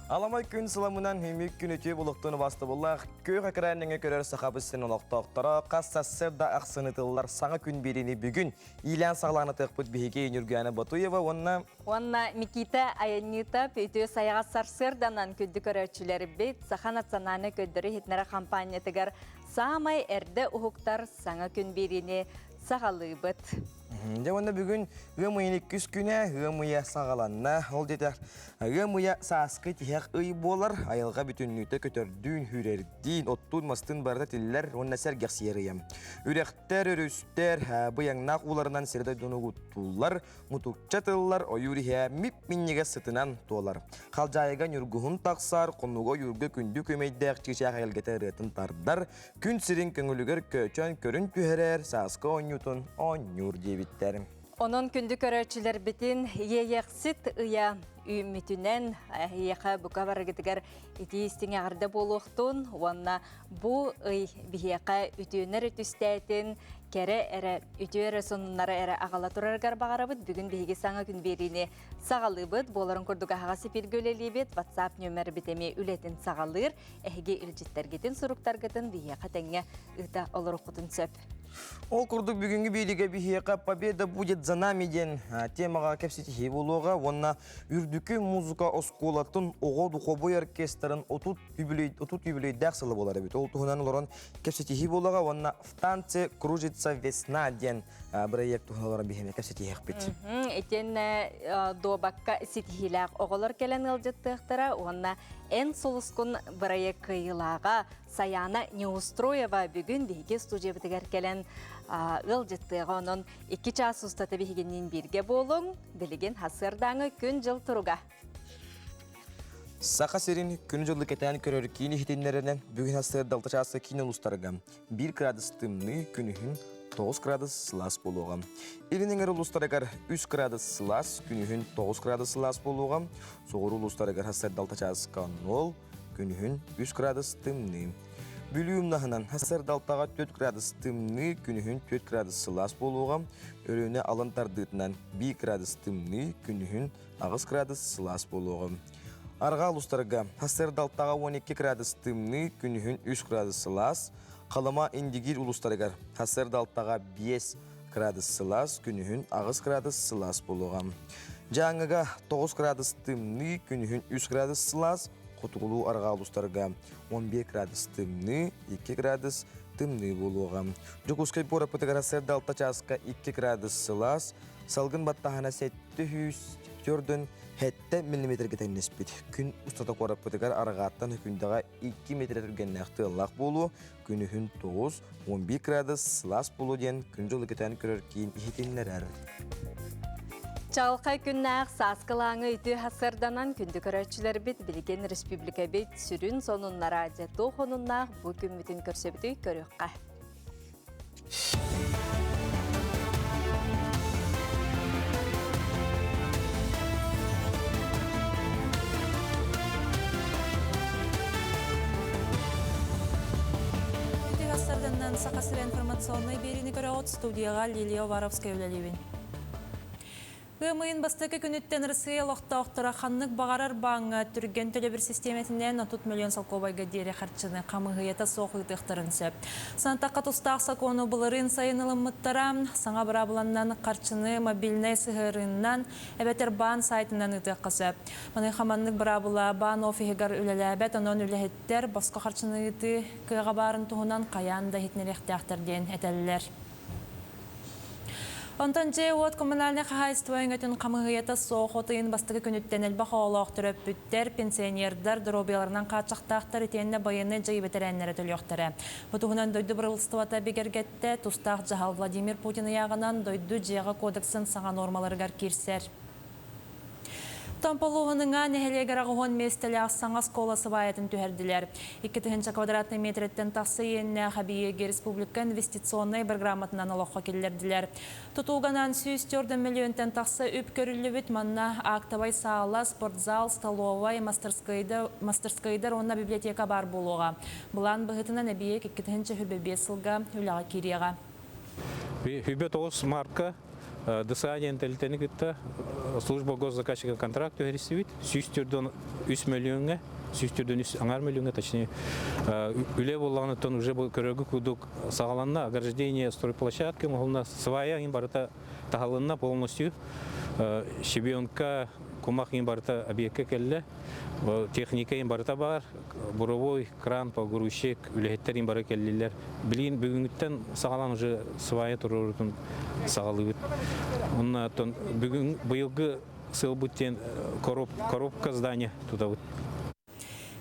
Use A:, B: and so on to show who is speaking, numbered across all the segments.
A: Аламай күн сыламынан үмүк күн үтүө булуктун убастыбыллаах күөх экран көрөр сахабыт син олохтоохторо хас сарсыарда ахсын ытыллар саҥа күн биэриини бүгүн иилээн саҕалаан ытыахпыт биһиги Ньургуяна Ботуева уонна
B: Уонна Никита Айанньыта үтүө сайаҕас сарсыарданан күндү көрөөччүлэрбит Саха национальнай көрдөрүү иһитиннэрэр хампаанньатыгар саамай эрдэ уһуктар саҥа күн биэриини саҕалыыбыт.
A: Дьэ уонна бүгүн ыам ыйын иккис күнэ, ыам ыйа саҕаланна. Ол диэтэх ыам ыйа сааскы тиһэх ый буолар. Айылҕа бүтүннүүтэ көтөрдүүн, хүрэрдиин, оттуун-мастыын барыта тиллэр уонна сэргэхсийэр ыйа. Үрэхтэр, өрүстэр быйаҥнаах ууларынан сири-дойдуну угуттууллар, мутукча тыллар, ойуур иһэ мип-минньигэс сытынан туолар. Халдьаайыга ньургуһун тахсар, хонууга ойуурга күндү күөмэйдээх чыычаах эгэлгэтэ ырыатын тардар, Күн сирин көҥүлүгэр көөчөөн көрүн түһэрэр, сааскы оонньуутун оонньуур диэбиттэр.
B: Онон күндү көрөөччүлэрбитин Иэйэхсит ыйа үүммүтүнэн эһиэхэ бука барыгытыгар итии истиҥ эҕэрдэ буолуохтун уонна бу ый биһиэхэ үтүөнэр үтүстээтин, кэрэ эрэ, үтүө эрэ сонуннары эрэ аҕала турарыгар баҕарабыт. Бүгүн биһиги саҥа күн биэриини саҕалыыбыт. Буоларын курдук аһаҕас эфиргэ үлэлиибит. WhatsApp нүөмэрбит эмиэ үлэтин саҕалыыр. Эһиги илдьиттэргитин, суруктаргытын биһиэхэ тэҥҥэ ыыта олоруккутун сөп.
A: Ол курдук бүгүҥҥү биэриигэ биһиэхэ «Победа будет за нами» диэн темаҕа кэпсэтиһии буолуоҕа уонна Үрдүкү музыка оскуолатын оҕо духовой оркестрын 30 юбилей, 30 юбилейдээх сыла буолар эбит. Ол туһунан олорон кэпсэтиһии буолуоҕа уонна «В танце кружится весна» диэн бырайыак туһунан олорон биһиэхэ кэпсэтиһиэхпит.
B: Итиэннэ дуобакка ситиһиилээх оҕолор кэлэн ыалдьыттыахтара уонна Эн сулускун бырайыак кыайыылааҕа Саяна Неустроева бүгүн биһиги студиябытыгар кэлэн ыалдьыттыаҕа. Онон 2 чаас устата биһигинниин бииргэ буолуҥ. Билигин сарсыардааҥы күн-дьыл туруга.
A: Саха сирин күнү-дьылы кэтээн көрөр киин иһитиннэрэринэн бүгүн сарсыарда 6 чааска киин улуустарга 1 градус тымныы, күнүһүн 9 градус сылаас буолуоҕа. Илин эҥэр улуустарыгар 3 градус сылаас, күнүһүн 9 градус сылаас буолуоҕа. Соҕуруу улуустарыгар сарсыарда 6 чааска 0, күнүһүн 3 градус тымныы. Бүлүү умнаһынан сарсыарда алтаҕа 4 градус тымныы, күнүһүн 4 градус сылаас буолуоҕа. Өлүөнэ алын тардыытынан 1 градус тымныы, күнүһүн 8 градус сылаас буолуоҕа. Арҕаа улуустарга сарсыарда алтаҕа 12 градус тымныы, күнүһүн 3 градус сылаас. Халыма Индигиир улуустарыгар сарсыарда алтаҕа 5 градус сылаас, күнүһүн 8 градус сылаас буолуоҕа. Дьааҥыга 9 градус тымныы, күнүһүн 3 градус сылаас, хотугулуу арҕаа улуустарга 11 градус тымныы, 2 градус тымныы буолуоҕа. Дьокуускай куораппытыгар сарсыарда 6 чааска 2 градус сылаас, салгын баттаһына 700 7 миллиметргэ тэҥнэспит. Күн устата куораппытыгар арҕааттан Өкүндэҕэ 2 метр түргэннээх тыаллаах буолуо, күнүһүн 9, 11 градус сылаас буолуо диэн күн-дьыл кэтээн көрөр киин иһитиннэрэр.
B: Чаҕылхай күннээх сааскылааҥы үтүө сарсыарданан күндү көрөөччүлэрбит билигин республикабит сүрүн сонуннара дьэ туох онуннаах бу күммүтүн көрсөбүтүй көрүөххэ.
C: Сарданнан Саха сирэ информационнай биэриини көрөҕүт студияҕа Лилия Уваровская үлэлиибин. Ыам ыйын бастакы күнүттэн Россия олохтоохторо ханнык баҕарар бааҥҥа түргэн төлөбүр систиэмэтинэн 30 миллион солкуобайга диэри харчыны хамыыһыйата суох ыытыахтарын сөп. Санатахха тустаах сокуону былырыын сайын ылыммыттара. Саҥа быраабыланнан харчыны мобильнай сыһыарыыннан эбэтэр баан сайтынан ыытыахха сөп. Маныаха маннык быраабыла баан офиһыгар үлэлээбэт, онон үлэһиттэр босхо харчыны ыытыы кыаҕа баарын туһунан хайаан да иһитиннэриэхтээхтэр диэн этэллэр. Онтон дьиэ-уот коммунальнай хаһаайыстыба өҥөтүн хамыыһыйата суох от ыйын бастакы күнүттэн элбэх оҕолоох төрөппүттэр, пенсионердар доруобуйаларынан хааччахтаахтар итиэннэ байыаннай дьайыы бэтэрээннэрэ төлүөхтэрэ. Бу туһунан дойду бырабыыталыстыбата бигэргэттэ. Тустаах дьаһал Владимир Путин ыйааҕынан дойду дьиэҕэ кодексын саҥа нуормаларыгар киирсэр. Томполууһунуҥа нэһилиэгэр аҕыһуон миэстэлээх саҥа оскуола сыбаайатын түһэрдилэр. 2 000 квадратнай метрэттэн тахса иэннээх эбийиэги республика инвестиционнай программатынан олоххо киллэрдилэр. Тутууганан 104 миллионтан тахса үп көрүллүбүт. Манна актовай саала, спортзал, столовай, мастерскойдар уонна библиотека баар буолуоҕа. Былаан быһыытынан эбийиэк 2025 сылга үлэҕэ киириэҕэ.
D: Хүбэ 9 марка. ДСА диэн тэрилтэни кытта служба госзаказчика контракт түһэристибит. 143 мөлүйүөҥҥэ, 143 аҥаар мөлүйүөҥҥэ, точнее, үлэ буоллаҕыттан уже бу көрөргө курдук саҕаланна. Ограждение стройплощадки оҥоһулунна, свая иһин барыта таһылынна полностью. Щебенка, кумах иһин барыта объекка кэллэ. Техника иһин барыта бар. Буровой кран, погрузчик, үлэһиттэр иһин бары кэллилэр. Билигин бүгүҥҥүттэн саҕалаан уже свая туруорутун саҕалыыбыт. Онно бүгүн быйылгы сыалбыт диэн коробка здание тутабыт.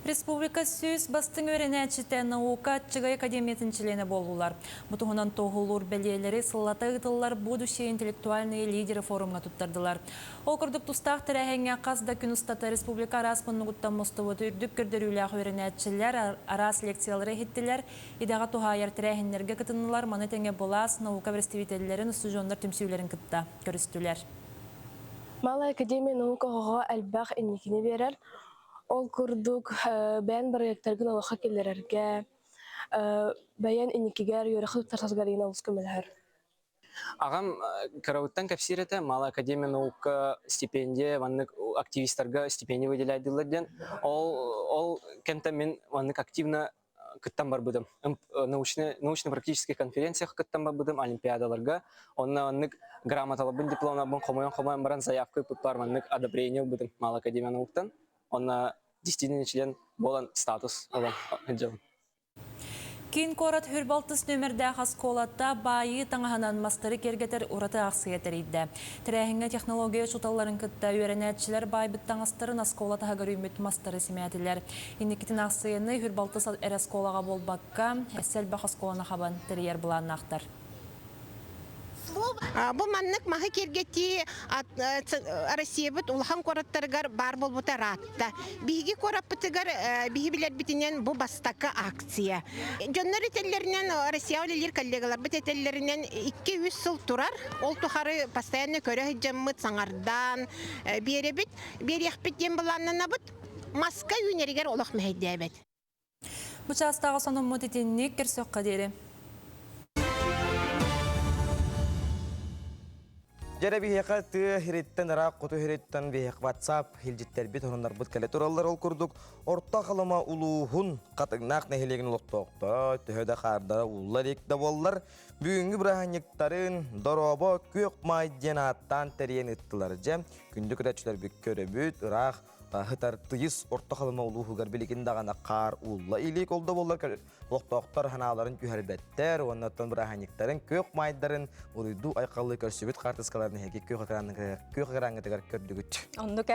C: Республика сүүс бастыҥ үөрэнээччитэ наука аччыгый академиятын чилиэнэ буоллулар. Бу туһунан туоһулуур бэлиэлэри сыллата ыытыллар «Будущие интеллектуальные лидеры» форумҥа туттардылар. Ол курдук тустаах тэрээһиҥҥэ хас да күн устата республика араас муннугуттан мустубут үрдүк көрдөрүүлээх үөрэнээччилэр араас лекциялары иһиттилэр, идэҕэ туһаайар тэрээһиннэргэ кытыннылар, маны тэҥэ былаас, наука бэрэстэбиитэллэрин, устудьуоннар түмсүүлэрин кытта көрүстүлэр.
E: Малая академия наук оҕоҕо элбэх инникини биэрэр. Ол курдук, бэйэн бырайыактаргын олоххо киллэрэргэ, бэйэн инникигэр үөрэххэ туттарсаргар игин олус көмөлөһөр.
F: Аҕам кырабыттан кэпсиир этэ, Малая академия наука стипендия маннык активистарга стипендия выделяйдылар диэн. Ол ол кэмтэн мин маннык активно кыттан барбытым. Научно, научно-практическай конференцияҕа кыттан барбытым, олимпиадаларга. Онно маннык грамоталарбын, дипломнарбын хомуйан-хомуйан баран заявка ыыппыппар маннык одобрение ылбытым Малая академия науктан. Онно действительно член буолан статус ылан сылдьабын.
C: Киин куорат Хүрбалтыс нүөмэрдээх оскуолата баайыы таҥаһынан мастары киэргэтэр ураты аахсыйа тэрийдэ. Тэрээһиҥҥэ технология учууталларын кытта үөрэнээччилэр баайбыт таҥастарын оскуола таһыгар үүммүт мастары симээтилэр. Инникитин аахсыйаны Хүрбалтыс эрэ оскуолаҕа буолбакка, өссө элбэх оскуоланы хабан тэрийэр былааннаахтар.
G: Бу маннык маһы киэргэтии Россиябыт улахан куораттарыгар баар буолбута ыраатта. Биһиги куораппытыгар биһи билэрбитинэн бу бастакы акция. Дьоннор этэллэринэн, Россияҕа үлэлиир коллегаларбыт этэллэринэн 2-3 сыл турар. Ол тухары постоянно көрө сылдьаммыт, саҥардаан биэрэбит. Биэриэхпит диэн былааннанабыт. Маска үүнэригэр олох мэһэйдээбэт.
C: Бу чаастааҕы сонуммут итинник көрсөххө диэри.
A: Дьэрэ биһиэхэ тыа иһириттэн ыраах хоту иһириттэн биһиэх WhatsApp илдьиттэрбит ононнорбут кэлэ тураллар ол курдук Орто Халыма улууһун Хатыҥнаах нэһилиэгин олохтоохторо төһө да хаардара уулла илик да буоллар бүгүҥҥү бырааһынньыктарын Дорообо күөх маай диэн ааттаан тэрийэн ыыттылар дьэ күндү көрөөччүлэрбит көрөбүт ыраах Ыһытар тыйыс Орто Халыма улууһугар билигин даҕаны хаар уулла илик. Ол да буоллар олохтоохтор санааларын түһэрбэттэр уонна оттон бырааһынньыктарын күөх маайдарын уруйдуу айхаллыы көрсүбүт хаартыскаларын эһиги күөх күөх экраҥҥытыгар көрдүгүт.
B: Оннук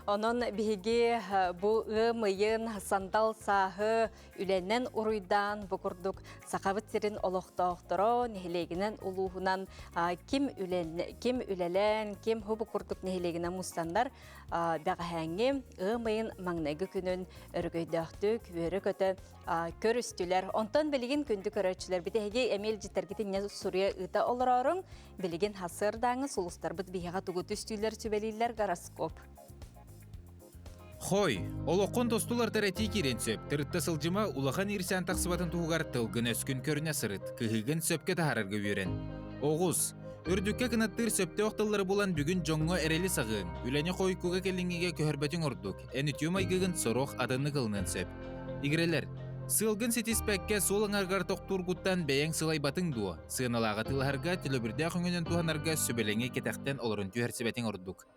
B: онон биһиги бу ыам ыйын сандал сааһы үлэнэн уруйдаан бу курдук Сахабыт сирин олохтоохторо нэһилиэгинэн улууһунан ким ким үлэлээн, ким бу курдук нэһилиэгинэн мустаннар бэҕэһээҥҥи ыам ыйын маҥнайгы күнүн өрөгөйдөөхтүк үөрэ-көтө көрүстүлэр. Онтон билигин күндү көрөөччүлэрбит эһиги эмиэ илдьиттэргитин суруйа ыыта олорооруҥ. Билигин хасыардааҥы сулустарбыт биһиэхэ тугу түстүүлэр сүбэлииллэр гороскоп.
H: Хой, олоххун тостулар этии киирэн сөп. Тырытта сылдьыма улахан иирсээн тахсыбатын туһугар тылгын өскүн көрүнэ сырыт, кыһыыгын сөпкө таһаарарга үөрэн. Оҕус, Үрдүккэ кынаттыыр сөптөөх тыллары булан бүгүн дьоҥҥо эрэли саҕыаҥ, үлэни хойуккуга кэлиҥҥигэ көһөрбөтүҥ ордук, эн үтүө майгыгын сорох атыннык ылыныан сөп. Игирэлэр, сыалгын ситиспэккэ суол аҥаргар тохтуургуттан бэйэҥ сылайбатыҥ дуо? Сыаналааҕы атыылаһарга, төлөбүрдээх өҥөнөн туһанарга сүбэлэҥи кэтэхтэн олорон түһэрсибэтиҥ ордук.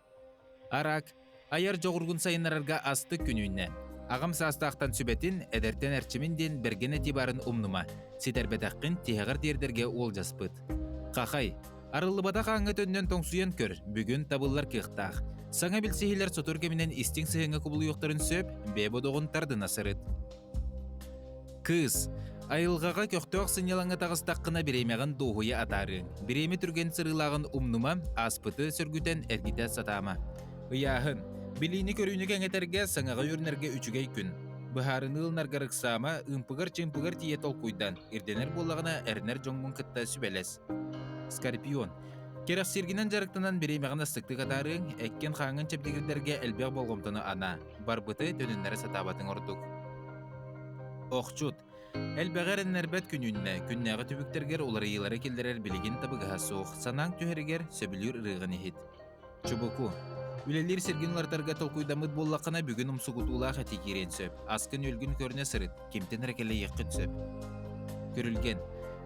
H: Арак, айар дьоҕургун сайыннарарга астык күн үүннэ. Аҕам саастаахтан сүбэтин, эдэртэн эрчимин диэн бэргэн этии баарын умнума. Ситэрбэтэххин тиһэҕэр тиэрдэргэ уолдьаспыт. Хахай, арыллыбатах ааҥҥа төннөн тоҥсуйан көр, бүгүн табыллар кыахтаах. Саҥа билсиһиилэр сотору кэминэн истиҥ сыһыаҥҥа кубулуйуохтарын сөп, бэйэ бодоҕун тардына сырыт. Кыыс, айылҕаҕа көхтөөх сынньалаҥҥа таҕыстаххына бириэмэҕин дуоһуйа атаарыаҥ. Бириэмэ түргэн сырыылааҕын умнума, ааспыты сөргүтэн эргитэ сатаама. Ыйааһын. Билиини-көрүүнү кэҥэтэргэ, саҥаҕа үөрэнэргэ үчүгэй күн. Быһаарыныы ылынаргар ыксаама, ымпыгар-чымпыгар тиийэ толкуйдан, ирдэнэр буоллаҕына эрэнэр дьоҥҥун кытта сүбэлэс. Скорпион. Кэрэхсииргинэн дьарыктанан бириэмэҕин астыктык атаарыаҥ, эккин-хааҥҥын чэбдигирдэргэ элбэх болҕомтону анаа. Барбыты төнүннэрэ сатаабатыҥ ордук. Охчут. Элбэҕи эрэннэрбэт күн үүннэ. Күннээҕи түбүктэргэр уларыйыылары киллэрэр билигин табыгаһа суох. Санааҥ түһэригэр сөбүлүүр ырыаҕын иһит. Чубуку. Үлэлиир сиргин уларытарга толкуйдаммыт буоллаххына, бүгүн умсугутуулаах этии киириэн сөп. Аскын-үөлгүн көрүнэ сырыт, кимтэн эрэ кэлэйиэххин сөп. Күрүлгэн.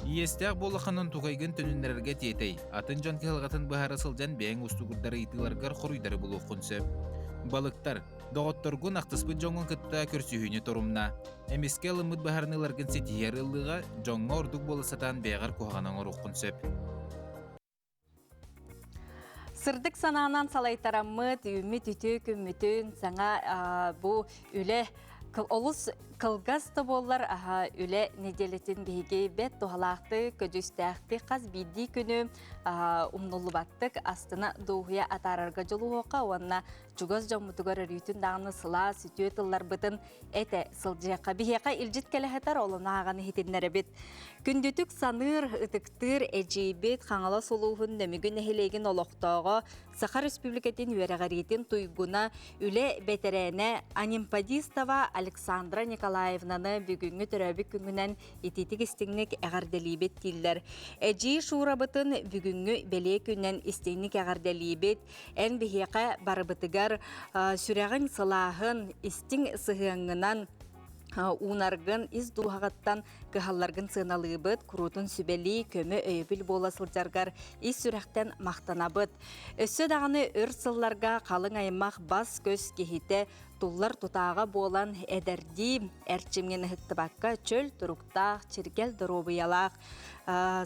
H: Иэстээх буоллаххына онтукайгын төнүннэрэргэ тиэтэй. Атын дьон кыһалҕатын быһаара сылдьан бэйэҥ уустугурдар ыйытыыларгар хоруйдары булуоххун сөп. Балыктар. Доҕотторгун ахтыспыт дьоҥҥун кытта көрсүһүүнү торумна. Эмискэ ылыммыт быһаарыныыларгын ситиһэр ыллыга дьоҥҥо ордук буола сатаан бэйэҕэр куһаҕаны оҥоруоххун сөп.
B: Сырдык санаанан салайтараммыт, үүммүт үтүө күммүтүн саҥа бу үлэ олус кылгас да буоллар үлэ нэдиэлэтин биһиги бэт туһалаахтык, көдьүүстээхтик хас биирдии күнү умнуллубаттык астына дуоһуйа атаарарга дьулуһуохха уонна чугас дьоммутугар өрүүтүн даҕаны сылаас үтүө тылларбытын этэ сылдьыахха. Биһиэхэ илдьит кэлэ сытар, ол ону ааҕан иһитиннэрэбит. Күндүтүк саныыр, ытыктыыр эдьиийбит Хаҥалас улууһун Нөмүгү нэһилиэгин олохтооҕо, Саха Республикатын үөрэҕириитин туйгуна, үлэ бэтэрээнэ Анимпадистова Александра Николаевнаны бүгүҥҥү төрөөбүт күҥүнэн итиитик-истиҥник эҕэрдэлиибит дииллэр. Эдьиий Шурабытын бүгүҥҥү бэлиэ күнүнэн истиҥник эҕэрдэлиибит. Эн биһиэхэ барыбытыгар сүрэҕиҥ сылааһын, истиҥ сыһыаҥҥынан уунаргын, ис дууһаҕыттан кыһалларгын сыаналыыбыт, куруутун сүбэлии, көмө өйөбүл буола сылдьаргар ис сүрэхтэн махтанабыт. Өссө даҕаны өр сылларга халыҥ аймах бас-көс киһитэ туллар тутааҕа буолан эдэрдии эрчимҥин ыһыктыбакка чөл туруктаах, чиргэл доруобуйалаах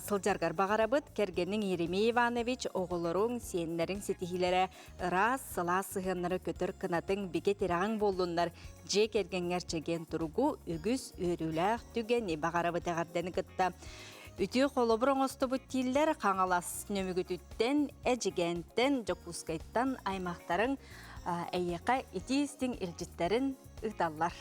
B: сылдьаргар баҕарабыт. Кэргэниҥ Еремей Иванович оҕолоруҥ, сиэннэриҥ ситиһиилэрэ ыраас, сылаас сыһыаннары көтөр кынатыҥ, бигэ тирэҕиҥ буоллуннар. Дьиэ кэргэҥҥэр чэгиэн туругу, үгүс үөрүүлээх түгэни баҕарабыт эҕэрдэни кытта. Үтүө холобур оҥостобут дииллэр Хаҥалас Нөмүгүтүттэн, Эдьигээнтэн, Дьокуускайтан аймахтарыҥ эйиэхэ итии-истиҥ илдьиттэрин ыыталлар.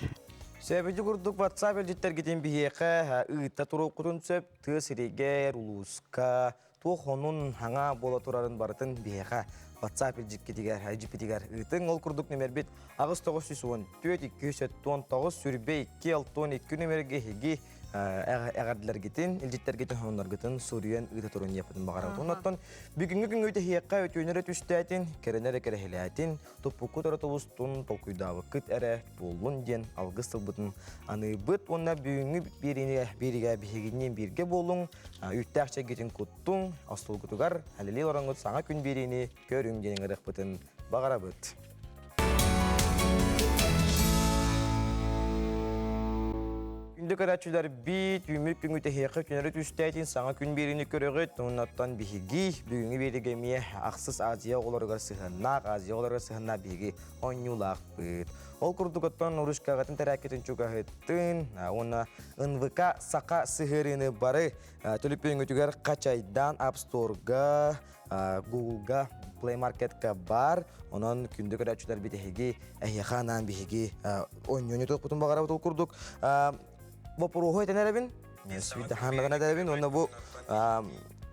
A: Сөбүдү курдук WhatsApp илдьиттэргитин биһиэхэ ыыта туруоххутун сөп. Тыа сиригэр, улууска туох онун хаҥа буола турарын барытын биһиэхэ WhatsApp илдьиккитигэр, илдьиппитигэр ыытыҥ. Ол курдук нөмербит 8914 279 сүрбэ 2 62 нөмерге эһиги эҕэрдэлэргитин, илдьиттэргитин, сонуннаргытын суруйан ыыта турун диэппитин баҕарабыт. Оннуттан бүгүҥҥү күҥҥү тэһиэххэ өтүөнэрэ түстээтин, кэрэнэрэ кэрэһилээтин, туппуккут эрэ тулустун, толкуйдаабыккыт эрэ туоллун диэн алгыс тылбытын аныыбыт уонна бүгүҥҥү биэриигэ биэриигэ биһигинниин бииргэ буолуҥ, үүттээх чэйгитин куттуҥ, остуолгутугар алилии олороҥҥут саҥа күн биэриини көрүҥ диэн ыҥырыахпытын баҕарабыт. Күндү көрөөччүлэр бит үүмүт күҥү тэһиэхэ түнэри түстээтин саҥа күн биэриини көрөҕүт. Оннуттан биһиги бүгүҥҥү биэриигэ эмиэ ахсыс Азия оҕолоругар сыһыаннаах, Азия оҕолоругар сыһыаннаах биһиги оонньуулаахпыт. Ол курдук оттон ручкаҕытын тэрээккитин чугаһыттын уонна НВК саха сыһыарыыны бары төлөпүөҥҥүтүгэр хачайдаан App Store-га Google-га, Play Market-ка баар. Онон күндү көрөөччүлэрбит эһиги эһиэхэ анаан биһиги оонньууну туппутун баҕарабыт ол курдук. Вопроһу этэн эрэбин. Сүүйдэхааннаҕын этэрэбин. Уонна бу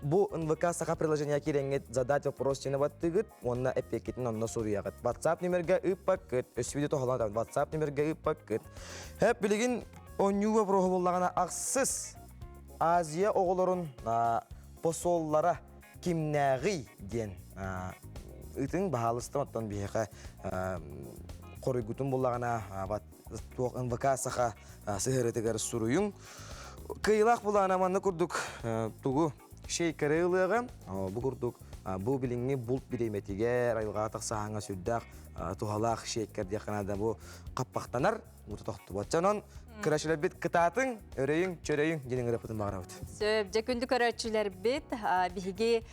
A: бу НВК саха приложение киирэҥҥит задать вопрос диэни баттыгыт уонна эппиэккитин онно суруйаҕыт. WhatsApp номерга ыыппаккыт. Өссө видео тоһолон WhatsApp номерга ыыппаккыт. Хэп билигин оонньуу вопроһу буллаҕына ахсыс Азия оҕолорун посоллара кимнээҕий диэн ытыҥ баһаалыста оттон биһиэхэ хоруйгутун буллаҕына туох НВК саха сыһыарытыгар суруйуҥ. Кыайыылаах булаана манна курдук тугу шейкеры ылыаҕа. Бу курдук бу билиҥҥи булт бириэмэтигэр айылҕаҕа тахсааһыҥҥа сүрдээх туһалаах шейкер диэххэ наада бу хаппахтанар уута тохтубат. Дьонон кырачыларбит кытаатыҥ, өрөйүҥ, чөрөйүҥ диэн ыҥыраппытын баҕарабыт.
B: Сөп, дьэ күндү көрөөччүлэрбит, биһиги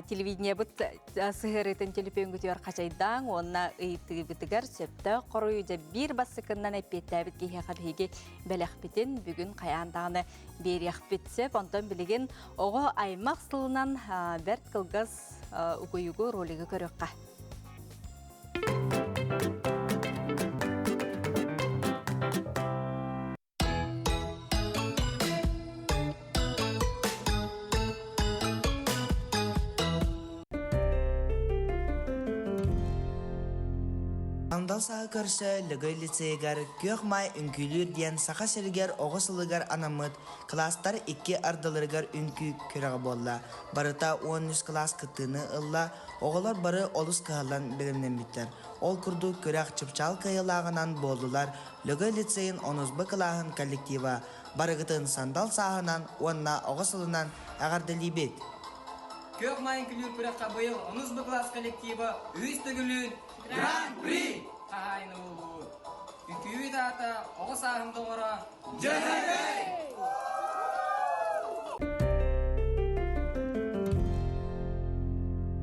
B: телевидениебыт сыһыарыытын төлөпүөнгүтүгэр хачайдаан уонна ыйытыыбытыгар сөптөөх хоруйу дьэ биир бастакыннан эппиэттээбит киһиэхэ биһиги бэлэхпитин бүгүн хайаан даҕаны биэриэхпит сөп. Онтон билигин оҕо аймах сылынан бэрт кылгас угуйугу ролигы көрүөххэ.
I: Сандал сааһы көрсө Лөгөй лицейигэр Күөх Маай үҥкүүлүүр диэн Саха сиригэр оҕо сылыгар анаммыт кылаастар икки ардыларыгар үҥкүү күрэҕэ буолла. Барыта 13 кылаас кыттыыны ылла, оҕолор бары олус кыһаллан бэлэмнэммиттэр. Ол курдук күрэх чыпчаал кыайыылааҕынан буоллулар Лөгөй лицейин онус Б кылааһын коллектива. Барыгытын сандал сааһынан уонна оҕо сылынан эҕэрдэлиибит!
J: Күөх Маай үҥкүүлүүр күрэххэ быйыл онус Б кылаас коллектива үһүс төгүлүн Гран-при хаһаайына буолбут. Үҥкүүбүт аата оҕо сааһым доҕоро Дьөһөгөй!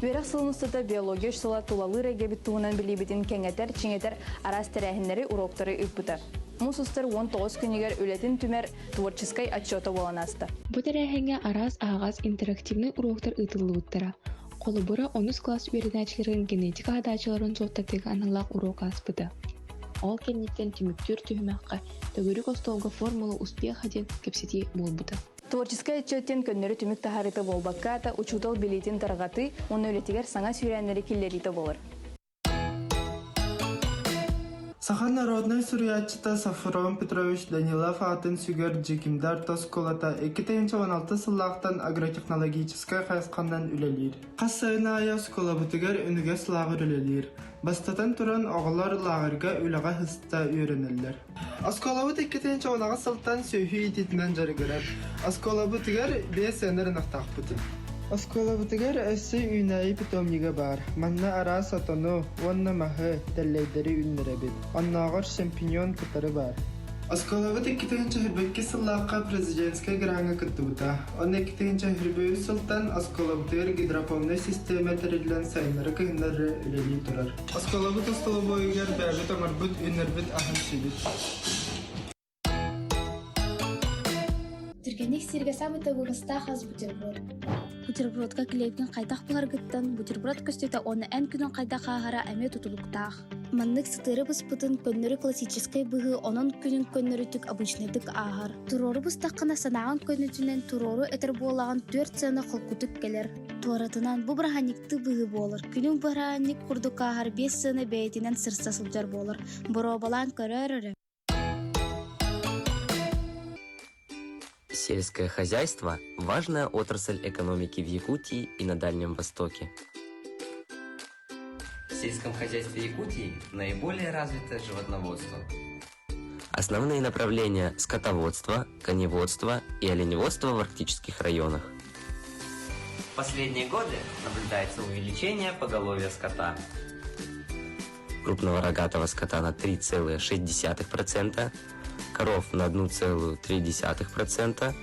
K: Үөрэх сылын устата биология сыла тулалыыр эйгэбит туһунан билиибитин кэҥэтэр, чиҥэтэр араас тэрээһиннэри, уроктары ыыппыта. Муус устар 19 күнүгэр үлэтин түмэр творческай отчета буолан ааста.
L: Бу тэрээһиҥҥэ араас аһаҕас интерактивнай уроктар ыытыллыбыттара. Холобура, онус кылаас үөрэнээччилэрин генетика хадааччыларын суоттатыыга аналлаах уруок ааспыта. Ол кэнниттэн түмүктүүр түһүмэххэ төгүрүк остуолга формула успеха диэн кэпсэтии буолбута.
K: Творческай отчет диэн көннөрү түмүк таһаарыыта буолбакка, учуутал билиитин тарҕатыы уонна үлэтигэр саҥа сүүрээннэри киллэриитэ буолар.
M: Саха народнай суруйааччыта Софрон Петрович Данилов аатын сүгэр Дьикимдэ орто оскуолата 2016 сыллаахтан агротехнологическай хайысханан үлэлиир. Хас сайын аайы оскуолабытыгар Үнүгэс лааҕыр үлэлиир. Бастатан туран, оҕолор лааҕырга үлэҕэ сыста үөрэнэллэр. Оскуолабыт 2016 сылтан сүөһү иитиитинэн дьарыгырар. Оскуолабытыгар биэс сыанар ынахтаахпыт. Оскуолабытыгар өссө үүнээйи питомнига баар. Манна араас отону уонна маһы, тэллэйдэри үүннэрэбит. Оннооҕор шампиньон кытары баар. Оскуолабыт 2022 сыллаахха президентскэй граҥҥа кыттыбыта. Онно 2023 сылтан оскуолабытыгар гидропоннай систиэмэ тэриллэн сайыннары-кыһыннары үлэлии турар. Оскуолабыт остолобуойугар бэйэбит оҥорбут үүннэрбит аһын сиибит.
N: Түргэнник сиргэ самый табыгастаах ас бутерброд. Бутербродка килиэпкин хайдах буларгыттан бутерброд көстүүтэ уонна эн күнүн хайдах ааһара эмиэ тутулуктаах. Маннык сытыары буспутун көннөрү классическай быһыы онон күнүн көннөрүтүк обычнайдык ааһар. Туруору бустаххына санааҕын көнөтүнэн туруору этэр буолаҕын түөрт сыана холкутук кэлэр. Туоратынан бу бырааһынньыктыы быһыы буолар. Күнүҥ бырааһынньык курдук ааһар биэс сыана бэйэтинэн сырса сылдьар буолар. Боруобалаан көрөөр эрэ.
O: Сельское хозяйство – важная отрасль экономики в Якутии и на Дальнем Востоке. В сельском хозяйстве Якутии наиболее развито животноводство. Основные направления – скотоводство, коневодство и оленеводство в арктических районах. В последние годы наблюдается увеличение поголовья скота. Крупного рогатого скота на 3,6%, коров на 1,3%,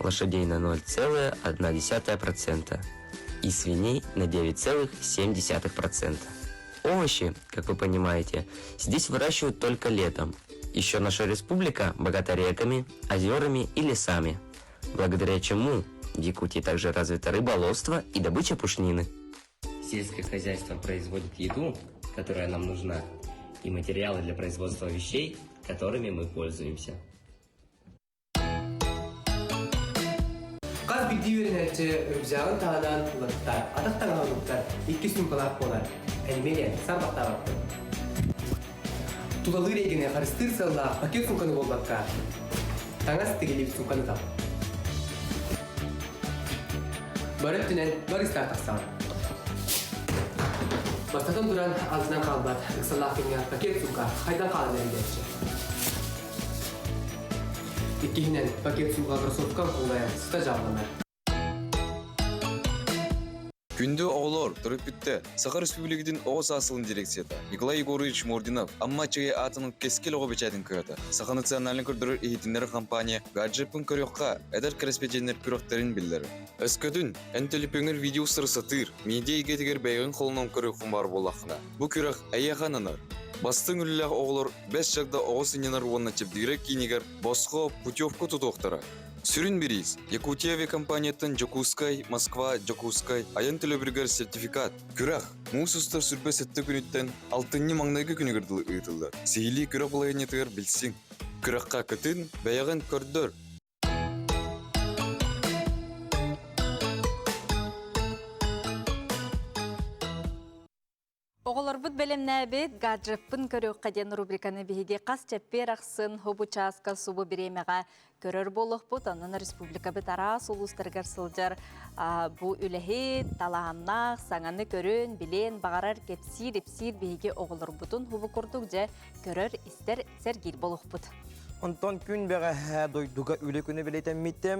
O: лошадей на 0,1% и свиней на 9,7%. Овощи, как вы понимаете, здесь выращивают только летом. Еще наша республика богата реками, озерами и лесами, благодаря чему в Якутии также развито рыболовство и добыча пушнины. Сельское хозяйство производит еду, которая нам нужна, и материалы для производства вещей, которыми мы пользуемся.
P: Хас биирдии үөрэнээччи рюкзагын таһынан уларыттар, атах таҥаһын уктар, иккис суумкалаах буолар. Энимиэ сарбахтаабаппын. Тулалыыр эйгэни харыстыыр сыаллаах пакет суумканы буолбакка, таҥас тигилибит суумканы тал. Бары өттүнэн барыстаах тахсаҕын. Бастатан туран, алдынан хаалбат ыксаллаах кэмҥэ пакет суумка хайдан хаалан эрэйдээччи. Иккиһинэн, пакет сууга кроссовка куулайан сыта дьаалланар.
Q: Күндү оҕолор, төрөппүттэр, Саха Республикатын оҕо саас сылын дирекцията Николай Егорович Мординов Амма Аччыгый аатынан Кэскил оҕо бэчээтин кыһата Саха национальнай көрдөрөр иһитиннэрэр компания гаджеппын көрүөххэ эдэр кэрэспэдьиэннэр күрэхтэрин биллэрэр. Өскөтүн, эн төлөпүөҥҥэр видео устары сатыыр, медиа эйгэтигэр бэйэҕин холонон көрүөххүн баар буоллаххына, бу күрэх эйиэхэ ананар. Бастыҥ үлэлээх оҕолор Бэс чагда оҕо сынньанар уонна чэбдигирэр киинигэр босхо путевка тутуохтара. Сүрүн бириис Якутия авиакомпанияттан Дьокуускай, Москва, Дьокуускай айан төлөбүрүгэр сертификат. Күрэх муус устар сүрбэ сэттэ күнүттэн алтынньы маҥнайгы күнүгэр дылы ыытыллар. Сиһилии күрэх балаһыанньатыгар билсиҥ. Күрэххэ кытын, бэйэҕин көрдөр!
B: Оҕолорбут бэлэмнээбит гаджеппын көрүөххэ диэн рубриканы биһиги хас чэппиэр ахсын хубу чааска субу бириэмэҕэ көрөр буолуохпут. Онон республикабыт араас улуустарыгар сылдьар бу үлэһит, талааннаах, саҥаны көрөн, билэн, баҕарар, кэпсиир-ипсиир биһиги оҕолорбутун хубу курдук дьэ көрөр, истэр, сэргиир буолуохпут.
A: Онтон күн бэҕэһээ дойдуга үлэ күнэ бэлиэтэммитэ.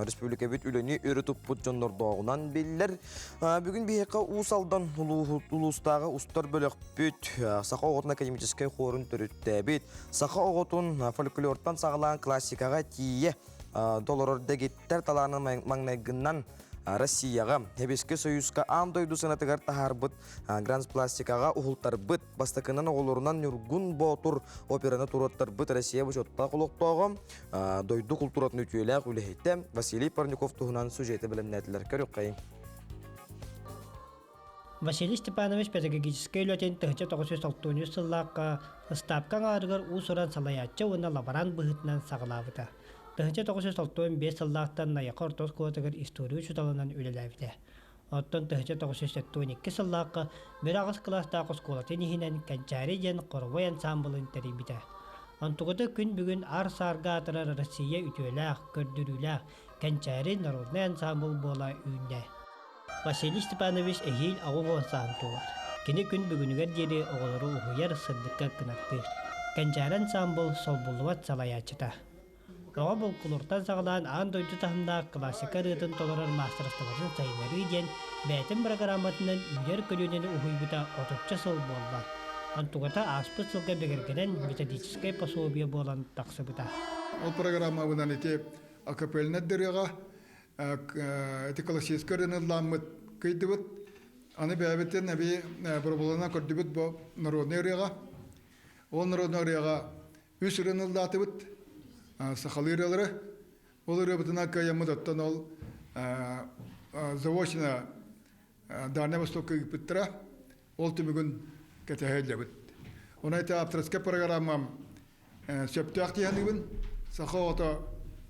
A: Республикабыт үлэни өрө туппут дьоннордооҕунан биллэр. Бүгүн биһиэхэ Уус Алдан улуустааҕы устар бөлөхпүт саха оҕотун академическай хуорун төрүттээбит, саха оҕотун фольклортан саҕалаан классикаҕа тиийэ толорор дэгиттэр талаанын маҥнайгынан Россияҕа, Сэбиэскэй Союзка аан дойду сыанатыгар таһаарбыт гранспластикаҕа уһултарбыт, бастакынан оҕолорунан Ньургун Боотур операны туруоттарбыт Россия бочуоттаах олохтооҕо, дойду култууратын үтүөлээх үлэһитэ Василий Парников туһунан сюжеты бэлэмнээтилэр. Көрүөххэйиҥ.
R: Василий Степанович педагогическай үлэтин 1963 сыллаахха ыстаапка аҥаарыгар уус-уран салайааччы уонна лаборант быһыытынан саҕалаабыта. 1965 сыллаахтан Найахы орто оскуолатыгар история учууталынан үлэлээбитэ. Оттон 1972 сыллаахха Бөрө аҕыс кылаастаах оскуолатын иһинэн Кэнчээри диэн хоровой ансаамбылын тэрийбитэ. Онтугута күн бүгүн аар-саарга аатырар Россия үтүөлээх, көрдөрүүлээх Кэнчээри народнай ансаамбыл буола үүннэ. Василий Степанович эһиил 80 сааһын туолар. Кини күн бүгүнүгэр диэри оҕолору уһуйар, сырдыкка кынаттыыр. Кэнчээри ансаамбыл солбуллубат салайааччыта. Оҕо булкулуртан саҕалаан аан дойду таһымнаах классика ырыатын толорор маастарыстыбатын сайыннарыы диэн бэйэтин бырагырааматынан үүнэр көлүөнэни уһуйбута отучча сыл буолла. Онтуката ааспыт сылга бигэргэнэн методическай пособие буолан тахсыбыта.
S: Ол программабынан ити акапельнай дырыаҕа ити классическай ырыаны ылламмыт кыйдыбыт. Аны бэйэбитин эбии боробуланан көрдүбүт бу народный ырыаҕа. Ол народный ырыаҕа Үс ырыаны ыллаатыбыт, сахалыы ырыалары. Ол ырыабытынан кыайаммыт оттон ол заочно Дальнай Востокка ыыппыттара. Ол түмүгүн кэтэһэ илдьэбит. Онон ити авторскай программам сөптөөх дии саныыбын. Саха оҕото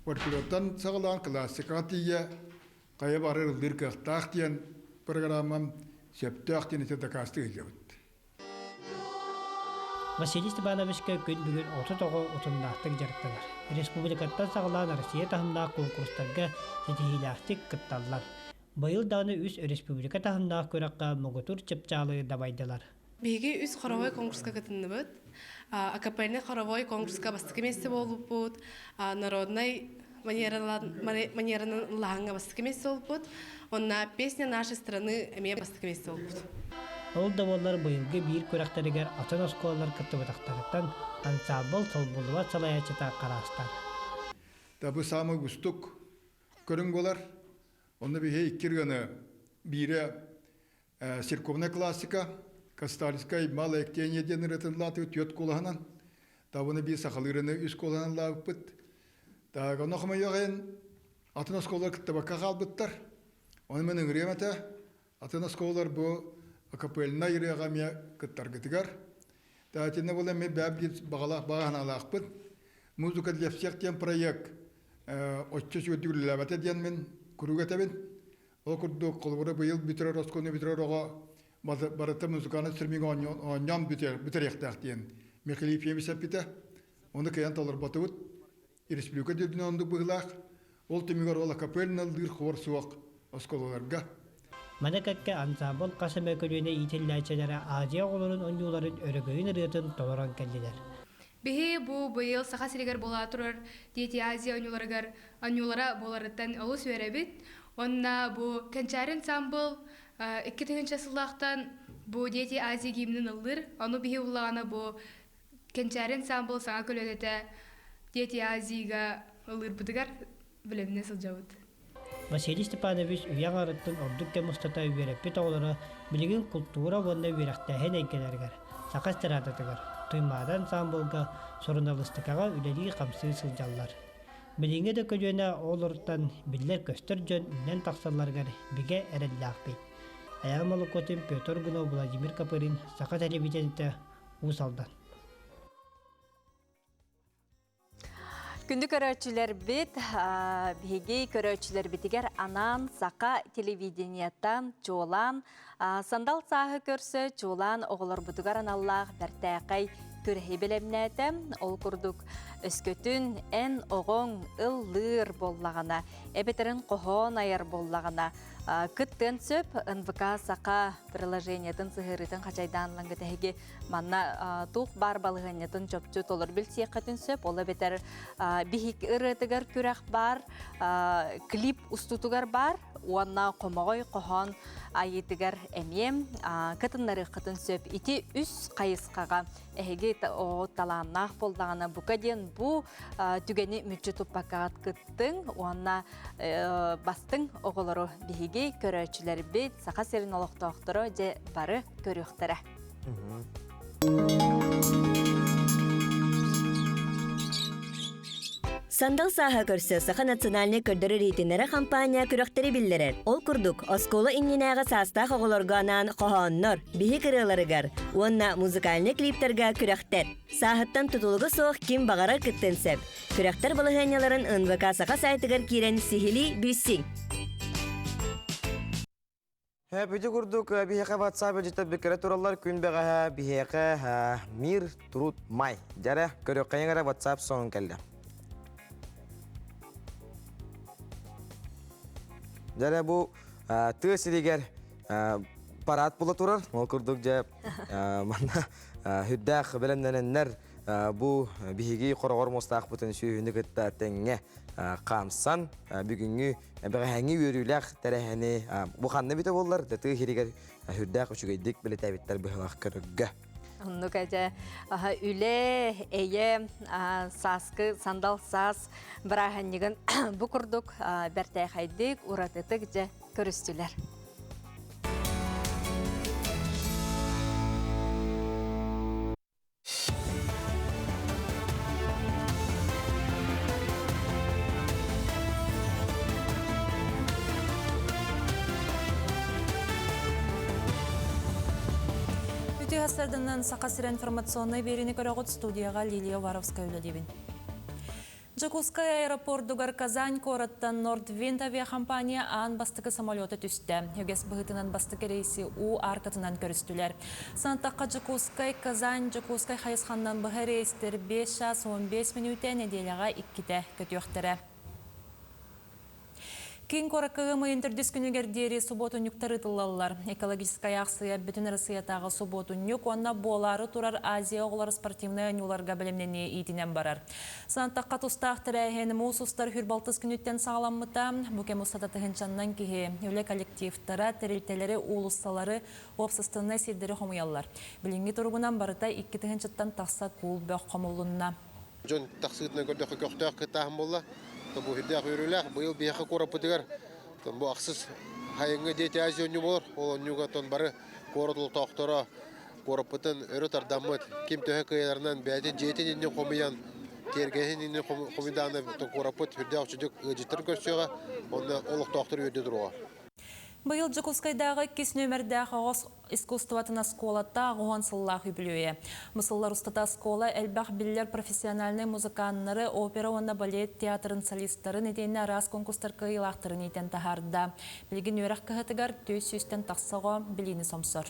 S: фольклортан саҕалаан классикаҕа тиийэ хайа баҕарар ыллыыр кыахтаах диэн программам сөптөөх диэн ити дакаастыы илдьэбит.
R: Василий Степановичка күн бүгүн 30 оҕо утумнаахтык дьарыктанар. Республикаттан саҕалаан Россия таһымнаах конкурстарга ситиһиилээхтик кытталлар. Быйыл даҕаны үс республика таһымнаах күрэххэ муҥутуур чыпчаалы дабайдылар.
T: Биһиги үс хоровой конкурска кытынныбыт. Акапельный хоровой конкурска бастакы миэстэ буолбуппут. Народнай манеранан ыллааһыҥҥа бастакы миэстэ буолбут. Онно «Песня нашей страны» эмиэ бастакы миэстэ буолбут.
R: Ол да буоллар быйылгы биир күрэхтэригэр атын оскуолалар кыттыбатахтарыттан ансаамбыл солбуллубат салайааччыта хараастар.
S: Да бу самый уустук көрүҥ буолар. Онно биһи икки ырыаны биирэ церковная классика, Кастальскай малая ктения диэн ырыатын лаатыбыт түөрт куолаһынан. Табыны биир сахалыырыны үс куолаһынан лаабыппыт. Так, онно хомойуох атын оскуолалар кыттыбакка хаалбыттар. Ону мен ыҥырыам этэ. Атын оскуолалар бу акапельнай ырыаҕа эмиэ кыттаргытыгар. Таатинна була эмиэ бэйэм биир баҕалаах баҕа санаалаахпын. Музыка для всех диэн проект оччо үчүгэйдик үлэлээбэтэ диэн мин куруук этэбин. Ол курдук, холобура быйыл бүтэрэр оскуоланы бүтэрэр оҕо барыта музыкальный инструмент оонньоон бүтэриэхтээх диэн Михаил Ефимович эппитэ. Ону кыайан толорботубут. Республика үрдүнэн оннук быһыылаах. Ол түмүгэр ол акапельно ыллыыр хор суох оскуолаларга.
R: Маны кэккэ ансаамбыл хас эмэ көлүөнэ иитиллээччилэрэ Азия оҕолорун оонньууларын өрөгөйүн ырыатын толорон кэллилэр.
U: Биһи бу быйыл Саха сиригэр буола турар Дети Азия оонньууларыгар оонньуулара буоларыттан олус үөрэбит. Уонна бу Кэнчээри ансаамбыл 2000 сыллаахтан бу Дети Азии гимнин ыллыыр. Ону биһи уллаҕына бу Кэнчээри ансаамбыл саҥа көлүөнэтэ Дети Азияга ыллыырбытыгар бэлэмнэ сылдьабыт.
R: Василий Степанович үйэ аҥарыттан ордук кэм устата үөрэппит оҕолоро билигин култуура уонна үөрэхтээһин эйгэлэригэр, саха эстрадатыгар, Туймаада ансаамбылга, суруналыыстыкаҕа үлэлии-хамсыы сылдьаллар. Билиҥҥи да көлүөнэ оҕолоруттан биллэр-көстөр дьон үүнэн тахсалларыгар бигэ эрэллээхпит. Айаал Молокотин, Петр Гунов, Владимир Копырин, Саха телевидениетэ, Уус Алдан.
B: Күндү көрөөччүлэрбит, биһиги көрөөччүлэрбитигэр анаан саха телевидениета чуолаан сандал сааһы көрсө чуолаан оҕолорбутугар аналлаах бэртээхэй күрэһи бэлэмнээтэ. Ол курдук өскөтүн эн оҕоҥ ыллыыр буоллаҕына, эбэтэрин хоһоон айар буоллаҕына, кыттыан сөп НВК Саха приложениетын сыһыарыытын хачайдаан ылан эһиги Манна туох баар балаһыанньатын чопчу толору билсиэххитин сөп. Ол эбэтэр биһик ырыатыгар күрэх баар, клип устутугар баар уонна хомоҕой хоһоон айыытыгар эмиэ кытыннарыаххытын сөп. Ити үс хайысхаҕа эһиги талааннаах буоллаҕына бука диэн бу түгэни мүччү туппаккаҕыт кыттыҥ уонна бастыҥ оҕолору биһиги көрөөччүлэрбит Саха сирин олохтоохторо дьэ бары көрүөхтэрэ.
D: Сандал сааһа көрсө Саха национальнай көрдөрөр иһитиннэрэр хампаанньа күрэхтэри биллэрэр. Ол курдук, оскуола иннинээҕи саастаах оҕолорго анаан хоһооннор, биһик ырыаларыгар уонна музыкальнай клиптарга күрэхтэр. Сааһыттан тутулуга суох ким баҕарар кыттыан сөп. Күрэхтэр балаһыанньаларын НВК Саха сайтыгар киирэн сиһилии билсиҥ.
A: Бүти курдук биһиэхэ WhatsApp илдьиттэр бүккэрэ тураллар күн бэҕэһээ биһиэхэ мир труд май дьэрэ көрүөххэйиҥ эрэ WhatsApp сонун кэллэ. Дьэрэ бу тыа сиригэр парад була турар. Ол курдук дьэ манна үрдээх бэлэмнэнэннэр бу биһиги хороҕор муостаахпытын сүөһүнү кытта тэҥҥэ хаамсан бүгүҥҥү Бэҕэһээҥҥи үөрүүлээх тэрээһини бу ханна эбитэ буоллар, тыа иһиригэр сүрдээх үчүгэйдик бэлэтээбиттэр быһылаах көрөргө.
B: Оннук эдэ үлэ, эйэ, сааскы сандал саас бырааһынньыгын бу курдук бэртээхэйдик, уратытык дьэ көрүстүлэр.
C: Үтүө сарданан Саха сирэ информационнай биэриини көрөҕүт студияҕа Лилия Уваровская үлэлиибин. Дьокуускай аэропордугар Казань куораттан Nordwind авиакомпания аан бастакы самолета түстэ. Үгэс быһыытынан бастакы рейси уу аркатынан көрүстүлэр. Санаттахха Дьокуускай, Казань, Дьокуускай хайысханнан быһа рейстэр 5 чаас 15 мүнүүтэ нэдиэлэҕэ иккитэ көтүөхтэрэ. Киин куоракка ыам ыйын төрдүс күнүгэр диэри субуотунньуктар ыытыллаллар. Экологическай аахсыйа Бүтүн Арассыыйатааҕы субуотунньук уонна буолаары турар Азия оҕолоро спортивнай оонньууларга бэлэмнэнии иитинэн барар. Санаттахха тустаах тэрээһин муус устар хүрбалтыс күнүттэн саҕаламмыта. Бу кэм устата тыһыынчаннан киһи, үлэ коллективтара, тэрилтэлэри, уулуссалары, уопсастыбаннай сирдэри хомуйаллар. Билиҥҥи туругунан барыта 2 тыһыынчаттан тахса куул бөх хомуллунна.
V: Дьон тахсыытынан көрдөххө көхтөөх кыттааһын буолла. Бу үрдээх үөрүүлээх. Быйыл биһиэхэ куораппытыгар бу ахсыс хайыҥҥы Дети Азии оонньуу буолар. Ол оонньууга тон бары куорат олохтоохторо куораппытын өрө тардаммыт. Ким төһө кыайарынан бэйэтин дьиэтин иннин хомуйан, тиэргэһин иннин хомуйдааны куораппыт үрдээх үчүгдүк ыалдьыттарын көрсүөҕэ. Онно олохтоохтор үөрдэ туруоҕа.
C: Быйыл Дьокуускайдааҕы иккис нүөмэрдээх оҕо искусствотын оскуолата 80 сыллаах үбүлүөйэ. Бу сыллар устата оскуола элбэх биллэр профессиональнай музыканнары, опера уонна балет театрын солистарын итиэннэ араас конкурстар кыайыылаахтарын иитэн таһаарда. Билигин үөрэх кыһатыгар 400-тэн тахса оҕо билиини сомсор.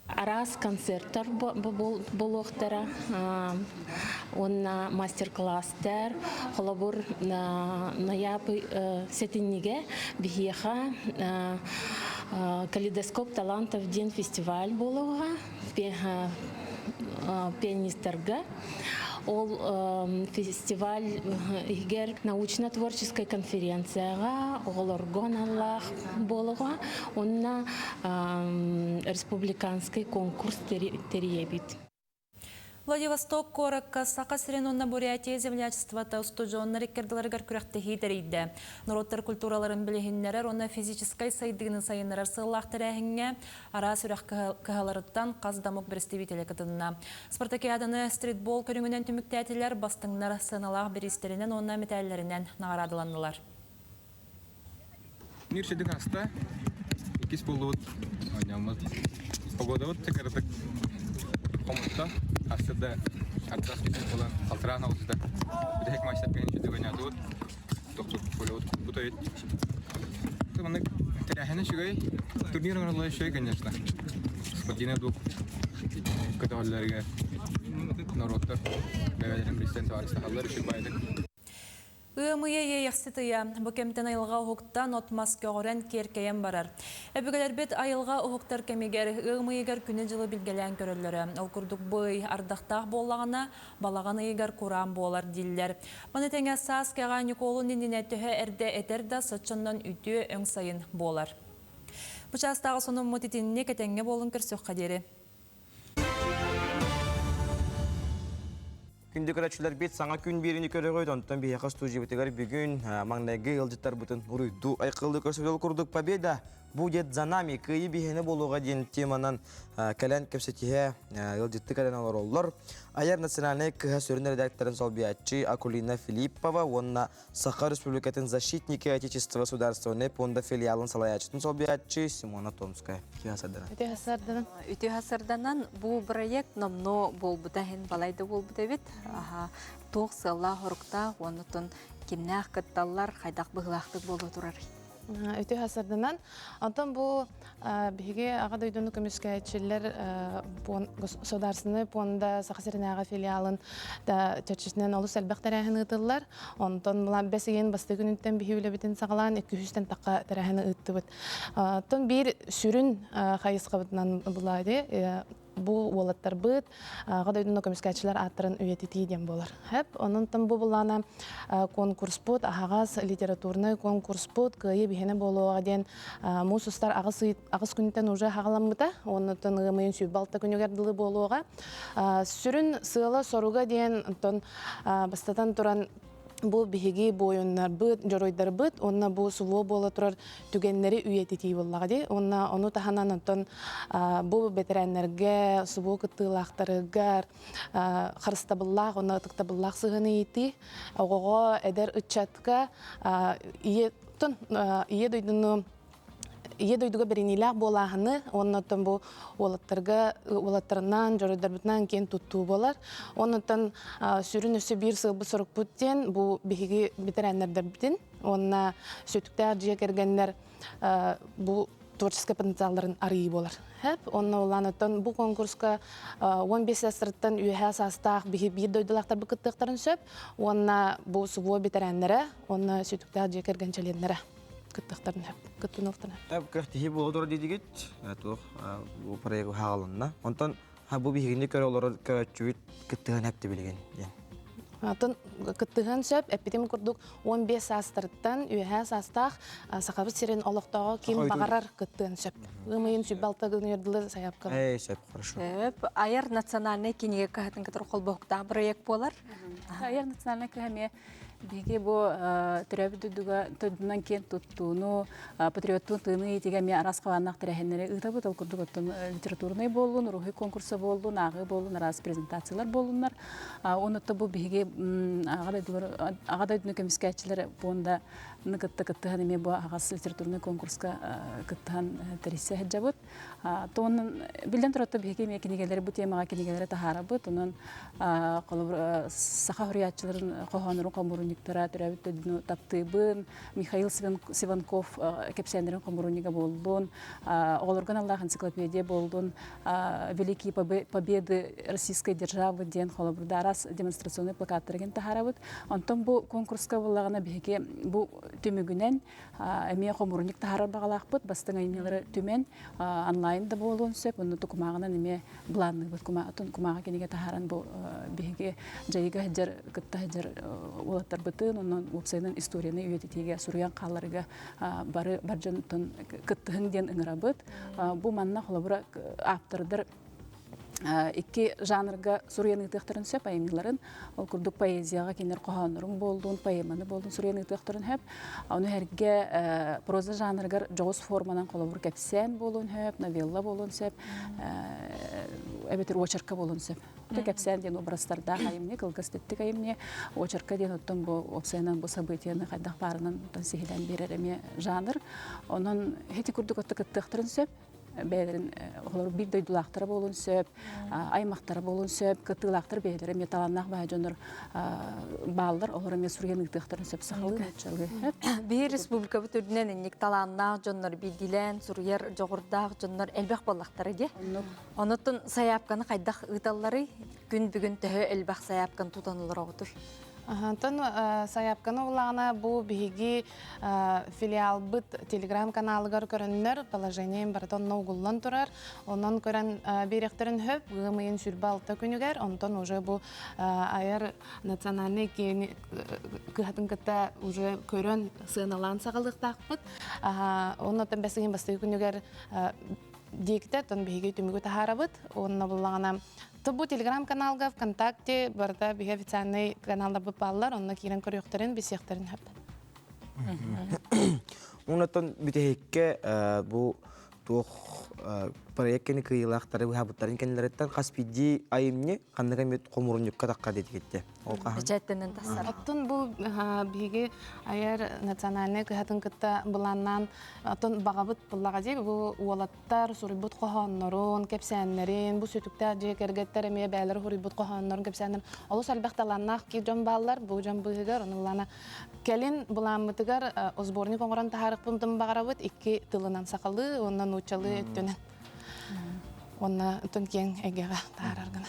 W: Араас концерттар буолуохтара уонна мастер-класстар. Холобур, ноябрь сэтинньигэ биһиэхэ «Калейдоскоп талантов» диэн фестиваль буолуоҕа пианистарга. Ол фестиваль иһигэр научно-творческай конференцияҕа оҕолорго аналлаах буолуоҕа. Онно республиканский конкурс тэрийэбит.
C: Владивосток куоракка Саха сирин уонна Бурятия землячествота устудьуоннар иккардыларыгар күрэхтэһии тэрийдэ. Норуоттар культураларын билиһиннэрэр уонна физическэй сайдыыны сайыннарар сыаллаах тэрээһиҥҥэ араас үрэх кыһаларыттан хас да омук бэрэстэбиитэлэ кытынна. Спартакиаданы стритбол көрүҥүнэн түмүктээтилэр, бастыҥнар сыаналаах бириистэринэн уонна мэтээллэринэн наҕараадаланнылар.
X: Мир сидик аста, иккис буоллубут, оонньооммут. Погодабыт кыратык хомутта, аста да. Ардах түһэн буолан халтараан оҕустар. Бүтэһик матчтар кэлин үчүгэй ойнаатыбыт. Тохтут полебут куппут эбит. Маннык тэрээһин үчүгэй. Турнир оҥороллоро үчүгэй, конечно. Спортивный дух көтөҕөллөрүгэр норуоттар бэйэлэрин билсэн табаарыстаһаллар үчүгэй баайдык.
C: Ыамыйа иэйэхсит ыйа. Бу кэмтэн айылҕа уһуктан, от-мас көҕөрөн, киэркэйэн барар. Өбүгэлэрбит айылҕа уһуктар кэмигэр, ыам ыйыгар күнү-дьылы билгэлээн көрөллөрө. Ол курдук бу ый ардахтаах буоллаҕына, балаҕан ыйыгар кураан буолар дииллэр. Маны тэҥэ саас кэҕэ Ньукуолун иннинэ төһө эрдэ этэр да, соччоннон үтүө өҥ сайын буолар. Бу чаастааҕы сонуммут итинник этэҥҥэ буолун көрсүөххэ диэри.
A: Күндү көрөөччүлэрбит саҥа күн биэриини көрөҕүт, онтон биһиэхэ студиябытыгар бүгүн маҥнайгы ыалдьыттарбытын уруйдуу айхаллыы көрсөбүл курдук Победа будет за нами, кыайыы биһиэнэ буолуоҕа диэн теманан кэлэн кэпсэтиһэ ыалдьытты кэлэн олороллор. Айар национальнай кыһа сүрүн редакторын солбуйааччы Акулина Филиппова уонна Саха Республикатын защитники Отечества Государственной пуонда филиалын салайааччытын солбуйааччы Симона Томская. Үтүө сарданан.
B: Үтүө сарданан. Үтүө сарданан бу проект номно буолбута иһин балайда буолбут эбит. Аха, туох сыаллаах-соруктаах уонна кимнээх кытталлар, хайдах быһыылаахтык буола турар?
T: Үтүө сарданан. Онтон бу биһиги Аҕа дойдуну көмүскээччилэр государственный пуонда Саха сиринээҕи филиалын чэрчитинэн олус элбэх тэрээһин ыытыллар. Онтон мылан бэс ыйын бастакы күнүттэн биһи үлэбитин саҕалаан 200-тэн тахха тэрээһини ыыттыбыт. Оттон биир сүрүн хайысхабытынан булади бу уолаттарбыт Аҕа дойдуну көмүскээччилэр ааттарын үйэтитии диэн буолар. Хэп, онон бу буллаана конкурспут, аһаҕас литературнай конкурспут кыайыы биһиэнэ буолуоҕа диэн муус устар аҕыс күнтэн уже хаҕаламмыта. Оннуттан ыам ыйын 26 күнүгэр дылы буолуоҕа. Сүрүн сыала-соруга диэн онтон бастатан туран бу биһиги буойуннарбыт, дьоруойдарбыт уонна бу СВО буола турар түгэннэри үйэтитии буоллаҕа дии. Уонна ону таһынан онтон бу бэтэрээннэргэ, СВО кыттыылаахтарыгар харыстабыллаах уонна ытыктабыллаах сыһыаны иитии, оҕоҕо, эдэр ыччатка ийэ, ийэ дойдуну Ийэ дойдуга бэриниилээх буолааһыны уонна оттон бу уолаттарга уолаттарынан, дьоруойдарбытынан киэн туттуу буолар. Оннуттан сүрүн өссө биир сыалбыт сорукпут диэн бу биһиги бэтэрээннэрдэрбитин уонна сүтүктээх дьиэ кэргэннэр бу творческай потенциалларын арыйыы буолар. Хэп, онно улаан оттон бу конкурска 15 саастарыттан үөһээ саастаах биһи биир дойдулаахтарбыт кыттыахтарын сөп уонна бу СВО бэтэрээннэрэ уонна сүтүктээх дьиэ кэргэн чилиэннэрэ. кыттыахтарын сөп, кыттыналларын
A: сөп. Күрэхтэһии буола турар диидигит, туох бу проект хаалынна. Онтон бу биһигини көрө олорор көрөөччүбүт кыттыһан эпти билигин диэн.
T: Атын кыттыһан сөп, эппитим курдук 15 саастарыттан үөһээ саастаах Сахабыт сирин олохтооҕо ким баҕарар кыттыан сөп. Ыам ыйын 26 гыныгар дылы сайаапка.
A: Эй, сөп, хорошо.
B: Сөп. Айар национальнай кинигэ кыһатын кытары холбоһуктаах проект буолар.
E: Айар национальнай кыһа эмиэ Биһиги бу төрөөбүт дойдуга дойдунан киэн туттууну, патриоттуу тыыны иитигэ эмиэ араас хабааннаах тэрээһиннэри ыытабыт. Ол курдук оттон литературнай буоллун, уруһуй конкурса буоллун, ааҕыы буоллун, араас презентациялар буоллуннар. Оннуттан бу биһиги аҕа дойдуну көмүскээччилэр пуонда кытта кыттыһан эмиэ бу аҕас литературнай конкурска кыттыһан тэрийсэ сылдьабыт. Туонун биллэн турар биһиги эмиэ кинигэлэри бу темаҕа кинигэлэри таһаарабыт. Онон холобур саха суруйааччыларын хоһооннорун хомуурунньуктара төрөөбүт дойдуну таптыыбын, Михаил Сиванков кэпсээннэрин хомуурунньуга буоллун, оҕолорго аналлаах энциклопедия буоллун, Великие победы российской державы диэн холобурда араас демонстрационный плакаттарын таһаарабыт. Онтон бу конкурска буоллаҕына биһиги бу түмүгүнэн Эмиэ хомуурунньук таһаарар баҕалаахпыт, бастыҥ айымньылары түмэн онлайн да буолуон сөп, онно кумааҕынан эмиэ былаанныыбыт. Кумааҕы кинигэ таһааран бу биһиги дьайыыга сылдьар, кытта сылдьар уолаттарбытын, онон уопсайынан историяны үйэтитиигэ суруйан хаалларыга бары бар дьонтон кыттыһыҥ диэн ыҥырабыт. Бу манна холобура ааптардар икки жанрга суруйан ыытыахтарын сөп айымньыларын. Ол курдук поэзияҕа кинилэр хоһооннорун буоллун, поэманы буоллун суруйан ыытыахтарын сөп. Ону сэргэ проза жанрыгар дьоҕус форманан холобур кэпсээн буолуон сөп, новелла буолуон сөп, эбэтэр очерка буолуон сөп. Это кэпсээн диэн образтардаах айымньы, кылгас тэттик айымньы. Очерка диэн оттон бу уопсайынан бу событияны хайдах баарынан сиһилээн биэрэр эмиэ жанр. Онон ити курдук отто кыттыахтарын сөп. бэйэлэрин олор биир дойдулаахтара буолун сөп, аймахтара буолун сөп, кыттыылаахтар бэйэлэрэ эмиэ талааннаах баай дьоннор бааллар, олор эмиэ суруйан ыытыахтарын сөп сахалыы, нууччалыы.
B: Биһи республикабыт үрдүнэн инник талааннаах дьоннор биирдиилээн суруйар дьоҕурдаах дьоннор элбэх буоллахтара дии. Онуттан сайаапканы хайдах ыыталларый? Күн бүгүн төһө элбэх сайаапканы тутан олороҕутуй?
T: Онтон сайаапканы буллаҕына бу биһиги филиалбыт телеграм-каналыгар көрөннөр положением барыта онно угуллан турар. Онон көрөн биэриэхтэрин сөп. Ыам ыйын 26 күнүгэр, онтон уже бу айар национальный киэни кыһатын кытта уже көрөн сыаналаан саҕалыахтаахпыт. Оннотон бэс ыйын бастакы күнүгэр диэкитэ, тон биһиги түмүгү таһаарабыт. Онно буллаҕына бу телеграм-каналга ВКонтакте барыта биһи официальный каналларбыт бааллар, онно киирэн көрүөхтэрин, билсиэхтэрин сөп.
A: Оннотон бүтэһиккэ бу туох проект кини кыайыылаахтары быһаабыттарын кэннилэриттэн хас биирдии айымньы ханнык эмит хомурунньукка тахха диэтигитте. Ол хаһан?
B: Бэчээттэнэн тахсар.
T: Оттон бу биһиги айар национальнай кыһатын кытта былааннаан оттон баҕабыт буллаҕа дии бу уолаттар суруйбут хоһооннорун, кэпсээннэрин, бу сүтүктээх дьиэ кэргэттэр эмиэ бэйэлэрэ суруйбут хоһооннорун, кэпсээннэрин олус элбэх талааннаах дьон бааллар. Бу дьон быыһыгар ону былаана Кэлин былааммытыгар сборник оҥорон таһаарыахпытын баҕарабыт икки тылынан сахалыы уонна нууччалыы өттүнэн. Уонна оттон киэҥ эйгэҕэ таһаарар гына.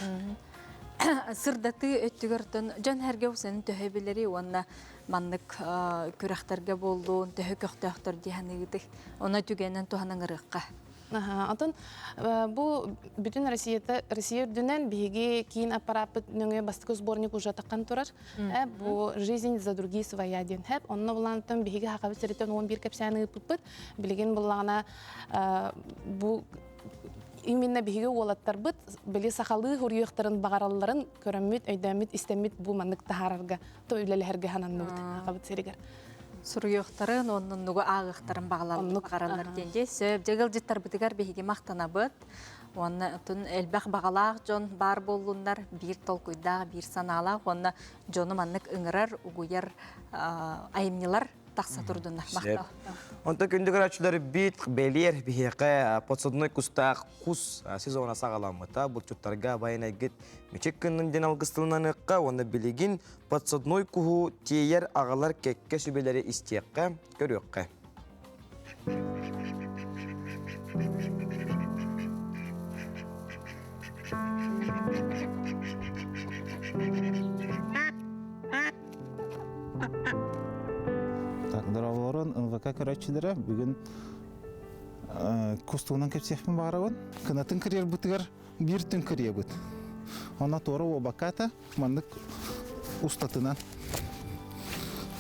B: Сырдатыы өттүгэр оттон дьон сэргэ усаны төһө билэри уонна маннык күрэхтэргэ буоллун, төһө көхтөөхтөр дии саныыгытый? Ону түгэнэн туһанан ырыахха.
T: Онтон бу бүтүн Россията Россия үрдүнэн биһиги киин аппарааппыт нөҥүө бастакы сборник уже таххан турар. Бу «Жизнь за другие своя» диэн хэп. Онно булаантан биһиги хахабыт сириттэн 11 кэпсээни ыыппыппыт. Билигин буллаҕына бу именно биһиги уолаттарбыт били сахалыы хуруйуохтарын баҕаралларын көрөммүт, өйдөөммүт, истэммит бу маннык таһаарарга, то үлэлэһэргэ сананныбыт хахабыт сиригэр.
B: Суруйуохтарын уонна оннугу ааҕыахтарын баҕалаллар диэн дьэ сөп. Дьэ ыалдьыттарбытыгар биһиги махтанабыт. Уонна отун элбэх баҕалаах дьон баар буоллуннар, биир толкуйдаах, биир санаалаах уонна дьону маннык ыҥырар, угуйар айымньылар тахса турдуннар. Махтал.
A: Онтон күндү көрөөччүлэр бит бэлиэр биһиэхэ подсадной кустаах кус сезона саҕаламмыта. Булчуттарга байанайгыт мүчүк гыннын диэн алгыстыланыахха уонна билигин подсадной куһу тиэйэр аҕалар кэккэ сүбэлэри истиэххэ, көрүөххэ.
F: Так, дорооболорун НВК көрөөччүлэрэ бүгүн кустугунан кэпсиэхпин баҕарабын. Кынатын кырыйарбытыгар биир түн кырыйабыт. Онно туора уобаката маннык устатынан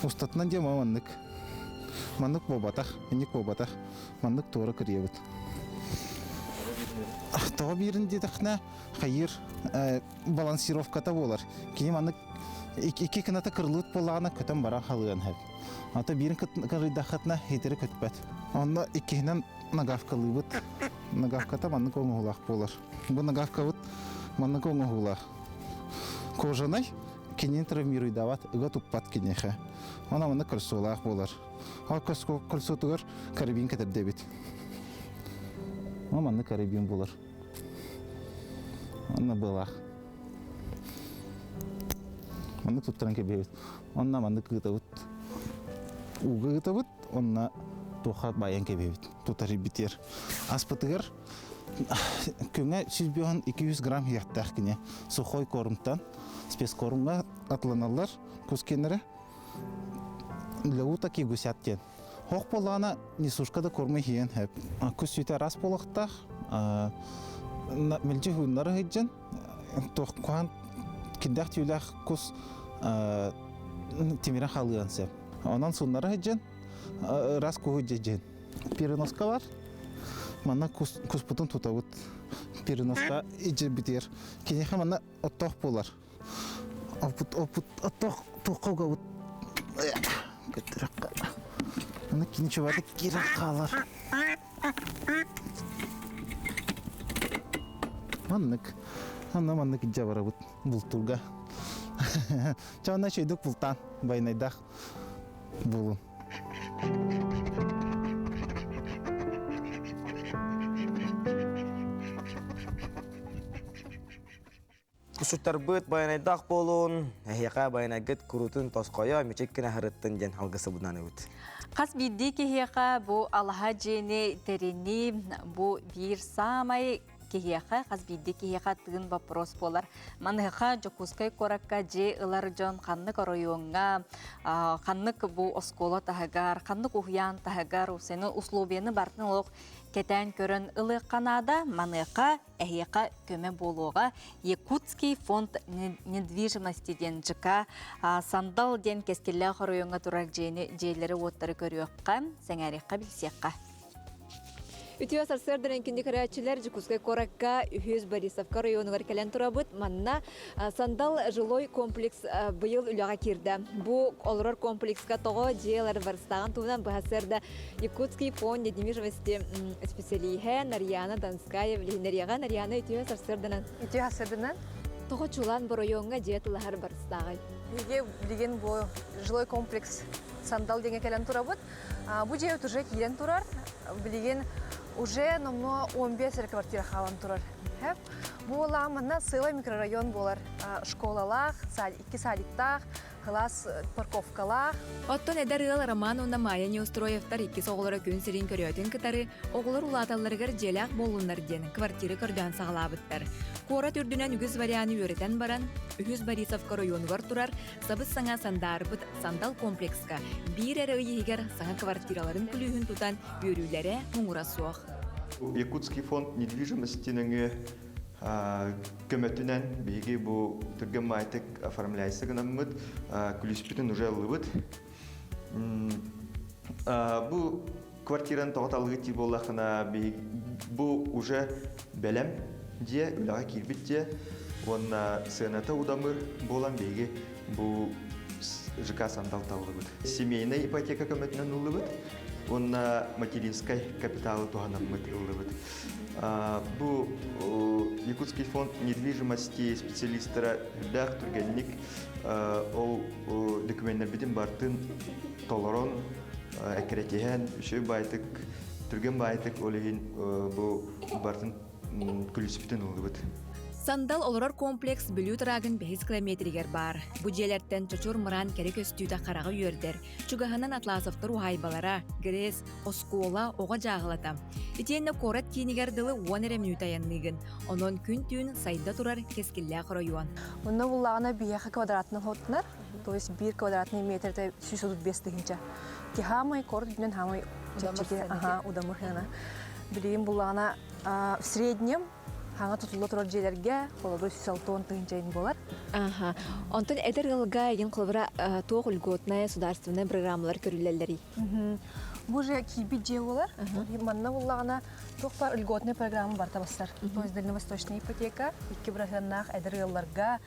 F: устатынан диэн маннык маннык буолбатах инник буолбатах маннык туора кырыйабыт тоҕо биирин диэтэххинэ хайыыр балансировката буолар кини маннык икки кыната кырылыыт буоллаҕына көтөн баран халыан сөп ата биирин кырыйдаххытына хитири көтпөт онно иккиһинэн нагавкалыыбыт нагавката маннык оҥоһуулаах буолар бу нагавкабыт маннык оҥоһуулаах Кожанай кинини травмируйдаабат, ыга туппат киниэхэ. Онон манна кольцолаах буолар. Ол кольцотугар карабин кэтэрдэбит. Ол манна карабин буолар. Онно быалаах. Маннык туттаран кэбиһэбит. Онно маннык ыытабыт. Ууга ыытабыт, онно туохха баайан кэбиһэбит. Тутар битиэр. Аспытыгар Көҥө 105 200 грамм иһиэхтээх кини сухой кормтан спецкормҥа атланаллар кускеннэрэ для уток и гусят диэн. Хох буоллаҕына несушка да корму иһиэн сөп. Кус сүтэ араас буолуохтаах. Мэлдьи уһуннары сылдьан туох куһаҕан кирдээх түүлээх кус тимирэн хаалыан сөп. Онон сууннара сылдьан ыраас куһу дьэдьэн. Переноска бар. Манна куспутун тутабыт. Переноска ижирбитигэр. Киниэхэ манна оттоох буолар. Оппут, оппут, оттоох туохха угабыт. Көттөрөккө. Аны кини чубаты киирэн хаалар. Маннык. Анна маннык илдьэ барабыт бултурга. Чаана чөйдүк бултаан байнайдаах булун.
A: Кусуттарбыт байанайдаах буолун, эһиэхэ байанайгыт курутун тосхойо мичик гына сырыттын диэн алгысыбынан ыбыт.
B: Хас биирдии киһиэхэ бу алаһа дьиэни тэринии бу биир саамай киһиэхэ, хас биирдии киһиэхэ тыын боппуруос буолар. Маныаха Дьокуускай куоракка дьиэ ылар дьон ханнык оройуоҥҥа, ханнык бу оскуола таһыгар, ханнык уһуйаан таһыгар условияны барытын олох кэтээн көрөн ылыахха наада. Маныаха эһиэхэ көмө буолуоҕа. Якутский фонд недвижимости диэн ЖК Сандал диэн кэскиллээх оройуоҥҥа турар дьиэни дьиэлэри-уоттары көрүөххэ, сэҥээриэххэ, билсиэххэ.
G: Үтүө сарсыарданан күндү көрөөччүлэр Дьокуускай куоракка Үһүс Борисовка оройуонугар кэлэн турабыт. Манна Сандал жилой комплекс быйыл үлэҕэ киирдэ. Бу олорор комплекска тоҕо дьиэлэр барыстааҕын туһунан быһа Якутский фонд недвижимости специалиһэ Нарьяна Донская билиһиннэриэҕэ. Нарьяна, үтүө сарсыарданан.
H: Үтүө сарсыарданан.
G: Тоҕо чулан боройуоҥҥа дьиэ тылаһар барыстааҕый?
H: Биһиги билигин бу жилой комплекс Сандал диэҥҥэ кэлэн турабыт. Бу дьиэ уже киирэн турар. Билигин уже номнуо 15 эрэ квартира хаалан турар. Бу манна сыала микрорайон буолар. Школалаах, икки садиктаах, кылаас парковкалаах.
I: Оттон эдэр ыал Роман уонна Майя Неустроевтар иккис оҕолоро күн сирин көрөөтүн кытары оҕолор улааталларыгар дьиэлээх буоллуннар диэн квартира көрдөөн саҕалаабыттар. Куорат үрдүнэн үгүс варианы үөрэтэн баран, Үһүс Борисовка оройуонугар турар сабыс-саҥа сандаарбыт Сандал комплекска биир эрэ ый иһигэр саҥа квартираларын күлүүһүн тутан үөрүүлэрэ муҥура суох.
J: Якутский фонд недвижимости нөҥүө көмөтүнэн биһиги бу түргэн маайтык оформляйся гынаммыт күлүүспүтүн уже ыллыбыт. Бу квартираны тоҕо талыгыт дии буоллаххына бу уже бэлэм дьиэ, үлэҕэ киирбит дьиэ уонна сыаната удамыр буолан биһиги бу ЖК Сандал таллыбыт. Семейнай ипотека көмөтүнэн ыллыбыт уонна материнскай капиталы туһанаммыт ыллыбыт. Бу Якутский фонд недвижимости специалистара үрдээх түргэнник ол документтербитин бартын толорон эккирэтиһэн үчүгэй баайтык түргэн баайтык ол иһин бу бартын күлүспүтүн ыллыбыт.
I: Сандал олорор комплекс Бүлүү трагын бэһис километригэр баар. Бу дьиэлэртэн чочур мыраан кэрэ көстүүтэ хараҕы үөрдэр. Чугаһынан Атласовтар уһаайбалара, ГРЭС, оскуола, оҕо дьааһылата. Итиэннэ куорат киинигэр дылы уон эрэ мүнүүтэ айанныыгын. Онон күн-түүн сайда турар кэскиллээх оройуон.
H: Онно буллаҕына биһиэхэ квадратный хоттунар, то есть биир квадратный метрде 135 тыһыынча. Ки хаамай куорат үрдүнэн хаамай чэпчэки, аха, удамыр сыана. Билигин буллаҕына в среднем хаҥа тутулла турар дьиэлэргэ холобур 160 тыһыынча буолар.
G: Аха. Онтон эдэр ыалга игин холобура туох льготная государственная программалар көрүллэллэрий?
H: Бу же киирбит дьиэ буолар. Манна буллаҕына туох баар льготная программа барыта бассар. То есть дальневосточная ипотека икки бырыһыаннаах эдэр ыалларга,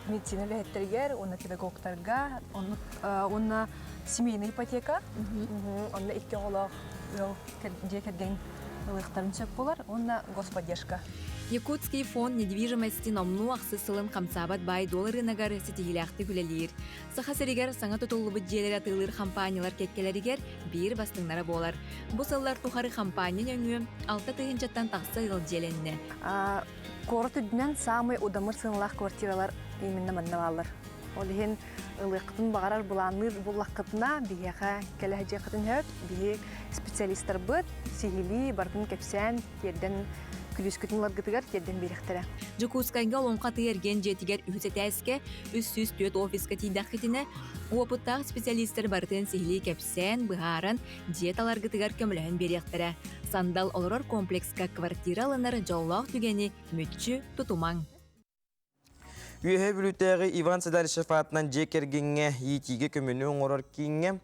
H: медицина үлэһиттэригэр уонна педагогтарга, уонна семейная ипотека, онно икки оҕолоох ыал дьиэ кэргэн ылыахтарын сөп буолар уонна господдержка.
I: Якутский фонд недвижимости номнуо ахсыс сылын хамсаабат баай-дуол ырыынагар ситиһиилээхтик үлэлиир. Саха сиригэр саҥа тутуллубут дьиэлэри атыылыыр хампаанньалар кэккэлэригэр биир бастыҥнара буолар. Бу сыллар тухары хампаанньа нөҥүө алта тыһыынчаттан тахса ыал дьиэлэннэ.
H: Куорат үрдүнэн саамай удамыр сыаналаах квартиралар именно манна бааллар. Ол иһин ылыаххытын баҕарар былаанныыр буллаххытына биһиэхэ кэлэ сылдьыаххытын сөп. Биһи специалистарбыт сиһилии барытын кэпсээн тиэрдэн күлүүскүтүн ыларгытыгар тиэрдэн биэриэхтэрэ.
I: Дьокуускайга Олоҥхо атыы-эргиэн дьиэтигэр үһүс этээскэ 304 офиска тиийдэххитинэ, уопуттаах специалистар барытын сиһилии кэпсээн, быһааран, дьиэ таларгытыгар көмөлөһөн биэриэхтэрэ. Сандал олорор комплекска квартира ылынар дьоллоох түгэни мүччү тутумаҥ.
A: Үөһээ Бүлүүтээҕи Иван Седалищев аатынан дьиэ кэргэҥҥэ иитиигэ көмөнү оҥорор кииҥҥэ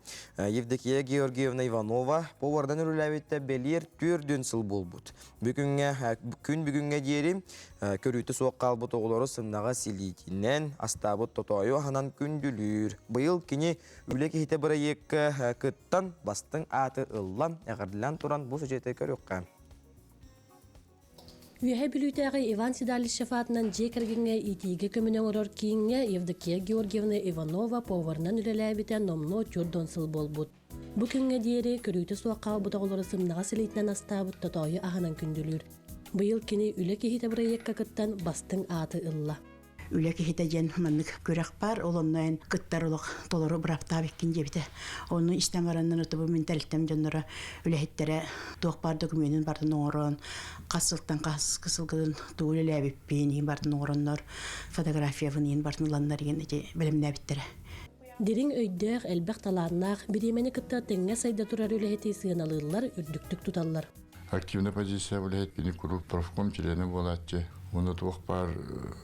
A: Евдокия Георгиевна Иванова повардан үлэлээбитэ бэлиэр түөрдүн сыл буолбут. Бүгүҥҥэ күн бүгүҥҥэ диэри көрүүтэ суох хаалбыт оҕолору сымнаҕас илиитинэн астаабыт тотоойу аһынан күндүлүүр. Быйыл кини үлэ киһитэ бырайыакка кыттан бастыҥ ааты ыллан, эҕэрдэлээн туран бу сюжеты көрүөххэ.
Y: Үөһээ Бүлүүтээҕи Иван Седалищев аатынан дьиэ кэргэҥҥэ иитиигэ көмөнү оҥорор кииҥҥэ Евдокия Георгиевна Иванова поварынан үлэлээбитэ номнуо түөрт сыл буолбут. Бу күҥҥэ диэри көрүүтэ суох хаалбыт оҕолору сымнаҕас илиитинэн астаабыт тотоойу аһынан күндүлүүр. Быйыл кини Үлэ киһитэ бырайыакка кыттан бастыҥ ааты ылла.
K: Үлэ киһитэ диэн маннык күрэх бар, ол онно эн кыттар олох толору бырааптаабыккын диэбитэ. Ону истэн бараннан отобу мин тэрилтэм дьонноро үлэһиттэрэ туох баар докумуонун бартын оҥорон, хас сылтан хас сылгытын тугу үлэлээбиппин иһин бартын оҥороннор, фотографиябын иһин бартын ыланнар иһин ити бэлэмнээбиттэрэ.
Y: Дириҥ өйдөөх, элбэх талааннаах, бириэмэни кытта тэҥҥэ сайда турар үлэһити сыаналыыллар, үрдүктүк туталлар.
L: Активная позиция үлэһит кини куруук профком чилиэнэ буолааччы. Уонна туох баар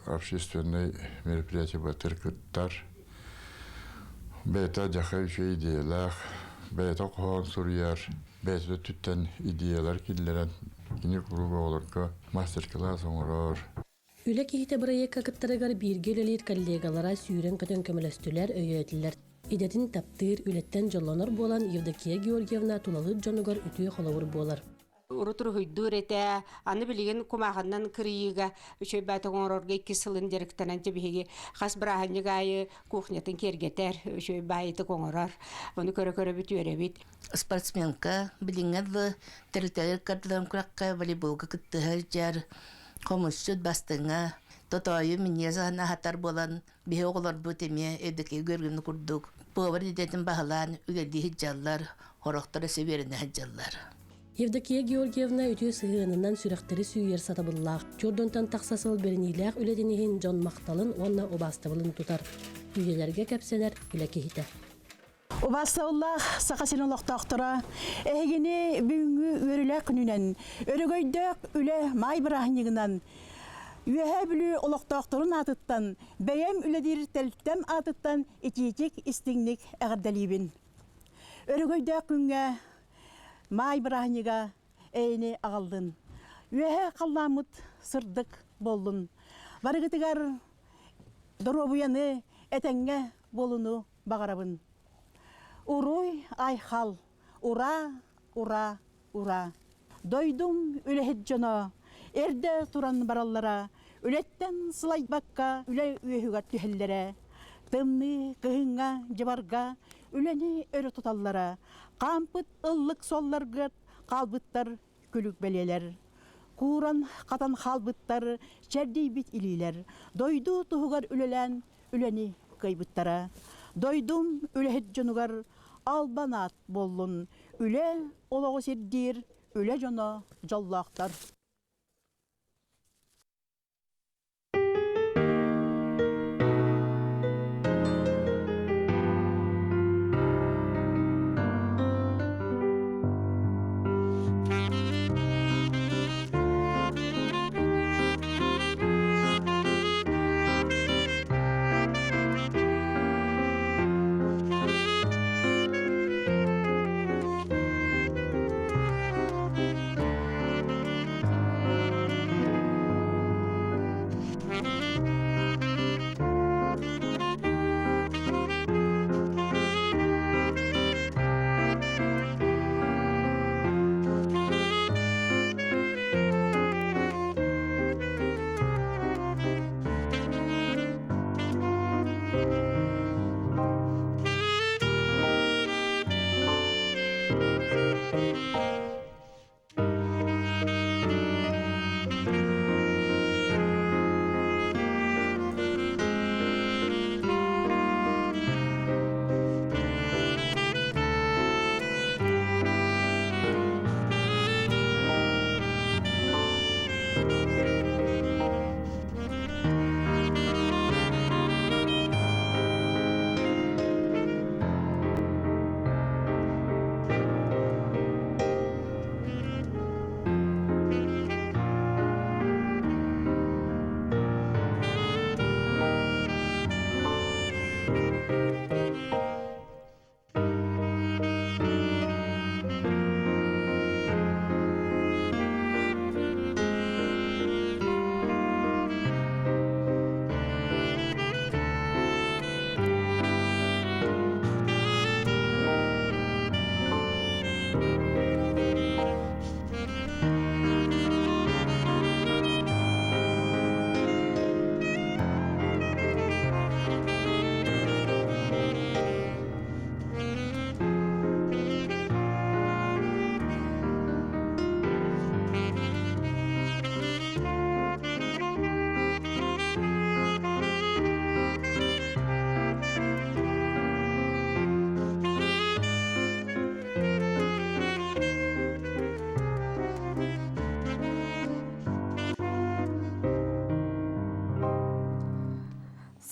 L: общественнай мероприятие батыр кыттар. Бэйэтэ дьаха үчүгэй идеялаах, бэйэтэ хоһоон суруйар, бэйэтэ өттүттэн идеялар киллэрэн кини куруук оҕолорго мастер-класс оҥорор.
Y: Үлэ киһитэ бырайыакка кыттарыгар бииргэ үлэлиир коллегалара сүүрэн-көтөн көмөлөстүлэр, өйөөтүлэр. Идэтин таптыыр, үлэттэн дьоллонор буолан Евдокия Георгиевна тулалыыр дьонугар үтүө холобур буолар.
M: Урут уруһуйдуур этэ, аны билигин кумааҕыннан кырыйыыга үчүгэй баатык оҥорорго икки сылын дьарыктанан дьэ биһиги хас бырааһынньык аайы кухнятын киэргэтэр, үчүгэй баайытык оҥорор. Ону көрө-көрө бүтүөрэбит.
N: Спортсменка билиҥҥэ дылы тэрилтэлэр кардыларын күрэххэ волейболга кыттыһар дьар хомусчут бастыҥа тотоойу минньигэс аһын аһатар буолан биһи оҕолорбут эмиэ Евдокия Георгиевна курдук повар идэтин баһылаан үлэлии сылдьаллар, сорохтор өссө үөрэнэ сылдьаллар.
Y: Евдокия Георгиевна үтүө сыһыанынан сүрэхтэри сүүйэр сатабыллаах, чордонтон тахса сыл бэриниилээх үлэтин иһин дьон махталын уонна убаастабылын тутар, үйэлэргэ кэпсэнэр үлэ киһитэ.
O: Убаастабыллаах Саха сирин олохтоохторо, эһигини бүгүҥҥү үөрүүлээх күнүнэн, өрөгөйдөөх үлэ маай бырааһынньыгынан Үөһээ Бүлүү олохтоохторун аатыттан, бэйэм үлэлиир тэрилтэм аатыттан итиитик истиҥник эҕэрдэлиибин. Өрөгөйдөөх күҥҥэ маай бырааһынньыга эйэни аҕаллын. Үөһээ халлааммыт сырдык буоллун. Барыгытыгар доруобуйаны, этэҥҥэ буолууну баҕарабын. Уруй айхал, ура, ура, ура. Дойдум үлэһит дьоно эрдэ туран бараллара, үлэттэн сылайбакка үлэ үөһүгэр түһэллэрэ. Тымныы кыһыҥҥа дьыбарга үлэни өрө туталлара, хаампыт ыллык суолларгыт хаалбыттар күлүк бэлиэлэр. Кууран хатан хаалбыттар чэрдийбит илиилэр, дойду туһугар үлэлээн үлэни кыайбыттара. Дойдум үлэһит дьонугар албан аат буоллун, үлэ олоҕу сирдиир үлэ дьоно дьоллоохтор.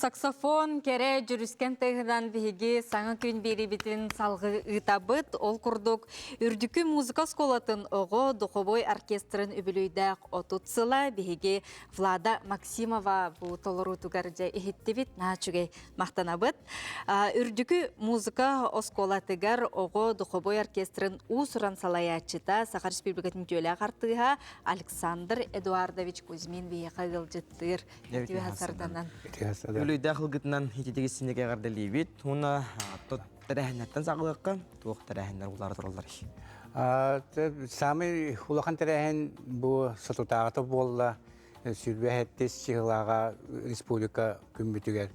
B: Саксофон кэрэ дьүрүскэн тыаһынан биһиги саҥа күн биэриибитин салгыы ыытабыт. Ол курдук, Үрдүкү музыка оскуолатын оҕо духовой оркестрын үбүлүөйдээх 30 сыла биһиги Влада Максимова бу толоруутугар дьэ иһиттибит. Наһаа үчүгэй махтанабыт. Үрдүкү музыка оскуолатыгар оҕо духовой оркестрын уус-уран салайааччыта Саха Республикатын үтүөлээх артыыһа Александр Эдуардович Кузьмин биһиэхэ ыалдьыттыыр. Үтүө сарданан.
A: Үлүйдээх ылгытынан ититиги синеге эҕэрдэлиибит. Уна тэрээһиннэртэн саҕалыахха туох тэрээһиннэр улаара тураллар?
P: Самый улахан тэрээһин бу сотутааҕыта буолла. Сүрбэһэттис чыһылааҕа республика күммүтүгэр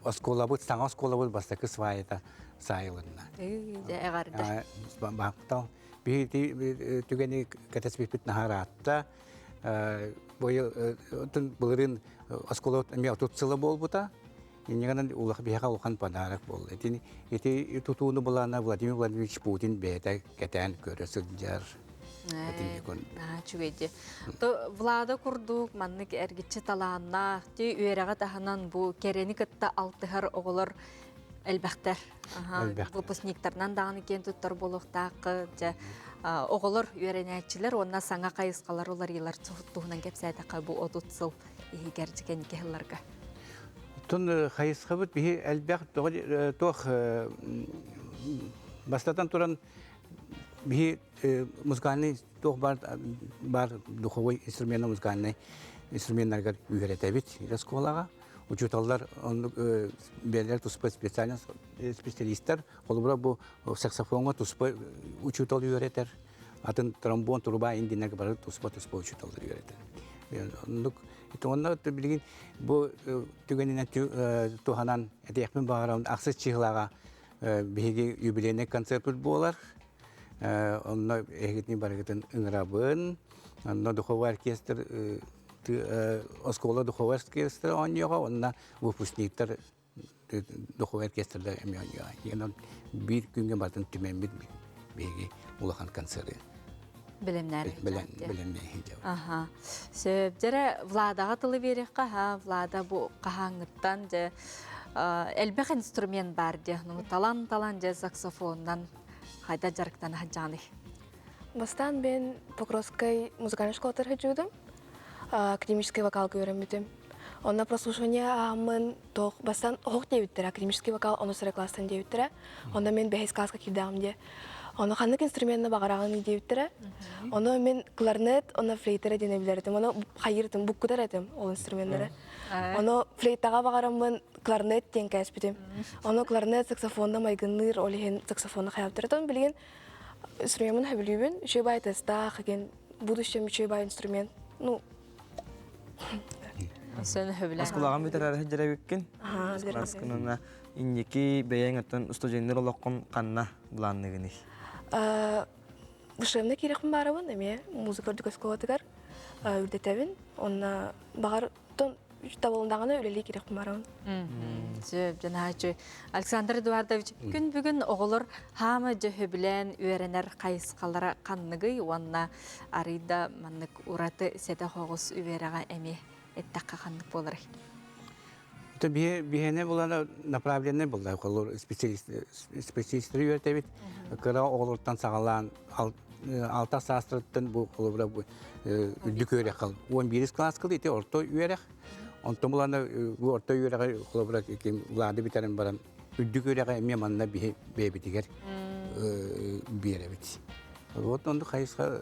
P: оскуолабыт, саҥа оскуолабыт бастакы сваята саайылынна.
B: Эҕэрдэ.
P: Баптал. Биһи түгэни кэтэспиппит наһаа ыраатта. Быйыл былырыын оскуола эмиэ 30 сыла буолбута. Иннигэнэн улахан биһиэхэ улахан подарок буолла. Итини ити тутууну былаана Владимир Владимирович Путин бэйэтэ кэтээн көрө сылдьар.
B: Үчүгэй дии. То Влада курдук маннык эргиччи талааннаах, ти үөрэҕи таһынан бу кэрэни кытта алтыһар оҕолор элбэхтэр. Выпускниктарынан даҕаны киэн туттар буолуохтааххы. Дьэ, оҕолор үөрэнээччилэр уонна саҥа хайысхалар уларыйылар туһунан кэпсээтэххэ бу 30 сыл иһигэр кэнники сылларга.
P: Оттон хайысхабыт биһи элбэх туох бастатан туран биһи музыкальный туох бар бар духовой инструмент музыкальный инструменнаргар үөрэтэбит оскуолаҕа учууталлар оннук бэйэлэр туспа специальность специалистар холобура бу саксофоҥҥа туспа учуутал үөрэтэр атын тромбон труба индиннэргэ бары туспа туспа учууталлар үөрэтэр оннук онно билигин бу түгэнинэн туһанан этиэхпин баҕарабын ахсыс чыһылааҕа биһиги юбилейный концертпыт буолар онно эһигитини барыгытын ыҥырабын онно духовой оркестр оскуола духовой оркестр оонньуоҕа уонна выпускниктар духовой оркестрда эмиэ оонньуоҕа онон биир күҥҥэ барытын түмэммит биһиги улахан концерты
B: Бэлэмнээр.
P: Бэлэмнээһин
B: Аха. Сөп. Дьэрэ Владаҕа тылы биэриэххэ, ха, Влада бу хаһааҥҥыттан дьэ элбэх инструмент баар дьэ. Ну талан-талан дьэ саксофонунан хайда дьарыктана сылдьаҕыный?
H: Бастаан мен Покровскай музыкальнай школатыгар сылдьыбытым. Академическай вокалга үөрэммитим. Онно прослушивание ааһаммын туох бастаан оһох диэбиттэрэ, академический вокал онус эрэ класстан диэбиттэрэ. Онно мен бэһис класска киирдэҕим диэ. Ону ханнык инструменны баҕараҕын диэбиттэрэ. Ону мен кларнет, онно флейтера диэн билэр этим. Ону хайыыр этим, буккутар этим ол инструменнары. Ону флейтаҕа баҕараммын кларнет диэн кээспитим. Ону кларнет саксофонна майгынныыр, ол иһин саксофону хайаабыттар. Оттон билигин инструмеммын сөбүлүүбүн. Үчүгэй баай тыастаах, игин будущем үчүгэй баай инструмент. Ну,
B: Сөн хөбүлээн.
A: Оскуолаҕа бүтэрэр сылдьар Кылааскынына инники бэйэҥ оттон студеннар олоххун ханна былаанныгыный?
H: Душевно киирэхпин баарабын эмиэ музыка үрдүк оскуолатыгар үрдэтэбин. Онно баҕар табылындаҕына үлэлии киирэхпин баарабын.
B: Сөп, дьанаачы. Александр Эдуардович, күн бүгүн оҕолор хаама дьэ сөбүлээн үөрэнэр хайысхалара ханныгый уонна арыйда маннык ураты сэтэ хоҕус үөрэҕэ эмиэ эттэххэ ханнык буоларый?
P: Это биһиэнэ булана направленный булла холор специалист специалисттары үөрэтэбит. Кыра оҕолортон саҕалаан алта саастарыттан бу холобура бу үрдүк үөрэх 11 класс ити орто үөрэх. Онтон булана бу орто үөрэҕи холобура ким Влады бүтэрэн баран үрдүк үөрэҕи эмиэ манна биһи бэйэбитигэр биэрэбит. Вот оннук хайысха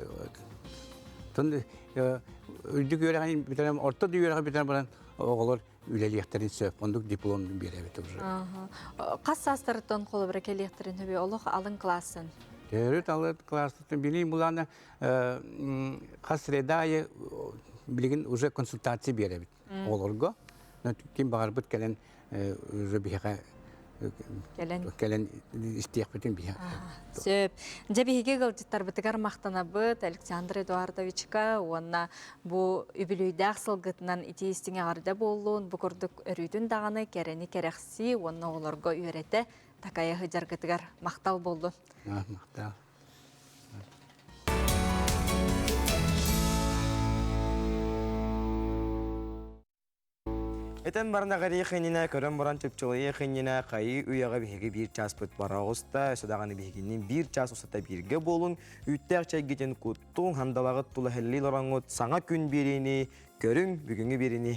P: тон үрдүк үөрэҕин бүтэрэн орто да үөрэҕи бүтэрэн баран оҕолор үлэлиэхтэрин сөп. Оннук диплом биэрэбит уже.
B: Хас саастарыттан холобура кэлиэхтэрин сөбүй олох алын классын?
P: Төрүт алын класстан билин булана хас среда айы билигин уже консультация биэрэбит оҕолорго. Ким баҕарбыт кэлэн уже биһиэхэ
B: кэлэн
P: кэлэн истиэхпитин биһиэхэ.
B: Сөп. Дьэ биһиги ыалдьыттарбытыгар махтанабыт Александр Эдуардовичка уонна бу үбүлүөйдээх сылгытынан итии истиҥ эҕэрдэ буоллун, бу курдук өрүүтүн даҕаны кэрэни кэрэхсии уонна оҕолорго үөрэтэ такайа сылдьаргытыгар махтал буоллун.
P: Махтал.
A: Этэн баран аҕарыйах иннинэ, көрөн баран чыпчылыйыах иннинэ, хайыы үйэҕэ биһиги биир чааспыт бара оҕуста, өссө даҕаны биһигинниин биир чаас устата бииргэ буолуҥ, үүттээх чэйгитин куттуҥ, хандалаҕыт тула иһиллии олороҥҥут, саҥа күн биэриини көрүҥ, бүгүҥҥү биэриини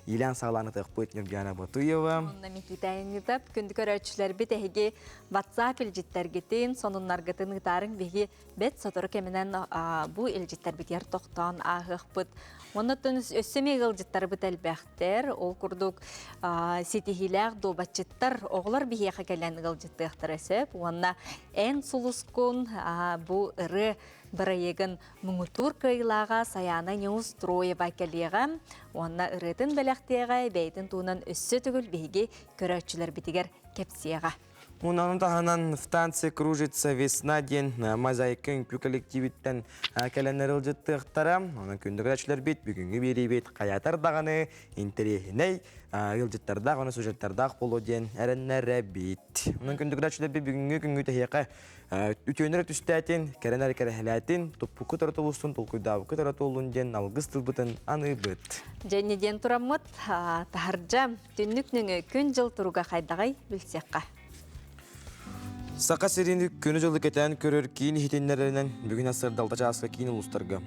A: иилээн-саҕалаан ытыахпыт Ньургуяна Ботуева.
B: Онно Никита Айанньытап, күндү көрөөччүлэрбит эһиги WhatsApp илдьиттэргитин, сонуннаргытын ыытаарыҥ биһиги Бэт сотору кэминэн бу илдьиттэрбитигэр тохтоон ааһыахпыт. Оннуттан өссө эмиэ ыалдьыттарбыт элбэхтэр. Ол курдук ситиһиилээх дуобатчыттар оҕолор биһиэхэ кэлэн ыалдьыттыахтара сөп. Уонна эн сулускун бу ырыа бырайыагын муҥутуур кыайыылааҕа Саяна Неустроева кэлиэҕэ. Уонна ырыатын бэлэхтиэҕэ, бэйэтин туһунан өссө төгүл биһиги көрөөччүлэрбитигэр кэпсиэҕэ.
A: Онон таһынан в танце кружится весна диэн мозаика үҥкүү коллективиттэн кэлэннэр ылдьыттыахтара. Онон күндү көрөөччүлэрбит бүгүҥҥү биэриибит хайатар даҕаны интэриэһинэй ыалдьыттардаах уонна сюжеттардаах буолуо диэн эрэннэрэбит. Онон күндү көрөөччүлэрбит бүгүҥҥү күҥҥү тэһиэхэ үтүөнү эрэ түстээтин, кэрэн эрэ кэрэһэлээтин, туппуккут эрэ тулустун, толкуйдаабыккыт эрэ туоллун диэн алгыс тылбытын аныыбыт.
B: Дьэ, диэн тураммыт таһырдьа Түннүк нөҥүө күн-дьыл туруга хайдаҕый билсиэххэ.
A: Саха сирин күнү-дьылы кэтээн көрөр киин иһитиннэрэринэн бүгүн сарсыарда чааска киин улуустарга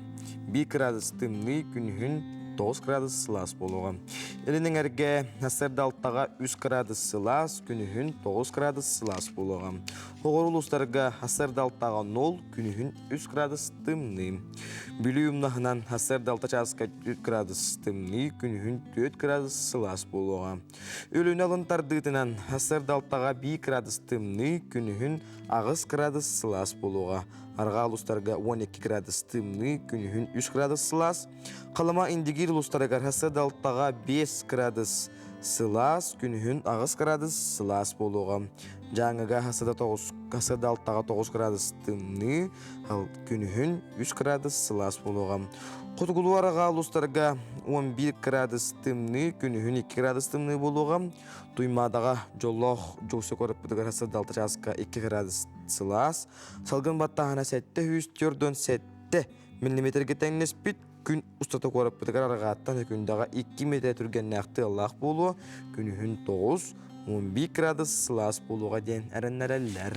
A: 1 градус тымныы күнүһүн 9 градус сылаас буолуоҕа. Илин эҥэргэ сарсыарда алтаҕа 3 градус сылаас, күнүһүн 9 градус сылаас буолуоҕа. Оҕор улуустарга сарсыарда алтаҕа 0, күнүһүн 3 градус тымныы. Бүлүү умнаһынан сарсыарда алта чааска 4 градус тымныы, күнүһүн 4 градус сылаас буолуоҕа. Өлүнэ алын тардыытынан сарсыарда алтаҕа 1 градус тымныы, күнүһүн 8 градус сылаас буолуоҕа. Арҕаа улуустарга 12 градус тымныы, күнүһүн 3 градус сылаас. Халыма Индигиир улуустарыгар сарсыарда алтаҕа 5 градус сылаас, күнүһүн 8 градус сылаас буолуоҕа. Дьааҥыга сарсыарда 9 сарсыарда алтаҕа 9 градус тымныы, күнүһүн 3 градус сылаас буолуоҕа. Хотугулуу арҕаа улуустарга 11 градус тымныы, күнүһүн 2 градус тымныы буолуоҕа. Туймаадаҕа дьоллоох дьолсу куораппытыгар сарсыарда 6 чааска 2 градус сылаас. Салгын баттааһына 747 миллиметргэ тэҥнэспит. Күн устата куораппытыгар арҕааттан Өкүндэҕэ 2 метр түргэннээх тыаллаах буолуо, күнүһүн 9, 11 градус сылаас буолуоҕа диэн эрэннэрэллэр.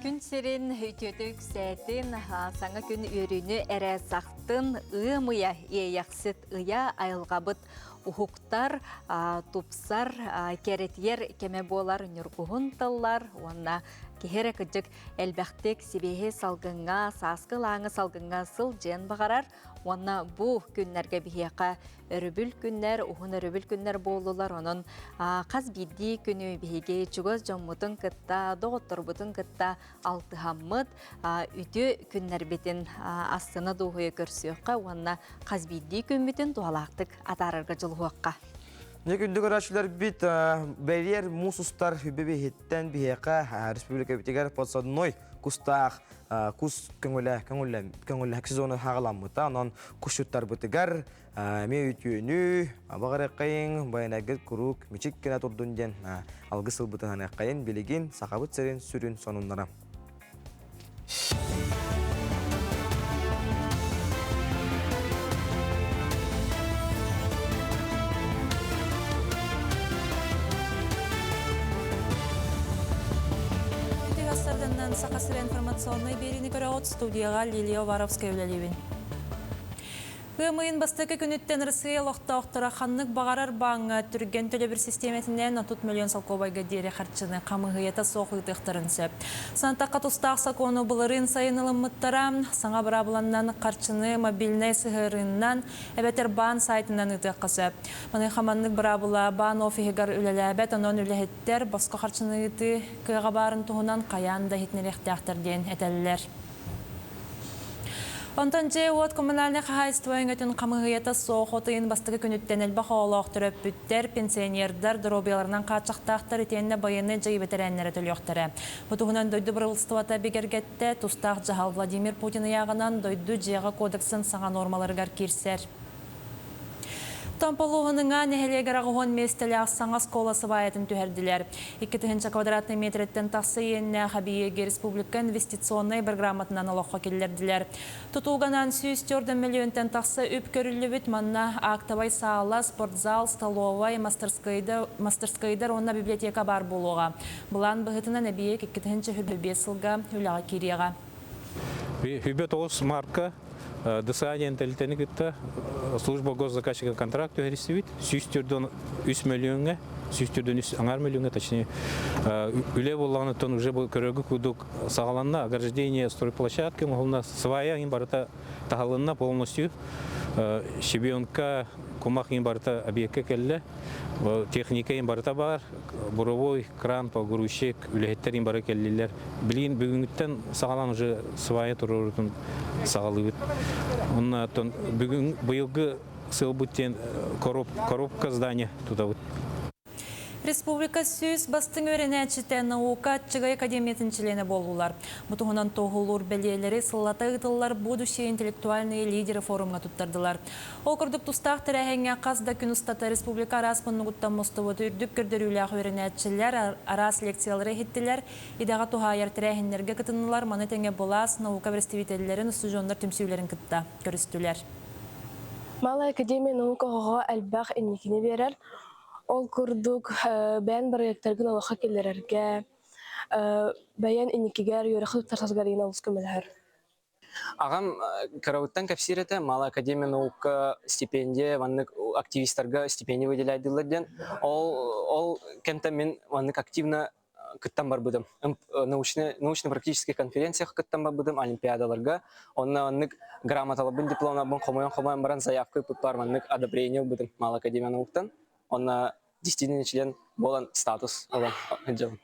B: Күн сирин үтүөтэ үксээтин, саҥа күн үөрүүнү эрэ сахтын, ыам ыйа иэйэхсит ыйа айылҕабыт уһуктар, тупсар, кэрэтийэр кэмэ буолар ньургуһун тыллар уонна киһи эрэ кырдьык элбэхтик сибиэһи салгыҥҥа, сааскы ылааҥы салгыҥҥа сылдьыан баҕарар уонна бу күннэргэ биһиэхэ өрөбүл күннэр, уһун өрөбүл күннэр буоллулар. Онон хас биирдии күнү биһиги чугас дьоммутун кытта, доҕотторбутун кытта алтыһаммыт, үтүө күннэрбитин астына дуоһуйа көрсүөххэ уонна хас биирдии күммүтүн туһалаахтык атаарарга дьулуһуохха.
A: Дьэ күндү көрөөччүлэрбит, бэлиэр муус устар үбү-биһиттэн биһиэхэ республикабытыгар подсадной кустаах кус көҥүлэ көҥүллэһик сезону хаҕаламмыта. Онон кусчуттарбытыгар эмиэ үтүөнү абаҕарыаххайыҥ, байанайгыт куруук мичик гына турдун диэн алгыс ылбытын аныаххайын билигин Сахабыт сирин сүрүн сонуннара.
C: Үтүө Саха сирэ информационнай биэриини көрөҕүт студияҕа Лилия Уваровская үлэлиибин. Ыам ыйын бастакы күнүттэн Россия олохтоохторо ханнык баҕарар бааҥҥа түргэн төлөбүр систиэмэтинэн 30 миллион солкуобайга диэри харчыны хамыыһыйата суох ыытыахтарын сөп. Санатахха тустаах сокуону былырыын сайын ылыммыттара. Саҥа быраабыланнан харчыны мобильнай сыһыарыыннан эбэтэр баан сайтынан ыытыахха сөп. Маныаха маннык быраабыла баан офиһыгар үлэлээбэт, онон үлэһиттэр босхо харчыны ыытыы кыаҕа баарын туһунан хайаан да иһитиннэриэхтээхтэр диэн этэллэр. Онтон дьиэ-уот коммунальнай хаһаайыстыба өҥөтүн хамыыһыйата суох от ыйын бастакы күнүттэн элбэх оҕолоох төрөппүттэр, пенсионердар, доруобуйаларынан хааччахтаахтар итиэннэ байыаннай дьайыы бэтэрээннэрэ төлүөхтэрэ. Бу туһунан дойду бырабыыталыстыбата бигэргэттэ. Тустаах дьаһал Владимир Путин ыйааҕынан дойду дьиэҕэ кодексын саҥа нуормаларыгар киирсэр. Томполуһунуҥа нэһилиэгэр аҕыһуон миэстэлээх саҥа оскуола сыбаайатын түһэрдилэр. 2000 квадратнай метрэттэн тахса иэннээх эбийиэги республика инвестиционнай программатынан олоххо киллэрдилэр. Тутууганан 104 миллионтан тахса үп көрүллүбүт. Манна актовай саала, спортзал, столовай, мастерскойдар уонна библиотека баар буолуоҕа. Былаан быһыытынан эбийиэк 2025 сылга үлэҕэ киириэҕэ.
D: Хүбэ тоҕус марка ДСА диэн тэрилтэни кытта служба госзаказчика контракт түһэристибит. 143 мөлүйүөҥҥэ, 143 аҥаар мөлүйүөҥҥэ, точнее, үлэ буоллаҕына уже бу көрөргө курдук саҕаланна ограждение стройплощадки оҥоһулунна, свая иҥин барыта таһылынна полностью. Щебенка, кумах иҥин барыта объекка кэллэ. Техника иҥин барыта баар. Буровой кран, погрузчик, үлэһиттэр иҥин бары кэллилэр. Билигин бүгүҥҥүттэн саҕалаан уже свая туруорутун саҕалыыбыт. Онно бүгүн быйылгы сыалбыт диэн коробка здание тутабыт.
C: Республика сүүс бастыҥ үөрэнээччитэ наука аччыгый академиятын чилиэнэ буоллулар. Бу туһунан туоһулуур бэлиэлэри сыллата ыытыллар «Будущие интеллектуальные лидеры» форумҥа туттардылар. Ол курдук тустаах тэрээһиҥҥэ хас да күн устата республика араас муннугуттан мустубут үрдүк көрдөрүүлээх үөрэнээччилэр араас лекциялары иһиттилэр, идэҕэ туһаайар тэрээһиннэргэ кытыннылар, маны тэҥэ былаас, наука бэрэстэбиитэллэрин, устудьуоннар түмсүүлэрин кытта көрүстүлэр.
Q: Малая академия наука оҕоҕо элбэх инникини биэрэр. Ол курдук, бэйэн бырайыактаргын олоххо киллэрэргэ, бэйэн инникигэр үөрэххэ туттарсаргар игин олус көмөлөһөр.
R: Аҕам кырабыттан кэпсиир этэ, Малая академия наука стипендия маннык активистарга стипендия выделяйдыыллар диэн. Ол ол кэмтэн мин маннык активно кыттан барбытым. Научно, научно-практическай конференцияҕа кыттан барбытым, олимпиадаларга. Онно маннык грамоталарбын, дипломнарбын хомуйан-хомуйан баран заявка ыыппыппар маннык одобрение ылбытым Малая академия науктан. Онно действительно член буолан статус ылан сылдьабын.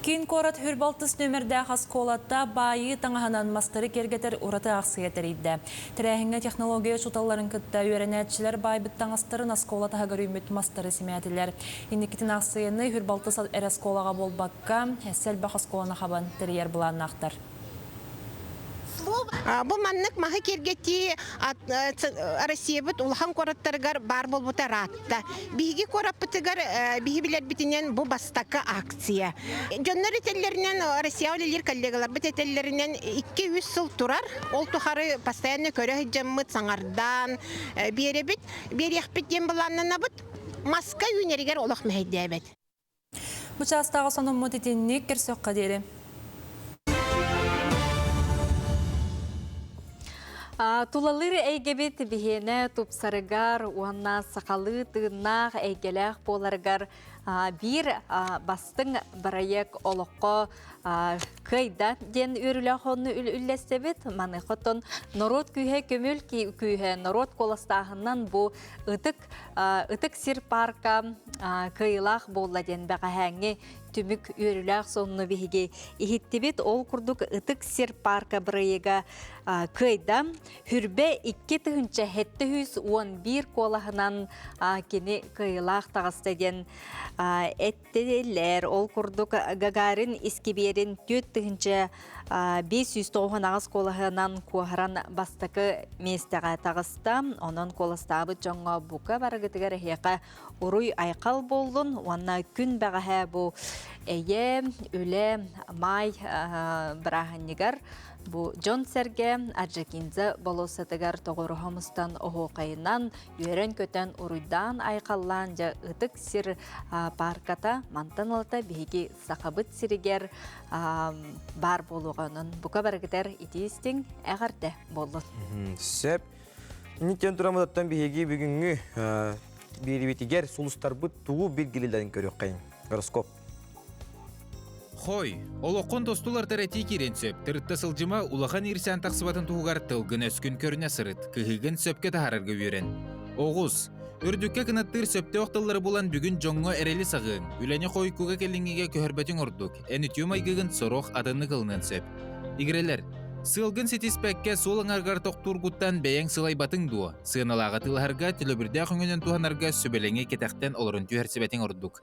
C: Киин куорат Хүрбалтыс нүөмэрдээх оскуолата баайыы таҥаһынан мастары киэргэтэр ураты аахсыйа тэрийдэ. Тэрээһиҥҥэ технология учууталларын кытта үөрэнээччилэр баайбыт таҥастарын оскуола таһыгар үүммүт мастары симээтилэр. Инникитин аахсыйаны Хүрбалтыс эрэ оскуолаҕа буолбакка, өссө элбэх оскуоланы хабан тэрийэр былааннаахтар.
M: Бу маннык маһы киэргэтии Россиябыт улахан куораттарыгар баар буолбута ыраатта. Биһиги куораппытыгар биһи билэрбитинэн бу бастакы акция. Дьоннор этэллэринэн, Россияҕа үлэлиир коллегаларбыт этэллэринэн 2-3 сыл турар. Ол тухары постоянно көрө сылдьаммыт, саҥардаан биэрэбит. Биэриэхпит диэн былааннанабыт. Маска үүнэригэр олох мэһэйдээбэт.
C: Бу чаастааҕы сонуммут итинник көрсөххө диэри.
B: Тулалыыр эйгэбит биһиэнэ тупсарыгар уонна сахалыы тыыннаах эйгэлээх буоларыгар биир бастыҥ бырайыак олоххо кыайда диэн үөрүүлээх онну үллэстэбит. Маныхаттан норуот күүһэ көмүл күүһэ норуот куоластааһынынан бу ытык ытык сир парка кыайыылаах буолла диэн бэҕэһээҥҥи түмүк үөрүүлээх сонуну биһиги иһиттибит. Ол курдук ытык сир парка бырайыга кыайда. Хүрбэ 2711 куолаһынан кини кыайыылаах таҕыста диэн эттилэр. Ол курдук Гагарин искибиэрин 4598 куолаһынан куоһаран бастакы миэстэҕэ таҕыста. Онон куоластаабыт дьоҥҥо бука барыгытыгар эһиэхэ уруй-айхал буоллун уонна күн бэҕэһээ бу эйэ, үлэ, маай бырааһынньыгар бу дьон-сэргэ Арджакинза болуоссатыгар тоҕуоруһа мустан оһуохайынан үөрэн-көтөн уруйдаан-айхаллаан дьэ ытык сир паарката мантан ылата биһиги Сахабыт сиригэр баар буолуоҕа онон бука барыгытар итии истиҥ эҕэрдэ буоллун.
A: Сөп. Инниттэн тураммытыттан биһиги бүгүҥҥү биэрибитигэр сулустарбыт тугу билгилилэрин көрүөххэйиҥ. Гороскоп.
S: Хой, олоххун тостулар этии киирэн сөп. Тырытта сылдьыма улахан иирсээн тахсыбатын туһугар тылгын өскүн көрүнэ сырыт, кыһыыгын сөпкө таһаарарга үөрэн. Оҕус, үрдүккэ кынаттыыр сөптөөх тыллары булан бүгүн дьоҥҥо эрэли саҕыаҥ, үлэни хойуккуга кэлиҥҥигэ көһөрбөтүҥ ордук, эн үтүө майгыгын сорох атыннык ылыныан сөп. Игирэлэр, сыалгын ситиспэккэ суол аҥаргар тохтуургуттан бэйэҥ сылайбатыҥ дуо? Сыаналааҕы атыылаһарга, төлөбүрдээх өҥөнөн туһанарга сүбэлэҥи кэтэхтэн олорон түһэрсибэтиҥ ордук.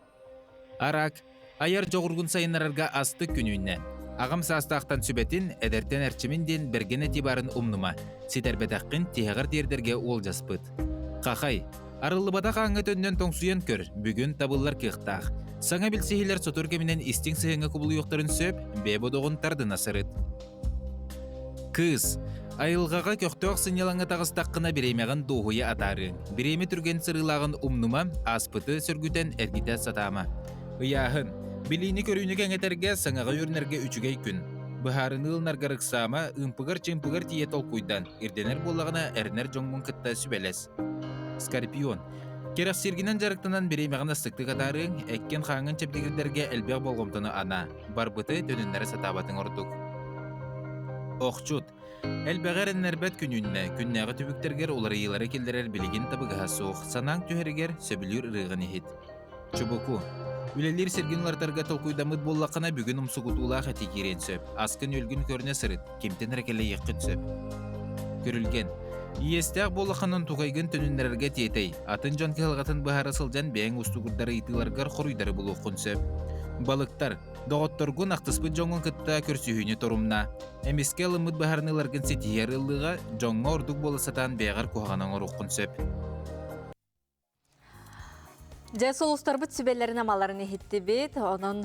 S: Арак, айар дьоҕургун сайыннарарга астык күн үүннэ. Аҕам саастаахтан сүбэтин, эдэртэн эрчимин диэн бэргэн этии баарын умнума. Ситэрбэтэххин тиһэҕэр тиэрдэргэ уолдьаспыт. Хахай, арыллыбатах ааҥҥа төннөн тоҥсуйан көр, бүгүн табыллар кыахтаах. Саҥа билсиһиилэр сотору кэминэн истиҥ сыһыаҥҥа кубулуйуохтарын сөп, бэйэ бодоҕун тардына сырыт. Кыыс, айылҕаҕа көхтөөх сынньалаҥҥа таҕыстаххына бириэмэҕин дуоһуйа атаарыаҥ. Бириэмэ түргэн сырыылааҕын умнума, ааспыты сөргүтэн эргитэ сатаама. Ыйааһын. Билиини-көрүүнү кэҥэтэргэ, саҥаҕа үөрэнэргэ үчүгэй күн. Быһаарыныы ылынаргар ыксаама, ымпыгар-чымпыгар тиийэ толкуйдан, ирдэнэр буоллаҕына эрэнэр дьоҥҥун кытта сүбэлэс. Скорпион. Кэрэхсииргинэн дьарыктанан бириэмэҕин астыктык атаарыаҥ, эккин-хааҥҥын чэбдигирдэргэ элбэх болҕомтону анаа. Барбыты төнүннэрэ сатаабатыҥ ордук. Охчут. Элбэҕи эрэннэрбэт күнүүннэ, күннээҕи түбүктэргэр уларыйыылары киллэрэр билигин табыгаһа суох, санааҥ түһэригэр сөбүлүүр ырыаҕын иһит. Чубуку. Үлэлиир сиргин уларытарга толкуйдаммыт буоллаххына, бүгүн умсугутуулаах этии киириэн сөп. Аскын-үөлгүн көрүнэ сырыт, кимтэн эрэ кэлэйиэххин сөп. Күрүлгэн. Иэстээх буоллаххына тукайгын төнүннэрэргэ тиэтэй. Атын дьон кыһалҕатын быһаара сылдьан бэйэҥ устугурдары ыйытыыларгар хоруйдары булуоххун сөп. Балыктар. Доҕотторгун ахтыспыт дьоҥҥун кытта көрсүһүүнү торумна. Эмискэ ылыммыт быһаарыныыларгын ситиһэр ыллыга дьоҥҥо ордук буола сатаан бэйэҕэр куһаҕаны оҥоруоххун сөп.
B: Дьэ, сулустарбыт сүбэлэрин-амаларын иһиттибит. Онон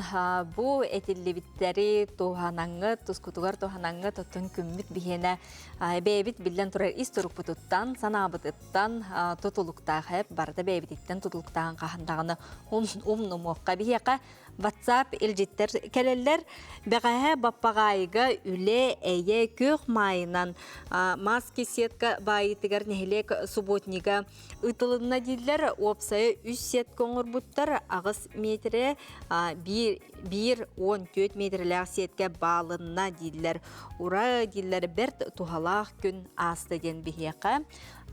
B: бу этиллибиттэри туһанаҥҥыт, тускутугар туһанаҥҥыт, оттон күммүт биһиэнэ бэйэбит биллэн турар ис турукпутуттан, санаабытыттан тутулуктаах эп, барыта бэйэбититтэн тутулуктааҕын хаһан даҕаны умнумуохха. Биһиэхэ WhatsApp илдьиттэр кэлэллэр. Бэҕэһээ Баппаҕаайыга үлэ, эйэ, күөх маайынан маски сетка баайыытыгар нэһилиэк субботнига ыытылынна дииллэр. Уопсайа үс сетка оҥорбуттар. 8 метрэ, 1,14 метрэлээх сетка баалынна дииллэр. Ура дииллэр бэрт туһалаах күн ааста диэн биһиэхэ.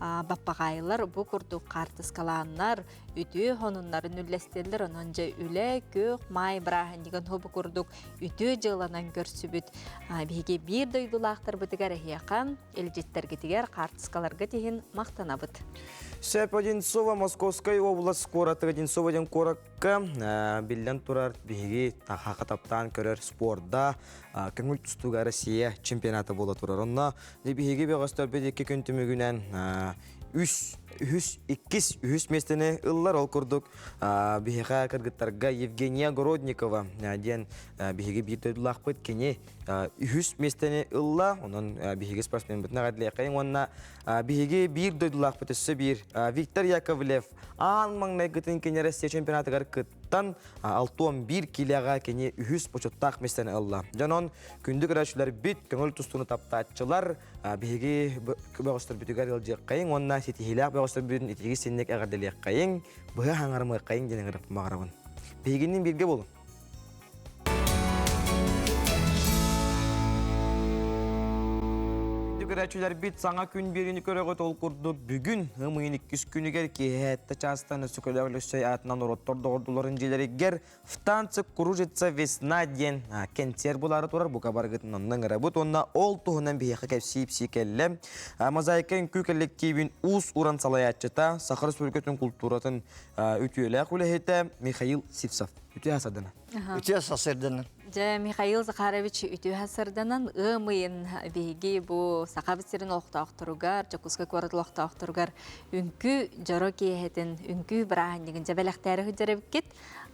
B: Баппаҕаайылар бу курдук хаартыскалааннар, үтүө сонуннарын үллэстэллэр. Онон дьэ үлэ, күөх маай бырааһынньыгын хобу курдук үтүө дьыаланан көрсүбүт биһиги биир дойдулаахтарбытыгар эһиэхэ илдьиттэргитигэр хаартыскаларгыт иһин махтанабыт.
A: Сөп Одинцова Московскай область куораты Одинцова диэн куоракка биллэн турар биһиги таха таптаан көрөр спорда көҥүл тустууга Россия чемпионата буола турар. Онно биһиги бөҕөстөрбүт икки күн түмүгүнэн үс, үһүс, иккис, үһүс миэстэни ыллар. Ол курдук биһиэхэ кыргыттарга Евгения Городникова диэн биһиги биир дойдулаахпыт кини үһүс миэстэни ылла. Онон биһиги спортсменбытын эҕэрдэлиэххэйиҥ уонна биһиги биир дойдулаахпыт өссө биир Виктор Яковлев аан маҥнайгытын кини Россия чемпионатыгар кыттан 61 киилэҕэ кини үһүс бочуоттаах миэстэни ылла. Дьонон күндү көрөөччүлэрбит, көҥүл тустууну таптааччылар биһиги бөҕөстөрбүтүгэр ыалдьыаххайыҥ уонна ситиһиилээх бөҕөстөрбүтүн итиги синник эҕэрдэлиэххэйиҥ, быһа хаҥарымыаххайыҥ диэн ыҥырыппын баҕарабын. Биһигинниин бииргэ буолуҥ. Көрөөччүлэрбит саҥа күн биэриини көрөҕүт ол курдук бүгүн ым ыйын иккис күнүгэр киэһэ чаастан Өссөкөлөөх Өлөксөй аатынан норуоттар доҕордууларын дьиэлэригэр В танце кружится весна диэн кэнсиэр булаары турар бука барыгытын онно ыҥырабыт уонна ол туһунан биһиэхэ кэпсии-ипсии кэллэ. Мозаика үҥкүү коллективин уус-уран салайааччыта, Саха Республикатын култууратын үтүөлээх үлэһитэ Михаил Сивцев. Үтүө сарданан.
E: Үтүө сарданан.
B: Дьэ, Михаил Захарович үтүө сарданан ыам ыйын биһиги бу Сахабыт сирин олохтоохторугар, Дьокуускай куорат олохтоохторугар үҥкүү дьоро киэһэтин, үҥкүү бырааһынньыгын дьэ бэлэхтээри сылдьар эбиккит.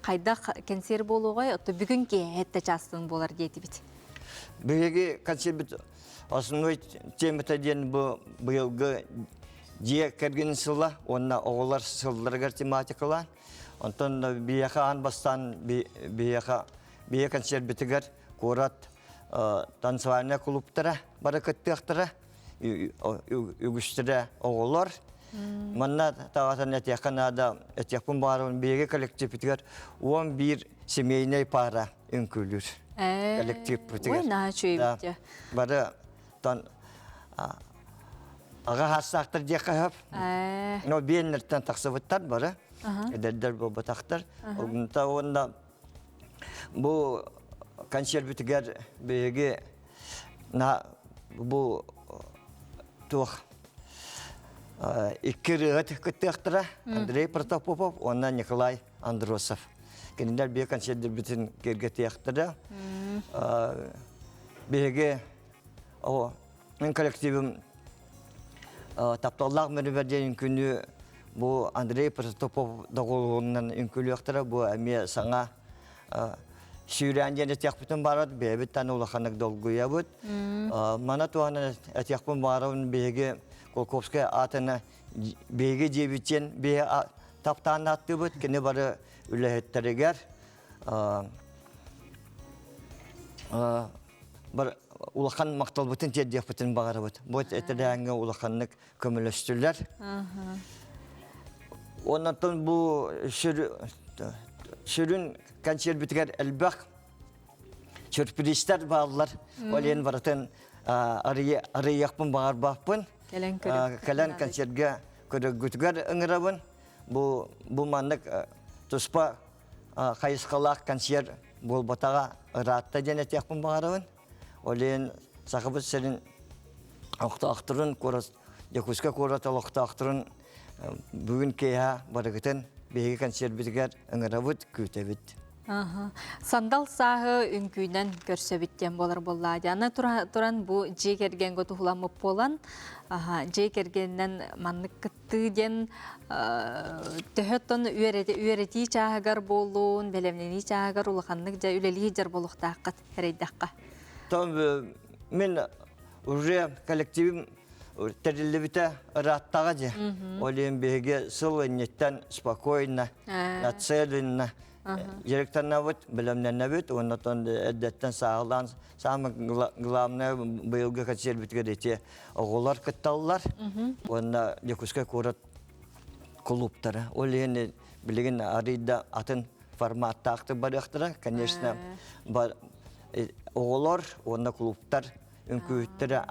B: Хайдах кэнсиэр буолуоҕай? Отто бүгүн киэһэ да чаастан буолар диэтибит.
E: Биһиги концерт основной темата диэн бу быйылгы дьиэ кэргэн сыла уонна оҕолор сылларыгар тематикалаан. Онтон биһиэхэ аан бастаан биһиэхэ биһиэ концербитигэр куорат танцевальнай клубтара бары кыттыахтара. Үгүстэрэ оҕолор. Манна таҕатан этиэххэ наада, этиэхпин баҕарабын, биһиги коллективпитигэр 11 семейнай пара үҥкүүлүүр. Коллективпитигэр.
B: Ой, наһаа үчүгэй
E: Бары тон аҕа хаастаахтар диэххэ сөп. Но биэннэртэн тахсыбыттар бары. Эдэрдэр буолбатахтар. Онта уонна бу консервитигэр биһиги на бу туох икки ырыаҕа кыттыахтара Андрей Протопопов уонна Николай Андросов. Кинилэр биир концердэрбитин киэргэтиэхтэрэ. Биһиги мин коллективым тапталлаах мөрүбэр диэн күнү. Бу Андрей Протопопов доҕуһуолунан үҥкүүлүөхтэрэ. Бу эмиэ саҥа сүүрээн диэн этиэхпитин баарат, бэйэбит тан улаханнык долгуйабыт. Мана туһанан этиэхпин баарабын биһиги Кулаковскай аатына биһиги дьиэбитин биһи таптаан ааттыыбыт, кини бары үлэһиттэригэр бар улахан махталбытын тиэрдиэхпитин баҕарабыт. Бу этэрээҥҥэ улаханнык көмөлөстүлэр. Оннотон бу сүрүн консервитигэр элбэх сюрпризтэр бааллар. Ол иһин барытын арыйыахпын баҕарбаппын. Кэлэн концертгэ көрөргүтүгэр ыҥырабын. Бу бу маннык туспа хайысхалаах концерт буолбатаҕа ыраатта диэн этиэхпин баҕарабын. Ол иһин Сахабыт сирин олохтоохторун, куорат, Дьокуускай куорат олохтоохторун бүгүн киэһэ барыгытын биһиги концербитигэр ыҥырабыт, күүтэбит.
B: Сандал сааһы үҥкүүнэн көрсөбүт диэн буолар буоллаа. Аны туран бу дьиэ кэргэҥҥэ туһуламмыт буолан, дьиэ кэргэнинэн маннык кыттыы диэн төһөттөн үөрэтии чааһыгар буолуун, бэлэмнэнии чааһыгар улаханнык дьэ үлэлии дьар буолуохтааххыт эрэйдэххэ.
E: Том мен уже коллективим тэриллибитэ ырааттаҕа дьэ. Ол иһин биһиги сыл инниттэн спокойно, нацеленно директорнабыт, бэлэмнэнэбит уонна эрдэттэн сааһылаан самое главное быйылгы концербитигэр ити оҕолор кытталлар уонна Дьокуускай куорат кулууптара. Ол иһин билигин арыйда атын форматтаахтык барыахтара. Конечно, оҕолор уонна кулууптар үҥкүүһүттэрэ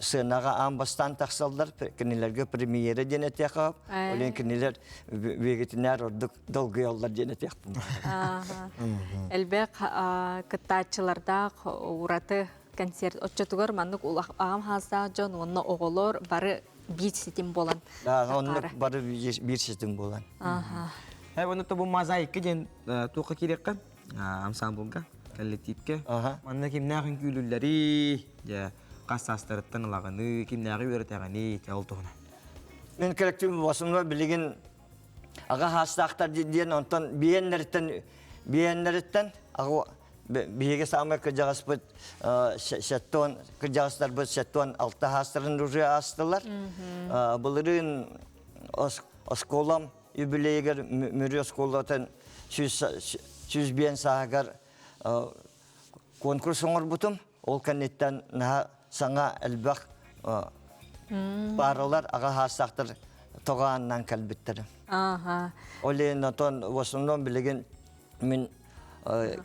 E: сценаҕа аан бастаан тахсаллар, кинилэргэ премьера диэн этиэхэ, ол кинилэр биэгитинээр ордук долгуйаллар диэн этиэхпин.
B: Элбэх кыттааччылардаах ураты концерт оччотугар маннык аҕам хаастаах дьон уонна оҕолор бары биир ситим буолан.
E: Да, оннук бары биир ситим буолан.
A: Э, онно бу мозаика диэн туохха киириэххэ ансамблга, коллективке. Манна кимнээх үҥкүүлүүллэрий, дьэ, хас саастарыттан ылаҕыный, кимнээҕи үөрэтэҕиний, ол туһунан.
E: Мин коллектив басымна билигин аҕа хаастаахтар диэн онтон биэннэриттэн биэннэриттэн аҕа биһиги саамай кырдьаҕаспыт сеттон кырдьаҕастарбыт сеттон алта хаастарын уже аастылар. Былырыын оскуолам юбилейигэр Мүрү оскуолатын 105 сааһыгар конкурс оҥорбутум. Ол кэнниттэн наһаа саҥа элбэх пааралар аҕа хаастаахтар тоҕооннан кэлбиттэрэ. Ол иһин отон в основном билигин мин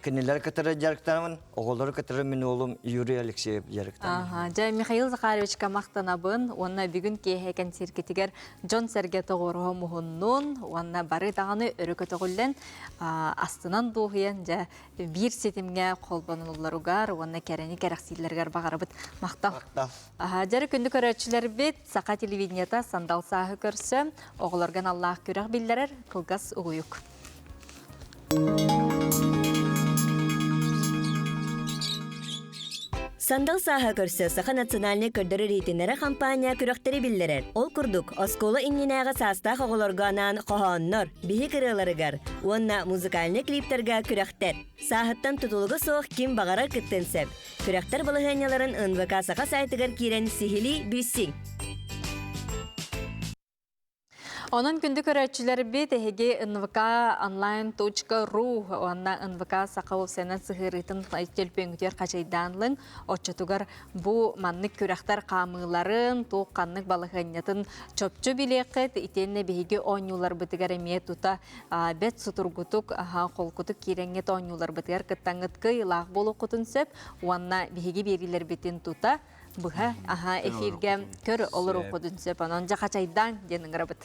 E: кинилэри кытары дьарыктанабын, оҕолору кытары мин уолум Юрий Алексеев дьарыктанар.
B: Ага, дьэ Михаил Захаровичка махтанабын уонна бүгүн киэһэ кэнсиэркитигэр дьон-сэргэ тоҕуоруһа муһуннун уонна бары даҕаны өрө көтөҕүллэн астынан дуоһуйан дьэ биир ситимҥэ холбонулларугар уонна кэрэни кэрэхсииллэригэр баҕарабыт махтал. Аха, дьэ күндү көрөөччүлэрбит Саха телевидениета сандал сааһы көрсө оҕолорго аналлаах күрэх биллэрэр кылгас угуйук.
T: Сандал сааһа көрсө Саха национальнай көрдөрөр иһитиннэрэр хампаанньа күрэхтэри биллэрэр. Ол курдук, оскуола иннинээҕи саастаах оҕолорго анаан хоһооннор, биһик ырыаларыгар уонна музыкальнай клиптэргэ күрэхтэр. Сааһыттан тутулуга суох ким баҕарар кыттыан сөп. Күрэхтэр балаһыанньаларын НВК Саха сайтыгар киирэн сиһилии билсиҥ.
B: Онон күндү көрөөччүлэрбит эһиги нвк онлайн.ру уонна нвк саха уопсайынан сыһыарыытын төлпүөҥҥүтүгэр хачайдаан оччотугар бу маннык күрэхтэр хаамыыларын, туох ханнык балаһыанньатын чопчу билиэххит итиэннэ биһиги оонньууларбытыгар эмиэ тута бэт сутургутук, холкутук киирэҥҥит оонньууларбытыгар кыттаҥҥыт кыайыылаах буолуоххутун сөп уонна биһиги биэриилэрбитин тута быһа аха эфиргэ көр олоруоххутун сөп онон дьэ хачайдаан диэн ыҥырабыт.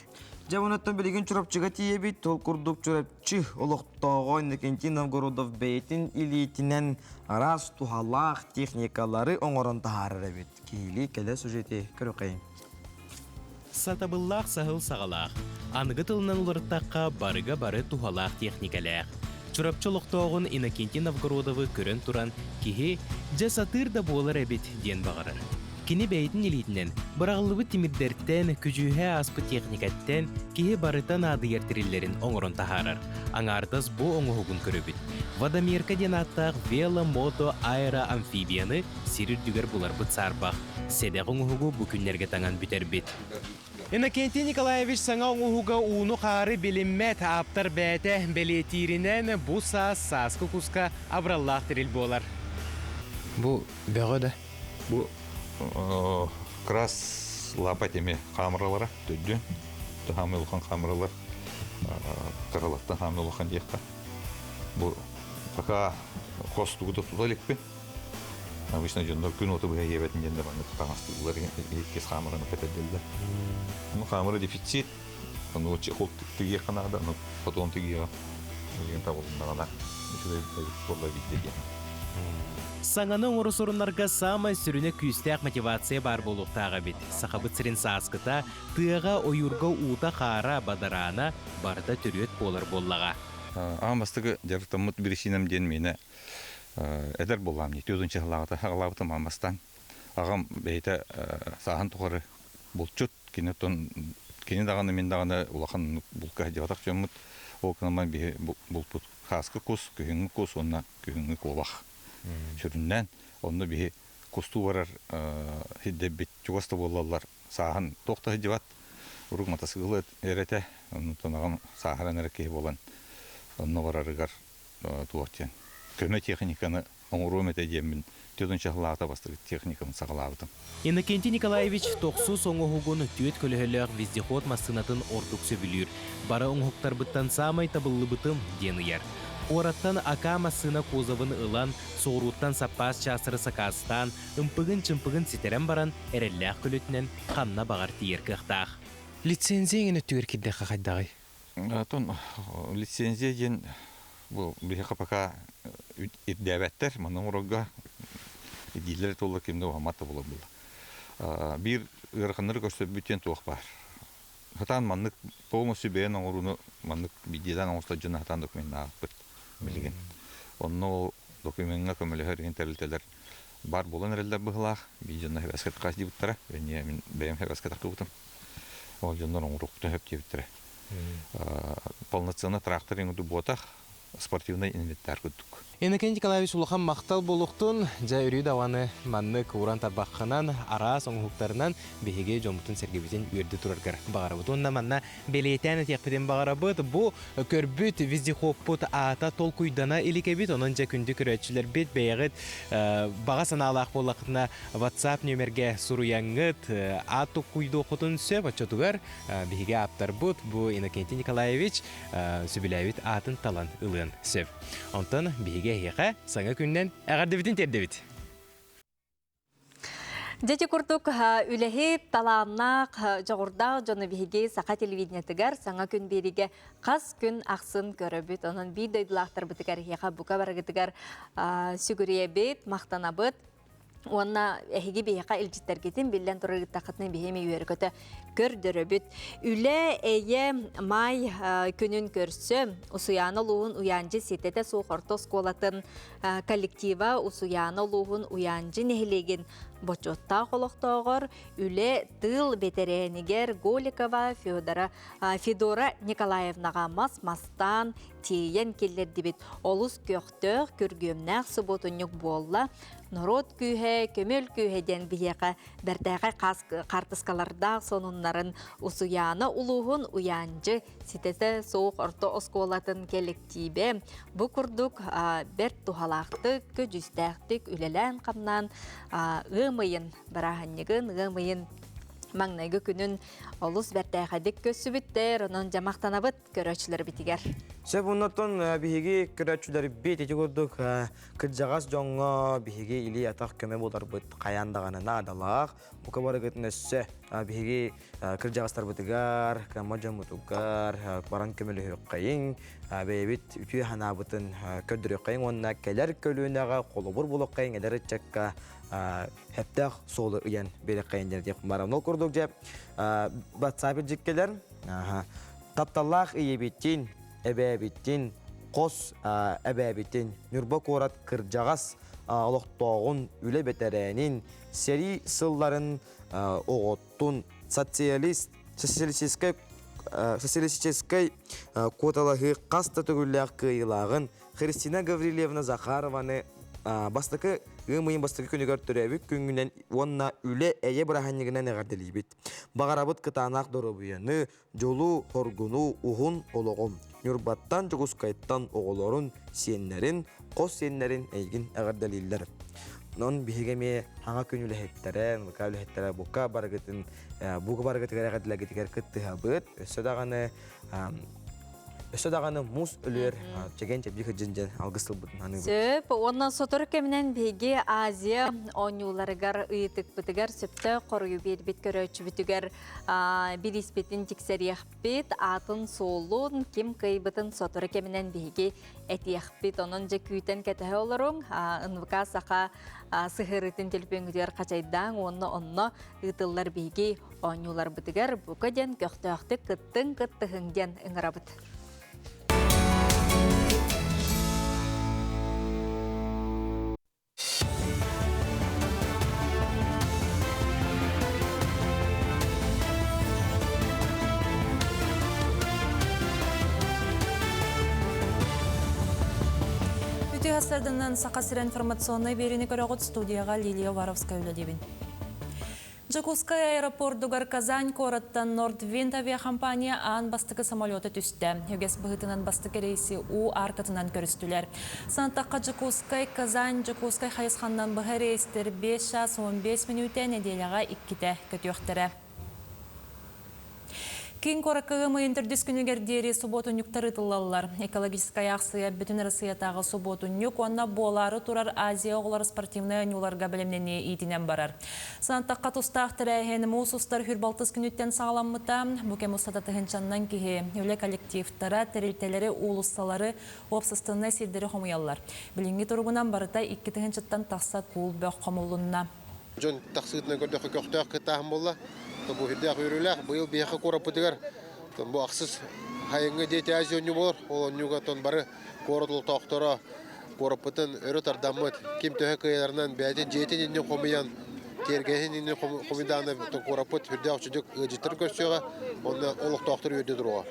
A: Дьэ онуттан билигин Чурапчыга тиийэбит. Ол курдук Чурапчы олохтооҕо Иннокентий Новгородов бэйэтин илиитинэн араас туһалаах техникалары оҥорон таһаарар эбит. Киһилии кэлэ сюжети көрүөххэйиҥ.
U: Сатабыллаах саһыл саҕалаах, аныгы тылынан уларыттахха барыга бары туһалаах техникэлээх. Чурапчы олохтооҕун Иннокентий Новгородовы көрөн туран киһи дьэ сатыыр да буолар эбит диэн баҕарар. Кини бэйэтин илиитинэн быраҕыллыбыт тимирдэртэн, күдьүүһэ ааспыт техникэттэн киһи барыта наадыйар тэриллэрин оҥорон таһаарар. Аҥаардас бу оҥоһугун көрөбүт. Водомерка диэн ааттаах вело-мото аэроамфибияны сир үрдүгэр буларбыт саарбах. Сэдэх оҥоһугу бу күннэргэ таҥан бүтэрбит. Иннокентий Николаевич саҥа оҥоһуга ууну-хаары билиммэт, ааптар бэйэтэ бэлиэтииринэн, бу саас сааскы куска абыраллаах тэрил буолар.
F: Бу бөҕө да?
J: Бу крас лапа теми хаамыралара төрдүн хаамы улахан хаамыралар кыралаттан хаамы улахан диэххэ. Бу пока хостугу да тута иликпин. Обычно дьоннор күн уоту быһа иэбэтин диэн маннык таҥастыыллар иккис хаамыраны кэтэрдэллэр. Ну хаамыра дефицит, ону чехол тигиэххэ наада, ону потом тигиэҕэ. Билигин табылыннаҕына үчүгэй буолла биирдэ диэн.
U: Саҥаны оҥору сурунарга саамай сүрүнэ күүстээх мотивация баар буолуохтаах эбит. Сахабыт сирин сааскыта, тыаҕа, ойуурга уута-хаара, бадараана барыта төрүөт буолар буоллаҕа.
J: Аан бастакы дьарыктаммыт биричиинэм диэн миэнэ эдэр буоллаам дии түөрт сыллааҕыта аҕалаабытым аан бастаан аҕам бэйэтэ сааһын тухары булчут кини оттон кини даҕаны мин даҕаны улахан булка сылдьыбатах дьоммут ол гынан биһи булпут хааскы кус күһүҥҥү кус уонна күһүҥҥү куобах сүрүннээн онно биһи кустуу барар сирдэрбит чугас да буоллаллар сааһын туох да сылдьыбат урук матасыгылы эрэтэ онтон аҕам сааһыран эрэ киһи буолан онно барарыгар туох диэн көмө техниканы оҥоруом этэ диэммин түөрт сыллааҕыта бастакы техникабын саҕалаабытым.
U: Иннокентий Николаевич тохсус оҥоһугун түөрт көлөһөлөөх вездеход массыынатын ордук сөбүлүүр. Бары оҥоһуктарбыттан саамай табыллыбытым диэн ыйар. Куораттан АК массыына кузовын ылан, соҕурууттан саппаас чаастары сакаастаан, ымпыгын-чымпыгын ситэрэн баран, эрэллээх көлөтүнэн ханна баҕар тиийэр кыахтаах.
F: Лицензия эҥин өттүгэр киирдэххэ хайдаҕый?
J: Оттон лицензия диэн бу биһиэхэ пока ирдээбэттэр. Манна оҥорорго идиилэр туолла ким да уһаммат да буолар буолла. Биир ыараханнары көрсөрбүт диэн туох баар. Хатаан маннык полностью бэйэн оҥорууну маннык видеодан оҥостор дьон хатаан докуменнаахпыт билигин. Онно ол докумеҥҥа көмөлөһөр иһин тэрилтэлэр баар буолан эрэллэр быһылаах. Биир дьонно хэбэскэ тахас диэбиттэрэ. Мин бэйэм хэбэскэ тахсыбытым. Ол дьоннор оҥоруохпутун сөп диэбиттэрэ. Полноценный трактор иҥуду буотах, спортивный инвентарь курдук.
F: Иннокентий Николаевич улахан махтал буолуохтун, дьэ өрүү даҕаны маннык уран тарбаххынан, араас оҥоһуктарынан биһиги дьоммутун-сэргэбитин үөрдэ тураргар баҕарабыт. Уонна манна бэлиэтээн этиэхпитин баҕарабыт, бу көрбүт вездеходпут аата толкуйдана илик эбит, онон дьэ күндү көрөөччүлэрбит бэйэҕит баҕа санаалаах буоллаххытына WhatsApp нүөмэргэ суруйаҥҥыт аат толкуйдуоххутун сөп, оччотугар биһиги ааптарбыт бу Иннокентий Николаевич сөбүлээбит аатын талан ылыан сөп. Онтон биһиги эһиэхэ саҥа күннэн эҕэрдэбитин тиэрдэбит.
B: Дьэти курдук үлэһит, талааннаах, дьоҕурдаах дьону биһиги саха телевидениетыгар саҥа күн биэригэ хас күн ахсын көрөбүт. Онон биир дойдулаахтарбытыгар эһиэхэ бука барыгытыгар сүгүрүйэбит, махтанабыт. Уонна эһиги биһиэхэ илдьиттэргитин биллэн турар ыыттаххытына биһи эмиэ үөрэ-көтө көрдөрөбүт. Үлэ, эйэ, маай күнүн көрсө Усуйаана улууһун Уйаандьы ситэтэ суох орто оскуолатын коллектива Усуйаана улууһун Уйаандьы нэһилиэгин бочуоттаах олохтооҕор үлэ тыыл бэтэрээнигэр Голикова Федора, Федора Николаевнаҕа мас мастаан тиэйэн киллэрдибит. Олус көхтөөх, күргүөмнээх субуотунньук буолла. Норуот күүһэ, көмөл күүһэ диэн биһиэхэ бэртээхэй хаартыскалардаах сонуннарын Усуйаана улууһун Уйаандьы ситэтэ суох орто оскуолатын кэлэктиибэ бу курдук бэрт туһалаахтык, көдьүүстээхтик үлэлээн-хамнаан ыам ыйын бырааһынньыгын, ыам ыйын маҥнайгы күнүн олус бэртээхэйдик көрсүбүттэр, онон дьэ махтанабыт көрөөччүлэрбитигэр.
A: Сөп оннотон биһиги көрөөччүлэрбит ити курдук кырдьаҕас дьоҥҥо биһиги илии-атах көмө буоларбыт хайаан даҕаны наадалаах. Бука барыгытын өссө биһиги кырдьаҕастарбытыгар, кыаммат дьоммутугар баран көмөлөһүөххэйиҥ, бэйэбит үтүө санаабытын көрдөрүөххэйиҥ уонна кэлэр көлүөнэҕэ холобур буолуоххайыҥ эдэр ыччакка хэптээх суолу ыйан биэриэххэйиҥ диэн этиэх баран. Ол курдук дьэ WhatsApp илдьиккэлэр тапталлаах ийэбитин, эбээбитин. хос эбээбитин, Ньурба куорат кырдьаҕас олохтооҕун, үлэ бэтэрээнин, сэрии сылларын оҕотун, социалист, социалистическай социалистическай куоталаһыы хас да төгүллээх кыайыылааҕын Христина Гаврильевна Захарованы бастакы ыам ыйын бастакы күнүгэр төрөөбүт күҥҥүнэн уонна үлэ эйэ бырааһынньыгынан эҕэрдэлиибит. Баҕарабыт кытаанах доруобуйаны, дьолу, хоргуну, уһун олоҕу. Ньурбаттан, Дьокуускайтан оҕолорун, сиэннэрин, хос сиэннэрин эйигин эҕэрдэлииллэр. Онон биһиги эмиэ хаҥа күн үлэһиттэрэ, НВК үлэһиттэрэ бука барыгытын бука барыгытыгар эҕэрдэлэргитигэр кыттыһабыт. Өссө даҕаны Өссө даҕаны муус өлүөр чэгиэн чэбдик сылдьын диэн алгыс тылбытын аныыбыт.
B: Сөп. Уонна сотору кэминэн биһиги Азия оонньууларыгар ыйытыкпытыгар сөптөөх хоруйу биэрбит көрөөччүбүтүгэр бирииспитин тиксэриэхпит, аатын-суолун, ким кыайбытын сотору кэминэн биһиги этиэхпит. Онон дьэ күүтэн кэтэһэ олоруҥ. НВК Саха сыһыарыытын төлөпүөҥҥүтүгэр хачайдааҥ уонна онно ыытыллар биһиги оонньууларбытыгар бука диэн көхтөөхтүк кыттыҥ, кыттыһыҥ диэн ыҥырабыт.
C: Үтүө сарданан Саха сирэ информационнай биэриини көрөҕүт студияҕа Лилия Уваровская үлэлиибин. Дьокуускай аэропордугар Казань куораттан Nordwind авиахампания аан бастакы самолета түстэ. Үгэс быһыытынан бастакы рейси уу аркатынан көрүстүлэр. Санаттахха Дьокуускай, Казань, Дьокуускай хайысханнан быһа рейстэр 5 чаас 15 мүнүүтэ нэдиэлэҕэ иккитэ көтүөхтэрэ. Киин куоракка ыам ыйын төрдүс күнүгэр диэри субуотунньуктар ыытыллаллар. Экологическай аахсыйа Бүтүн Арассыыйатааҕы субуотунньук уонна буолаары турар Азия оҕолоро спортивнай оонньууларга бэлэмнэнии иитинэн барар. Санаттахха тустаах тэрээһин муус устар хүрбалтыс күнүттэн саҕаламмыта. Бу кэм устата тыһыынчаннан киһи, үлэ коллективтара, тэрилтэлэри, уулуссалары, уопсастыбаннай сирдэри хомуйаллар. Билиҥҥи туругунан барыта 2 тыһыынчаттан тахса куул бөх хомуллунна.
G: Дьон тахсыытынан көрдөххө көхтөөх кыттааһын буолла. Бу үрдээх үөрүүлээх. Быйыл биһиэхэ куораппытыгар бу ахсыс хайыҥҥы Дети Азии оонньуу буолар. Ол оонньууга тон бары куорат олохтоохторо куораппытын өрө тардаммыт. Ким төһө кыайарынан бэйэтин дьиэтин иннин хомуйан, тиэргэһин иннин хомуйдааны куораппыт үрдээх үчүгэй ыалдьыттары көрсүөҕэ. Онно олохтоохтор үөрдэ туруоҕа.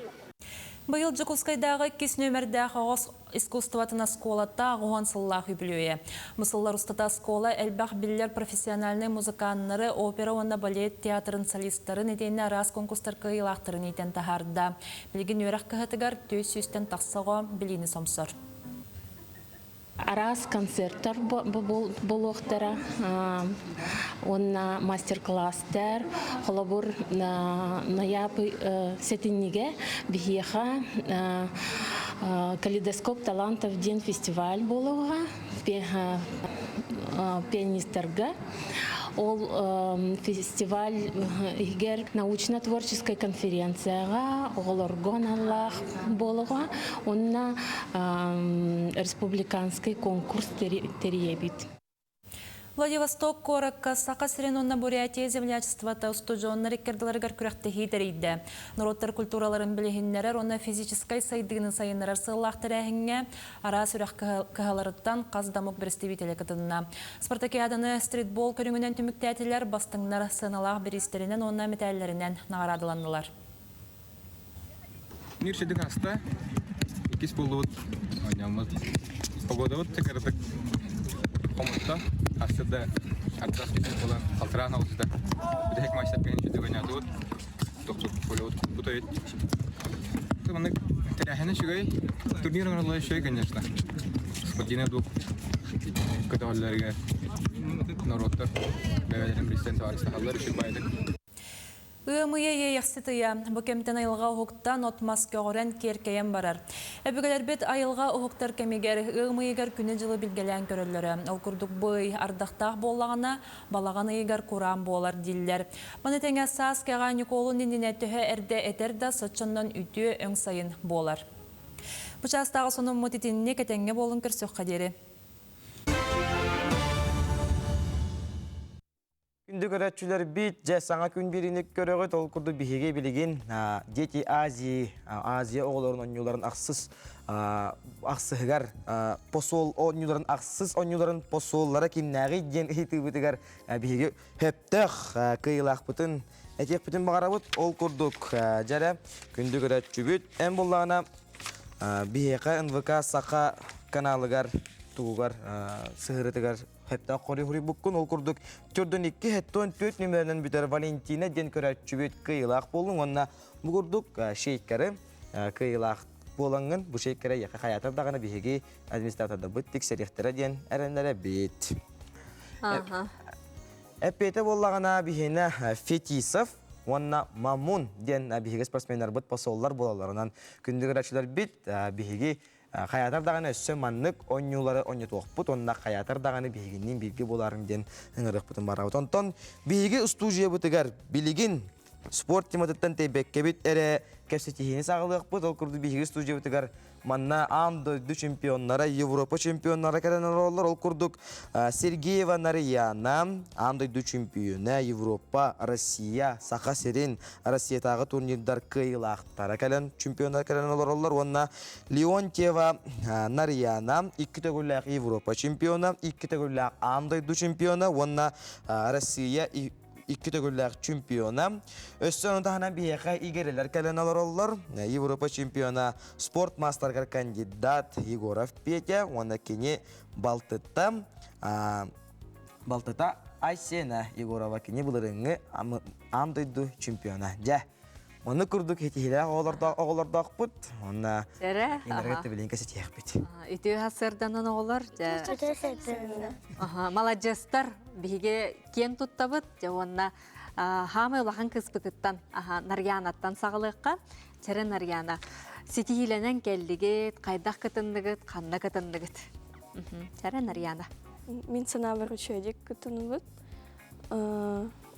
C: Быйыл Дьокуускайдааҕы иккис нүөмэрдээх оҕо искусствотын оскуолата 80 сыллаах үбүлүөйэ. Бу сыллар устата оскуола элбэх биллэр профессиональнай музыканнары, опера уонна балет театрын солистарын итиэннэ араас конкурстар кыайыылаахтарын иитэн таһаарда. Билигин үөрэх кыһатыгар 400-тэн тахса оҕо билиини сомсор.
I: Араас концерттар буолуохтара уонна мастер-класстар. Холобур, ноябрь сэтинньигэ биһиэхэ «Калейдоскоп талантов» диэн фестиваль буолуоҕа пианистарга. Ол фестиваль иһигэр научно-творческай конференцияҕа оҕолорго аналлаах буолуоҕа уонна республиканский конкурс тэрийэбит.
C: Владивосток куоракка Саха сирин уонна Бурятия землячествота устудьуоннар иккардыларыгар күрэхтэһии тэрийдэ. Норуоттар культураларын билиһиннэрэр уонна физическэй сайдыыны сайыннарар сыаллаах тэрээһиҥҥэ араас үрэх кыһаларыттан хас да омук бэрэстэбиитэлэ кытынна. Спартакиаданы стритбол көрүҥүнэн түмүктээтилэр, бастыҥнар сыаналаах бириистэринэн уонна мэтээллэринэн наҕараадаланнылар.
V: Мир сидик аста, иккис буоллубут, оонньооммут. Погодабыт кыратык хомутта, аста да ардах түспүт буолан халтараан оҕуста. Бүтэһик матчтар кэлин үчүгэй оонньоотубут, тохтук полебут куппут Маннык тэрээһинэ үчүгэй, турнир оҥороллоро үчүгэй, конечно. Спортивный дух көтөҕөллөрүгэр норуоттар бэйэлэрин билсэн табаарыстаһаллар үчүгэй баайдык.
C: Ыам ыйа иэйэхсит ыйа. Бу кэмтэн айылҕа уһуктан, от-мас көҕөрөн, киэркэйэн барар. Өбүгэлэрбит айылҕа уһуктар кэмигэр, ыам ыйыгар күнү-дьылы билгэлээн көрөллөрө. Ол курдук бу ый ардахтаах буоллаҕына, балаҕан ыйыгар кураан буолар дииллэр. Маны тэҥэ саас кэҕэ Ньукуолун иннинэ төһө эрдэ этэр да, соччоннон үтүө өҥ сайын буолар. Бу чаастааҕы сонуммут итинник этэҥҥэ буолун көрсүөххэ диэри.
A: Күндү көрөөччүлэрбит, дьэ саҥа күн биэриини көрөҕүт. Ол курдук биһиги билигин Дети Азии, Азия оҕолорун оонньууларын ахсыс ахсыһыгар посол оонньууларын ахсыс оонньууларын посоллара кимнээҕий диэн ыйытыыбытыгар биһиги сөптөөх кыайыылаахпытын этиэхпитин баҕарабыт. Ол курдук дьэрэ күндү көрөөччүбүт эн буллаҕына биһиэхэ НВК Саха каналыгар тугугар сыһырытыгар Хэптэх хоруйбуккун ол курдук төрдөн 2 хэттон 4 нүмеринэн бүтэр Валентина диэн көрөөччүбүт кыайыылаах буоллуҥ уонна бу курдук шейкеры кыайыылаах буолаҥҥын бу шейкеры яха хайаатар даҕаны биһиги администратордарбыт тиксэриэхтэрэ диэн эрэннэрэбит. Эппиэтэ буоллаҕына биһиэнэ Фетисов уонна Мамун диэн биһиги спортсменнарбыт посоллар буолалларынан күндү көрөөччүлэрбит биһиги Хайаатар даҕаны өссө маннык оонньуулары оонньотуохпут уонна хайаатар даҕаны биһигинниин бииргэ буолаарыҥ диэн ыҥырыахпытын барабыт. Онтон биһиги устуудьуйабытыгар билигин спорт тематыттан тэйбэккэбит эрэ кэпсэтиһиини саҕалыахпыт. Ол курдук биһиги студиябытыгар манна аан дойду чемпионнара, Европа чемпионнара кэлэн олороллор. Ол курдук Сергеева Нарыяна аан дойду чемпиона, Европа, Россия, Саха сирин, Россиятааҕы турнирдар кыайыылаахтара кэлэн чемпионнар кэлэн олороллор уонна Леонтьева Нарьяна икки төгүллээх Европа чемпиона, икки төгүллээх аан дойду чемпиона уонна Россия икки төгүллээх чемпиона. Өссө ону таһынан биһиэхэ игирэлэр кэлэн олороллор. Европа чемпиона спорт маастарыгар кандидат Егоров Петя уонна кини балтыта балтыта Айсена Егорова кини былырыҥҥы аан дойду чемпиона. Дьэ, Онно курдук итиһилээх оҕолордоохпут. Онно
B: Эрэ,
A: кинилэргэ билин кэсэтиэхпит.
B: Үтүө сарсыарданан оҕолор. Аха, маладьыастар биһиги киэн туттабыт. Дьэ уонна хаамай улахан кыыспытыттан аха Нарьянаттан саҕалыахха. Чэрэ Нарьяна, ситиһиилэнэн кэллигит, хайдах кытынныгыт, ханна кытынныгыт? Чэрэ Нарьяна.
Q: Мин санаабар үчүгэйдик кытынныбыт.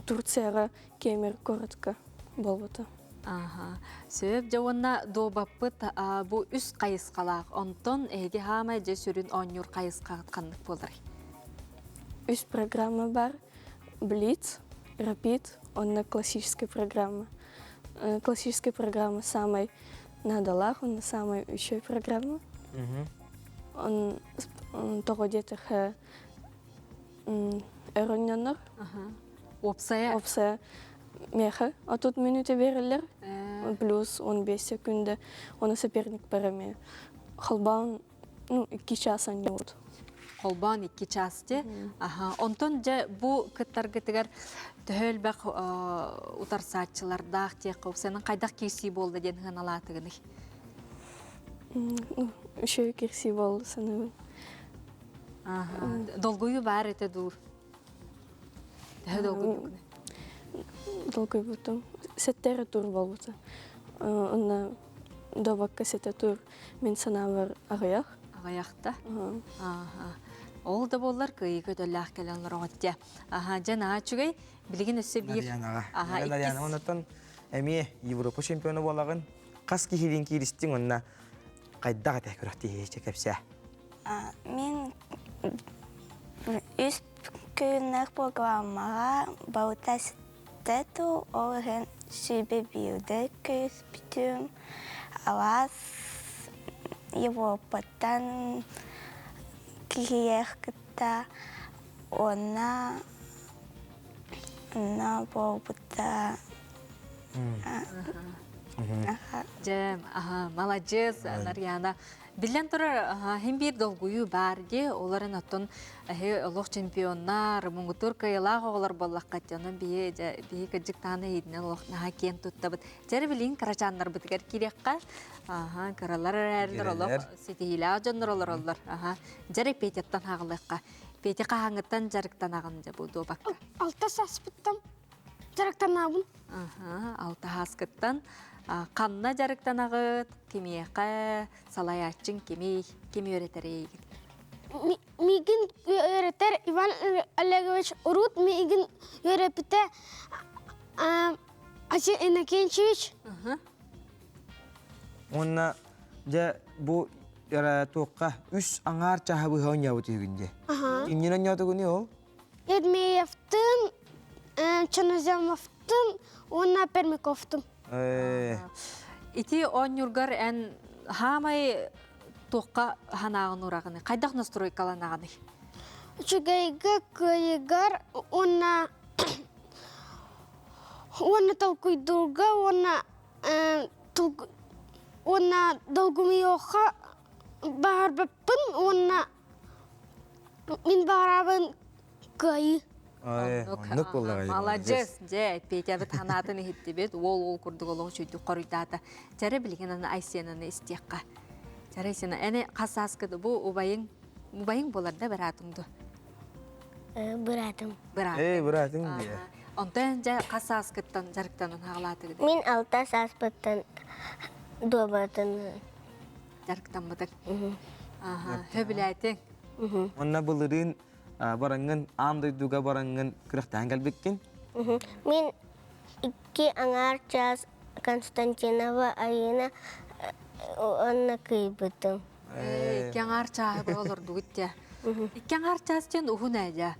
Q: Турцияҕа Кемер городка буолбута.
B: Аха. Сөп дьэ уонна дуобаппыт бу үс хайысхалаах. Онтон эһиги хаамай дьэ сүрүн оонньуур хайысхаҕыт ханнык буоларый?
Q: Үс программа бар. Блиц, Рапид, онно классическая программа. Классическая программа самай наадалаах, онно самай үчүгэй программа. Он тоҕо диэтэхэ өрөҥнөнөр.
B: Уопсайа?
Q: Уопсайа миэхэ. А тут минуты берилер. Плюс 15 секунда. Оны соперник бараме. Холбаан, ну, 2 часа не вот.
B: Холбоон 2 час те. Аха. Онтон дьэ бу кыттаргытыгар төһө элбэх утарсааччылардаах диэххэ уопсайынан хайдах киирсии буолла диэн сыаналаатыгыный?
Q: Ну, еще кирсии буолла саныыбын.
B: Аха. Долгуйуу баар этэ дуу? Төһө долгуйбуккунуй?
Q: Долгуйбутум. Сэттэ тур буолбута. Онно добакка сэтэ тур мин санаабар аҕыйах.
B: Аҕыйахта? Ааха. Ол да буоллар кыайыы көтөллөөх кэлэн олороҕут дьэ. Аха, дьэ наһаа үчүгэй. Билигин өссө биир.
A: Нарьянаҕа.
B: Аха,
A: Нарьяна оннуттан эмиэ Европа чемпиона буолаҕын. Хас киһилиин кииристиҥ уонна хайдах этэ күрэхтэһии кэпсээ.
K: Мин үс күннээх программаҕа балта ситтэ ол иһин сүүрбэ биирдэ көрүспүтүм. Алаас Европаттан киһиэх кытта уонна онно буолбута
B: Дьэ, аха, маладьыас, Нарьяна. Биллэн турар, иһин биир долгуйуу баар дии. Оларын оттон эһи олох чемпионнар, муҥутуур кыайылаах оҕолор буоллахха онон биһи биһи кырдьык даҕаны эһиитинэн олох наһаа киэн туттабыт. Дьэ билигин кырачааннарбытыгар киириэххэ. Аха, кыралар эрээрилэр олох ситиһиилээх дьоннор олороллор. Аха. Дьэ Петяттан хаалыахха. Петя хаһааҥҥыттан дьарыктанаҕын дьэ бу дуобакка?
L: Алта сааспыттан дьарыктанабын.
B: Аха, алта сааскыттан. Ханна дьарыктанаҕыт, кимиэхэ, салайааччыҥ кимий, ким үөрэтэр эйигин?
L: Миигин үөрэтэр Иван Олегович урут миигин үөрэппитэ Асен Иннокентьевич.
A: Уонна дьэ бу туохха үс аҥаар чаһы быһа оонньообут үһүгүн дии. Иннин оонньоотугуний ол?
L: Ермеевтын. Чаназямовтын уонна Пермяковтын.
B: Ити оонньуургар эн хаамай туохха санааҕын ураҕыный? Хайдах настройкаланаҕыный?
L: Үчүгэйгэ кыайыгар уонна уонна толкуйдуурга уонна уонна долгуйуохха баҕарбаппын уонна мин баҕарабын кыайыы.
A: Оннук буоллаҕа.
B: Маладьыас, дьэ, Петябыт санаатын иһиттибит, уол-уол курдук олох үчүгдүк хоруйдаата. Чэрэ билигин аны Айсенаны истиэххэ. Чэрэ Айсена, эни хас сааскыт бу убайыҥ, убайыҥ буолар да быраатыҥ дуо?
N: Быраатым.
B: Быраатыҥ.
A: Эй, быраатыҥ диye.
B: Онтон дьэ хас сааскыттан дьарыктанан хаалаатыгыт?
N: Мин алта сааспыттан дуобатын
B: дьарыктаммытыҥ. Аха, сөбүлээтиҥ.
A: Онно былырыын бараҥҥын аан дойдуга бараҥҥын күрэхтэһэн кэлбиккин.
N: Мин икки аҥаар чаас Константинова Айыына уонна кыйбытым.
B: Икки аҥаар чааһы быһа олордугут дьэ. Икки аҥаар чаас диэн уһун ээ дьэ.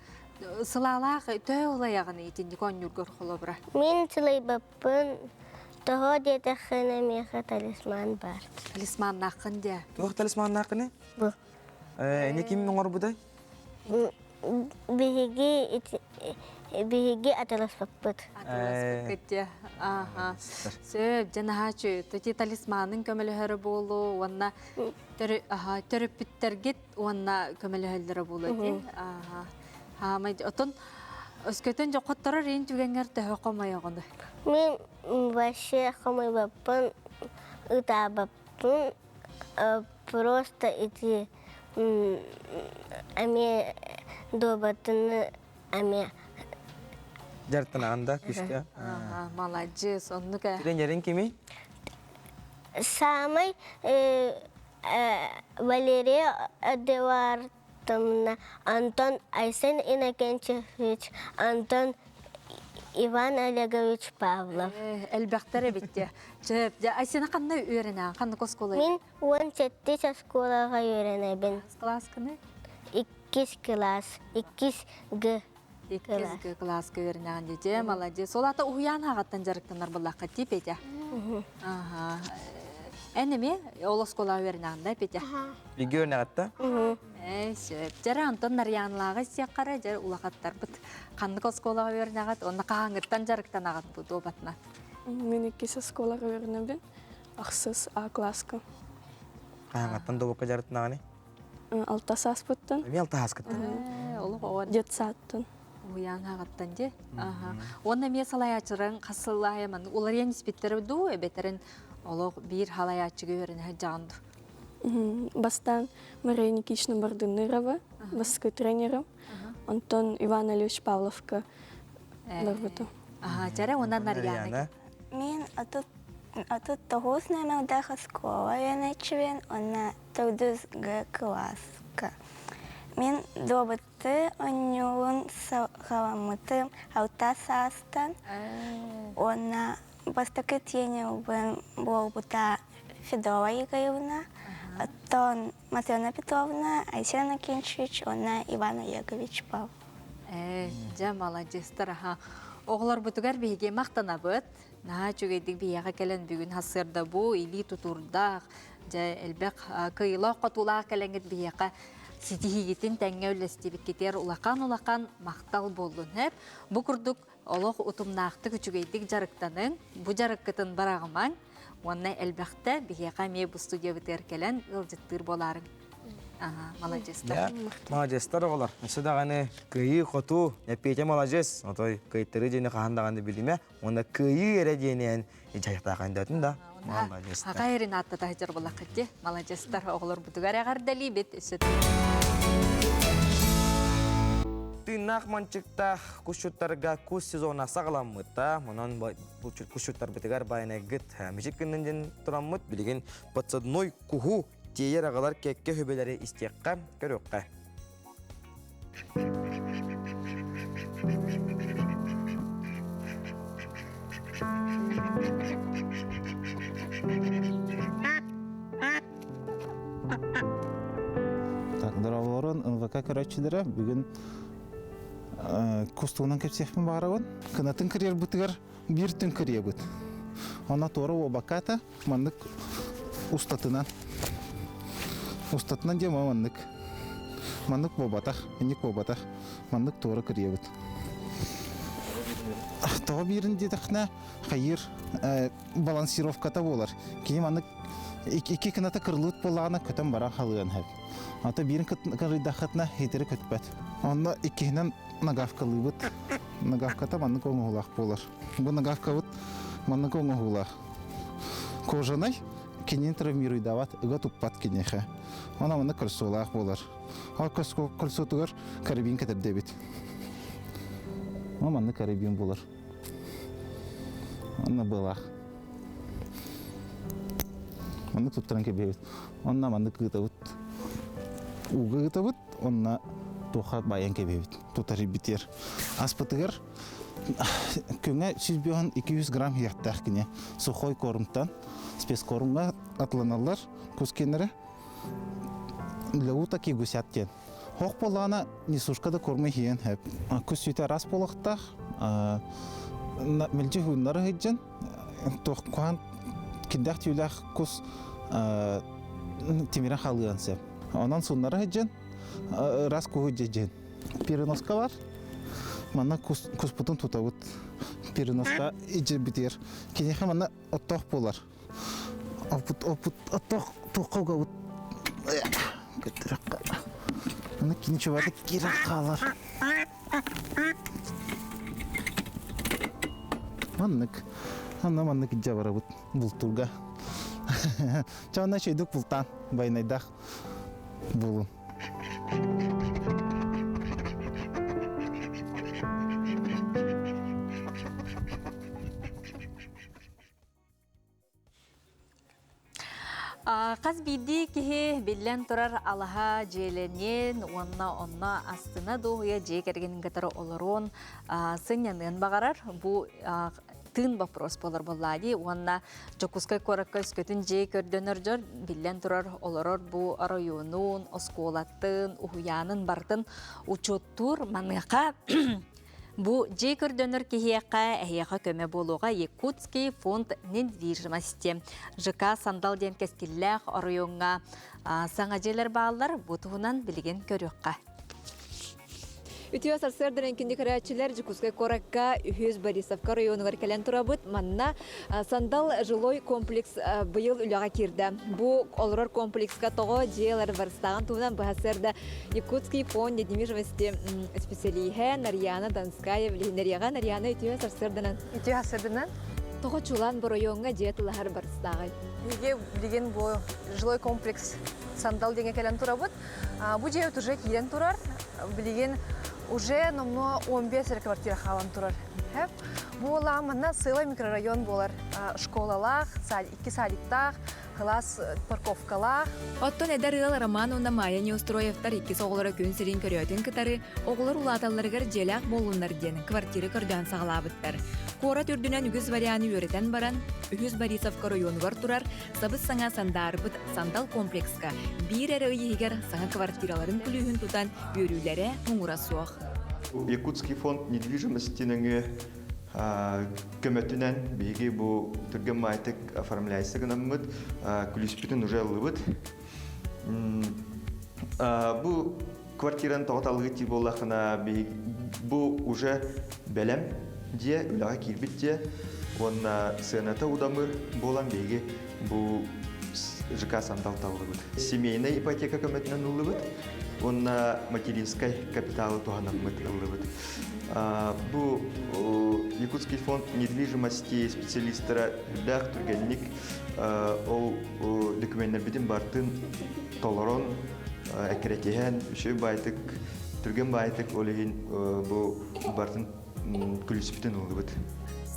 B: Сылаалаах төһө улайаҕын итинник оонньуургар холобура?
N: Мин сылайбаппын. Тоҕо диэтэххинэ миэхэ талисман баар.
B: Талисманнааххын дьэ.
A: Туох талисманнааххыный?
N: Бу.
A: Эни ким оҥорбутай?
N: Биһиги биһиги атыласпаппыт.
B: Атыласпыккыт дьэ. Аха. Сөп, дьэ наһаа үчүгэй. Тоти талисманын көмөлөһөрө буолуо уонна төрөппүттэргит уонна көмөлөһөллөрө буолуо дии. Аха. Хаамай отон өскөтөн дьохотторор иин түгэҥҥэр төһө хомойоҕуну?
N: Мин вообще хомойбаппын, ытаабаппын. Просто ити эмиэ дуобатыны эмиэ
A: Дьарыктанаҕын да күүскэ?
B: Маладьыас, оннук ээ.
A: Тренерин кимий?
N: Саамай Валерия Эдуардовна, Антон Айсен Иннокентьевич, Антон Иван Олегович Павлов.
B: Элбэхтэр эбит дии. Чэ, Айсена ханна үөрэнэҕин? Ханнык оскуола?
N: Мин 17 оскуолаҕа үөрэнэбин.
B: Кылааскыны?
N: Иккис кылаас, иккис Г.
B: Иккис Г кылааска үөрэнэҕин дии. Дьэ, молодец. Ол аата уһуйаан аҕаттан дьарыктанар буоллахха дии, Петя? Аха. Эн эмиэ ол оскуолаҕа үөрэнэҕин да, Петя?
A: Бигэ үөрэнэҕит
B: Ээ, сөп. Дьэрэ, Антон Нарьянлааҕы истиэххэ дьэ улахаттарбыт. Ханнык оскуолаҕа үөрэнэҕит уонна хаһааҥҥыттан дьарыктанаҕыт бу дуобатынан?
Q: Мин иккис оскуолаҕа үөрэнэбин. Ахсыс А класска.
A: Хаһааҥҥыттан дуобакка дьарыктанаҕыный?
Q: Алта сааспыттан.
A: Эмиэ алта сааскыттан?
B: Олох оҕо.
Q: Детсадтан.
B: Уһуйаан аҕаттан дии. Аха. Уонна эмиэ салайааччыларын хас сыл аайы маннык уларыйан испиттэрэ дуу, эбэтэрин олох биир салайааччыга үөрэнэ сылдьаҕын дуу?
Q: Бастаан Мария Никитична Бардынырова, бастакы тренерым. Онтон Иван Ильич Павловка барбытым.
B: Аха, чэрэ уонна Нарьяна.
K: Мин 39 номердаах оскуола үөрэнээччибин уонна төрдүс Г кылааска. Мин дуобаты оонньуурун саҕаламмытым алта саастан уонна бастакы тренербын буолбута Федора Игоревна, оттон Матрена Петровна, Айсен Акинчевич уонна Иван Олегович Павлов.
B: Ээ, дьэ, маладьыастар, аха. Оҕолорбутугар биһиги махтанабыт. Наһаа үчүгэйдик биһиэхэ кэлэн бүгүн сарсыарда бу илии тутуурдаах, дьэ, элбэх кыайыылаах-хотуулаах кэлэҥҥит биһиэхэ ситиһиигитин тэҥҥэ үллэстибиккитигэр улахан-улахан махтал буоллун. Бу курдук олох утумнаахтык үчүгэйдик дьарыктаныҥ, бу дьарыккытын бараҕымаҥ уонна элбэхтэ биһиэхэ эмиэ бу студиябытыгар кэлэн ыалдьыттыыр буолаарыҥ. Ага, маладьыастар.
A: Маладьыастар оҕолор. Өссө даҕаны кыайыы-хотуу, Петя маладьыас. Отой кыайтарыы диэни хаһан даҕаны билимэ. Уонна кыайыы эрэ диэниэн дьайыктаах өндөөтүн да. Маладьыастар.
B: Аҕа эрин ааттата сылдьар буоллаххыт дии. Маладьыастар оҕолорбутугар эҕэрдэлиибит. Өссө
A: Тыыннаах манчыктаах кусчуттарга кус сезона саҕаламмыта. Онон кусчуттарбытыгар байанайгыт мичик гыннын диэн тураммыт билигин подсадной куһу тиэйэр аҕалар кэккэ хүбэлэри истиэххэ, көрүөххэ.
O: Так, дорооболорун НВК көрөөччүлэрэ бүгүн
H: Кустугунан кэпсиэхпин баҕарабын. Кынатын кырыйарбытыгар биир түн кырыйабыт. Онно туора уобаката маннык устатынан устатынан диэн маннык маннык буолбатах, инник буолбатах. Маннык туора кырыйабыт. Тоҕо биирин диэтэххинэ, хайыыр балансировката буолар. Кини маннык икки кыната кырылыыт буоллаҕына көтөн баран халыан сөп. Ата биирин кырыйдаххытына хитири көтпөт. Онно иккиһинэн нагавкалыыбыт. Нагавката маннык оҥоһуулаах буолар. Бу нагавкабыт маннык оҥоһуулаах. Кожанай кинини травмируйдаабат, ыга туппат киниэхэ. Она маннык кольцолаах буолар. Ол кольцотугар карабин кэтэрдэбит. Ол маннык карабин буолар. Онно быалаах. Маннык туттаран кэбиһэбит. Онно маннык ыытабыт. Ууга ыытабыт, онно туохха байан кэбиһэбит. Тутар битиэр. Аспытыгар күҥҥэ 150-200 грамм иһиэхтээх кини. Сухой кормтан, спецкормҥа атланаллар кускиннэрэ. Для уток и гусят диэн. Хох буоллаҕына несушка да корму иһиэн сөп. Кус сүтэ араас буолуохтаах. Мэлдьи хууннары сылдьан туох куһаан кирдээх түүлээх кус тимирэн хаалыан сөп. Онон сууннары сылдьан ыраас куһу дьэдьэн. Переноска бар. Манна куспутун тутабыт. Переноска ижирбитигэр. Киниэхэ манна оттоох буолар. Оппут, оппут, оттоох туохха угабыт. Көттөрөккө. Аны кини чубаты киирэн хаалар. Маннык. Анна маннык илдьэ барабыт бултуурга. Чаана чөйдүк бултаан байнайдаах буолун.
B: Хас биирдии киһи биллэн турар алаһа дьиэлэниэн уонна онно астына дуоһуйа дьиэ кэргэнин кытары олоруон сынньаныан баҕарар. Бу тыын вопрос буолар буоллаа дии уонна Дьокуускай куоракка өскөтүн дьиэ көрдөнөр дьон биллэн турар олорор бу оройуонун, оскуолатын, уһуйаанын барытын учуоттуур. Маныаха Бу дьиэ көрдөнөр киһиэхэ эһиэхэ көмө буолуоҕа Якутский фонд недвижимости. ЖК Сандал диэн кэскиллээх оройуоҥҥа саҥа дьиэлэр бааллар. Бу туһунан билигин көрүөххэ.
O: Үтүө сарсыардан күндү көрөөччүлэр Дьокуускай куоракка Үһүс Борисовка оройуонугар кэлэн турабыт. Манна Сандал жилой комплекс быйыл үлэҕэ киирдэ. Бу олорор комплекска тоҕо дьиэлэр барыстааҕын туһунан быһа Якутский фонд недвижимости специалиһэ Нарьяна Донская билиһиннэриэҕэ. Нарьяна үтүө сарсыарданан.
W: Үтүө сарсыарданан.
O: Тоҕо чулан боройуоҥҥа дьиэ тылаһар барыстааҕый?
W: Биһиги билигин бу жилой комплекс Сандал диэҥҥэ кэлэн турабыт. Бу дьиэ уже киирэн турар. Билигин уже номнуо 15 эрэ квартира хаалан турар. Бу манна сыала микрорайон буолар. Школалаах, икки садиктаах, кылаас парковкалаах.
X: Оттон эдэр ыал Роман уонна Майя Неустроевтар иккис оҕолоро күн сирин көрөөтүн кытары оҕолор улааталларыгар дьиэлээх буоллуннар диэн квартира көрдөөн саҕалаабыттар. Куорат үрдүнэн үгүс варианы үөрэтэн баран, Үһүс Борисовка оройуонугар турар сабыс-саҥа сандаарбыт Сандал комплекска биир эрэ ый иһигэр саҥа квартираларын күлүүһүн тутан үөрүүлэрэ муҥура суох.
Y: Якутский фонд недвижимости нөҥүө көмөтүнэн биһиги бу түргэн маайтык оформляйся гынаммыт күлүүспүтүн уже ыллыбыт. Бу квартираны тоҕо талыгыт дии буоллаххына бу уже бэлэм дьиэ, үлэҕэ киирбит дьиэ уонна сыаната удамыр буолан биһиги бу ЖК Сандал таллыбыт. Семейнай ипотека көмөтүнэн ыллыбыт уонна материнскай капиталы туһанаммыт ыллыбыт. Бу Якутский фонд недвижимости специалистара үрдээх түргэнник ол докуменнарбытын бартын толорон, эккирэтиһэн, үчүгэй баайтык, түргэн баайтык ол иһин бу бартын күлүспүтүн ыллыбыт.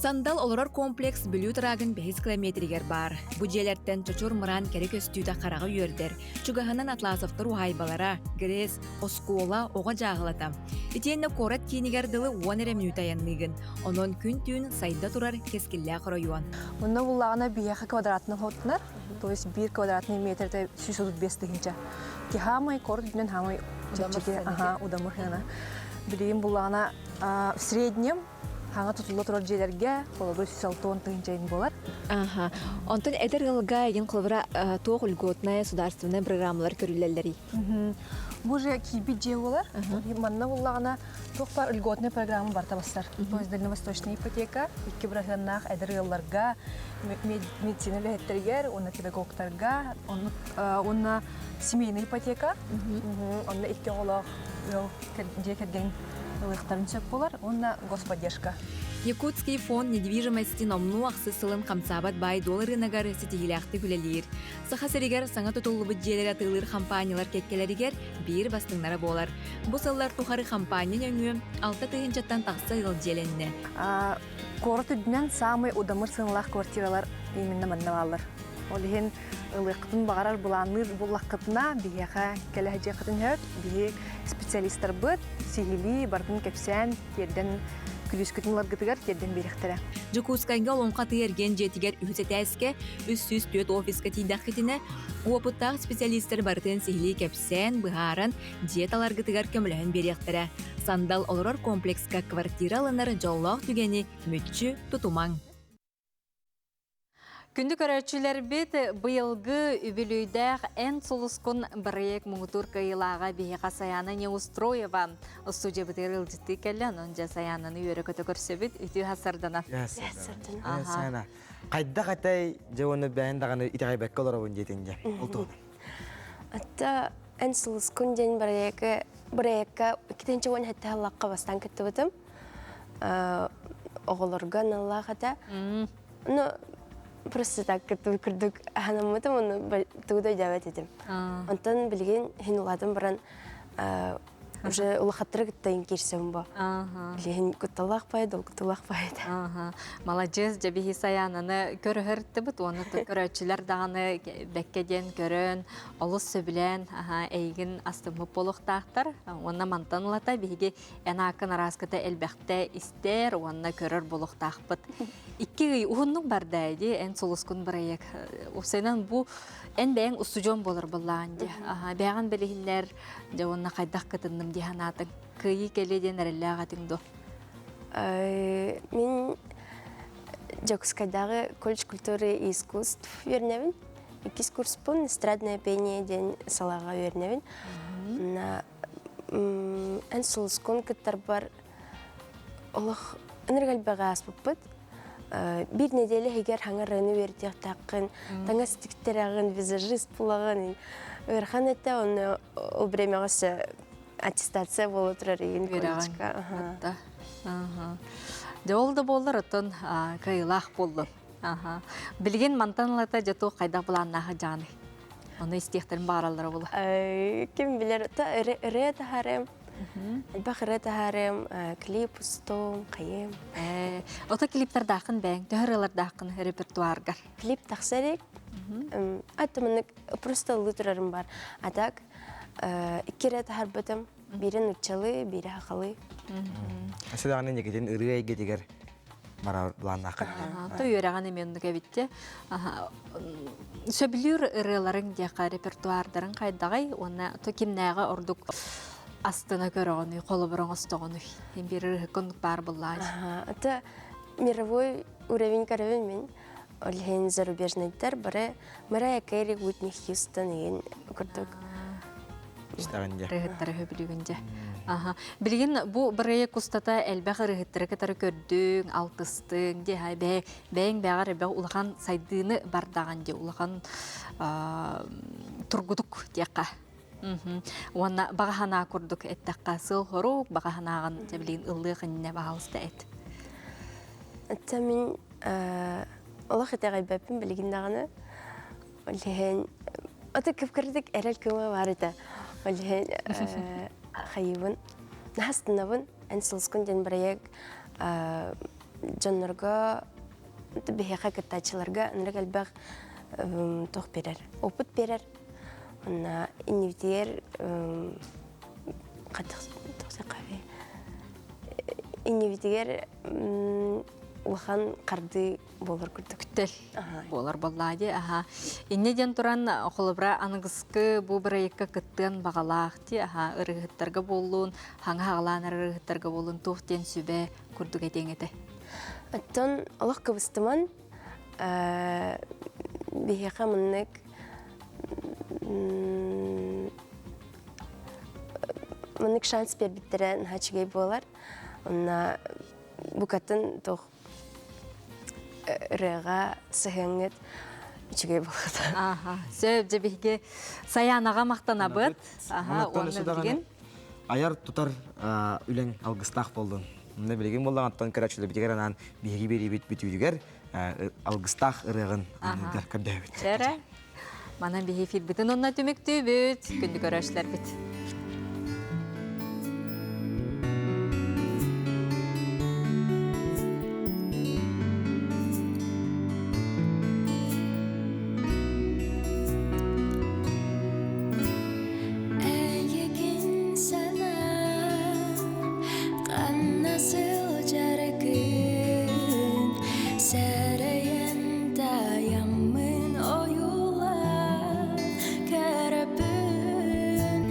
X: Сандал олорор комплекс Бүлүү трагын бэһис километригэр баар. Бу дьиэлэртэн чочур мыраан кэрэ көстүүтэ хараҕы үөрдэр. Чугаһынан Атласовтар уһаайбалара, ГРЭС, оскуола, оҕо дьааһылата. Итиэннэ куорат киинигэр дылы уон эрэ мүнүүтэ айанныыгын. Онон күн-түүн сайда турар кэскиллээх оройуон.
W: Онно буллаҕына биһиэхэ квадратный хоттунар, то есть биир квадратный метрде 135 тыһыынча. Ки хаамай куорат үрдүнэн хаамай чэпчэки, аха, удамыр сыана. Билигин буллаҕына в среднем хаҥа тутулла турар дьиэлэргэ холобур 160 тыһыынча буолар.
O: Аха. Онтон эдэр ыалга егин холобура туох льготная судаарственнай программалар көрүллэллэрий?
W: Бу же киирбит дьиэ буолар. Манна буллаҕына туох баар льготная программа барыта бассар. То есть дальневосточная ипотека икки бырахыаннаах эдэр ыалларга, медицина үлэһиттэригэр, уонна педагогтарга, уонна семейная ипотека, онно икки оҕолоох ыал дьиэ кэргэн ылыахтарын сөп буолар уонна господдержка.
X: Якутский фонд недвижимости номнуо ахсыс сылын хамсаабат баай-дуол ырыынагар ситиһиилээхтик үлэлиир. Саха сиригэр саҥа тутуллубут дьиэлэри атыылыыр хампаанньалар кэккэлэригэр биир бастыҥнара буолар. Бу сыллар тухары хампаанньа нөҥүө алта тыһыынчаттан тахса ыал дьиэлэннэ.
W: Куорат үрдүнэн саамай удамыр сыаналаах квартиралар именно манна бааллар. Ол иһин ылыаххытын баҕарар былаанныыр буллаххытына биһиэхэ кэлэ сылдьыаххытын сөп. Биһи специалистарбыт сиһилии барытын кэпсээн тиэрдэн күлүүскүтүн ыларгытыгар тиэрдэн биэриэхтэрэ.
X: Дьокуускайга Олоҥхо атыы-эргиэн дьиэтигэр үһүс этээскэ 304 офиска тиийдэххитинэ, уопуттаах специалистар барытын сиһилии кэпсээн, быһааран, дьиэ таларгытыгар көмөлөһөн биэриэхтэрэ. Сандал олорор комплекска квартира ылынар дьоллоох түгэни мүччү тутумаҥ.
B: Күндү көрөөччүлэрбит, быйылгы үбүлүйдээх Эн сулускун бырайыак муҥутуур кыайыылааҕа биһиэхэ Саяна Неустроева студиябытыгар ыалдьыттыы кэллэ. Онон дьэ Саянаны үөрэ-көтө көрсөбүт. Үтүө сардана.
A: Сардана. Хайдах этэй дьэ уонна бэйэн даҕаны итэҕэйбэккэ олоробун диэтиҥ дьэ. Ол туһунан.
D: Атта Эн сулускун диэн бырайыакка бырайыакка 2017 сыллаахха бастаан кыттыбытым. Оҕолорго аналлаах этэ. Ну, просто так курдук аһанаммытым, ону тугу да өйдөөбөт этим. Онтон билигин хин улаатан баран уже улахаттары кытта киирсэм бо. Билигин кутталаах пай, долгутулаах пай
B: этэ. Маладьыас, дьэ биһи Саянаны көрөһөртүбүт, уонна көрөөччүлэр даҕаны бэккэ диэн көрөн, олус сөбүлээн эйигин астыммыт буолуохтаахтар. Уонна мантан ылата биһиги эн ааккын арааската элбэхтэ истэр уонна көрөр буолуохтаахпыт. Икки ый уһуннук барда ди эн сулускун бырайыак. Уопсайынан бу эн бэйэҥ устудьуон буолар буоллаҕын дии. Бэйэҕин билиһиннэр дьэ уонна хайдах кытынным дии санаатыҥ. Кыайыы кэлиэ диэн эрэллээх этиҥ дуо?
D: Мин Дьокуускайдааҕы колледж культуры и искусств үөрэнэбин. Иккис курспун эстрадное пение диэн салааҕа үөрэнэбин. Эн сулускун кыттарбар олох ынырык элбэҕи ааспыппыт. Биир нэдиэлэ иһигэр хаҥа ырыаны үөрэтиэхтээххин, таҥас тиктэрэҕин, визажист булаҕын. Ыарахан этэ, онно ол времяҕа өссө аттестация буола турар игин колледжка.
B: Дьэ ол да буоллар оттон кыайыылаах буоллун. Билигин мантан ылата дьэ туох хайдах былааннааха дьааный? Ону истиэхтэрин баҕараллара буолуо.
D: Ким билэр, ырыа таһаарыам. Элбэх ырыа таһаарыам, клип устуом, хайыам.
B: Ото клиптардааххын бэйэҥ, төһө ырыалардааххын репертуаргар?
D: Клип тахса илик. Аты маннык просто ыллыы турарым бар. А так икки ырыа таһаарбытым. Биирэ нуччалыы, биирэ сахалыы.
A: Асы даҕаны инникитин ырыа эйгэтигэр барар былааннааххын.
B: То үөрэҕин эмиэ оннук эбитте. Сөбүлүүр ырыаларыҥ диэххэ репертуардарыҥ хайдаҕый уонна то кимнээҕи ордук астына көрөҕүнүй, холобур оҥостоҕунуй? Биир ырыһыкка оннук баар буллаҕай.
D: Это мировой уровень көрөбүн мин. Ол иһин зарубежныйдар бары Мэрайя Кэрри, Уитни Хьюстон игин курдук
A: Истэҕин дьэ.
B: Ырыһыттары сөбүлүүгүн дьэ. Аха. Билигин бу бырайыак устата элбэх ырыһыттары кытары көрдүҥ, алтыстыҥ дии бэйэҥ бэйэҕэр элбэх улахан сайдыыны бардаҕын дии, улахан тургутук диэххэ. Уонна баҕа санаа курдук эттэххэ, сыл-хорук баҕа санааҕын дьэ билигин ыллыах иннинэ баһаалыста эт.
D: Это мин олох итэҕэйбэппин билигин даҕаны. Ол иһин ото кып-кырдык эрэл кыыма баар этэ. Ол иһин хайыыбын наһастынабын эн сылскун диэн бырайыак дьоннорго биһиэхэ кыттааччыларга ынырык элбэх туох биэрэр опыт биэрэр уонна иннибитигэр иннибитигэр улахан хардыы буолар курдук.
B: Күттэл буолар буоллаа дии. Аха. Инньэ диэн туран холобура аныгыскы бу бырайыкка кыттыан баҕалаах дии. Аха ырыаһыттарга буоллун, хаҥа хаҕалаан ырыаһыттарга буоллун туох диэн сүбэ курдук этиэҥ этэ?
D: Оттон олох кыбыстыман биһиэхэ маннык маннык шанс биэрбиттэрэ наһаа үчүгэй буолар. Онно букатын туох ырыаҕа сыһыаҥҥыт үчүгэй буолуота.
B: Аха, сөп дьэ биһиги Саянаҕа махтанабыт. Аха, уонна билигин
A: айар тутар үлэҥ алгыстаах буоллун. Мына билигин буоллаҕыттан көрөөччүлэрбитигэр анаан биһиги биэриибит бүтүүтүгэр алгыстаах ырыаҕын аныыргар көрдөһөбүт.
B: Эрэ. Манан биһи эфирбитин онно түмүктүүбүт. Күндү көрөөччүлэрбит.
E: Эйигин санаан ханна сылдьаргын Сэрэйэн таайаммын ойуулаан көрөбүн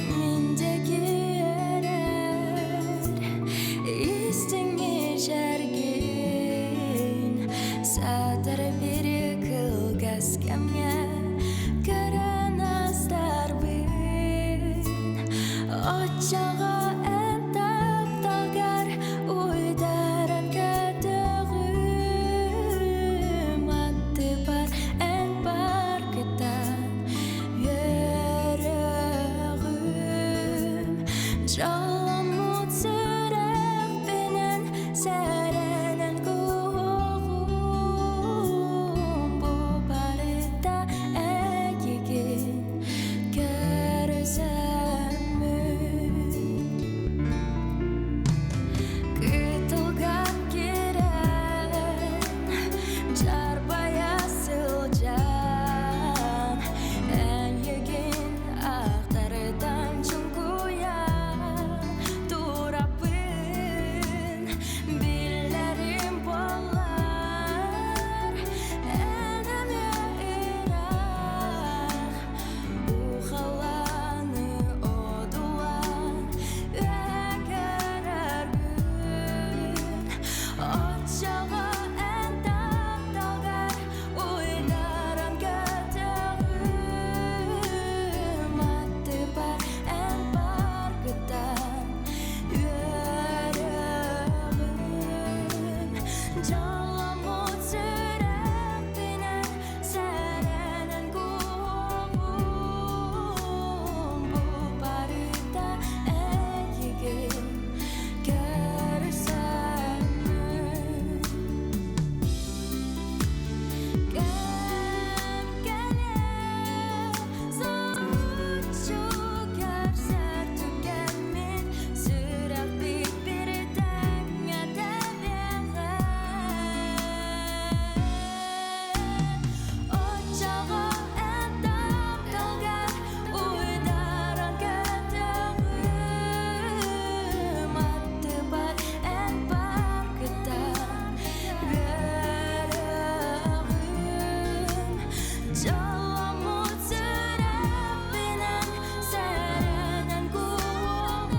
E: Мин диэки эрэр истиҥ мичээргин Саатар бир кылгас кэмҥэ көрөн астарбын Оччоҕо эн тапталгар уйдаран көтөҕүм Аттыбар эн баргытан үөрөҕүм Дьолломмут сүрэхпинэн сэрэнэн куһуоҕум Бу барыта эйигин көрсөммүн Кытылга киирэн Чарбайа сылдьан Эйигин ахтарытан чуҥкуйан Тураппын биллэрим буоллар Эн эмиэ ыраах Ухаланы одуулаан Үөкэрэргин Оччоҕо эн тапталгар уйдаран көтөҕүм Аттыбар эн баргытан үөрөҕүм Дьолломмут сүрэхпинэн сэрэнэн куһуоҕум Бу барыта эйигин көрсөммүн Кэм кэлэр соһуччу көрсөр түгэммин Сүрэхпит бир тэҥҥэ тэбиэҕэ Оччоҕо эн тапталгар уйдаран көтөҕүм Аттыбар эн баргытан үөрөҕүм Дьолломмут сүрэхпинэн сэрэнэн куоҕум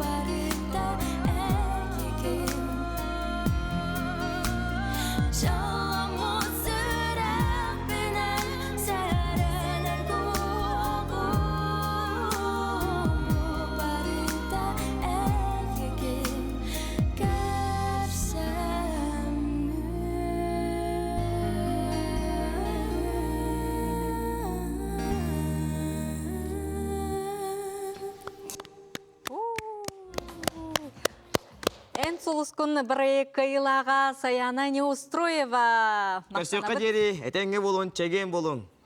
E: Барыта эйигин Дьолломмут сүрэхпинэн сэрэнэн куоҕум Барыта эйигин
B: Эн сулускун бырайык кыайыылааҕа Саяна Неустроева.
A: Көрсүөххэ диэри, этэҥҥэ буолун, чэгиэн буолун.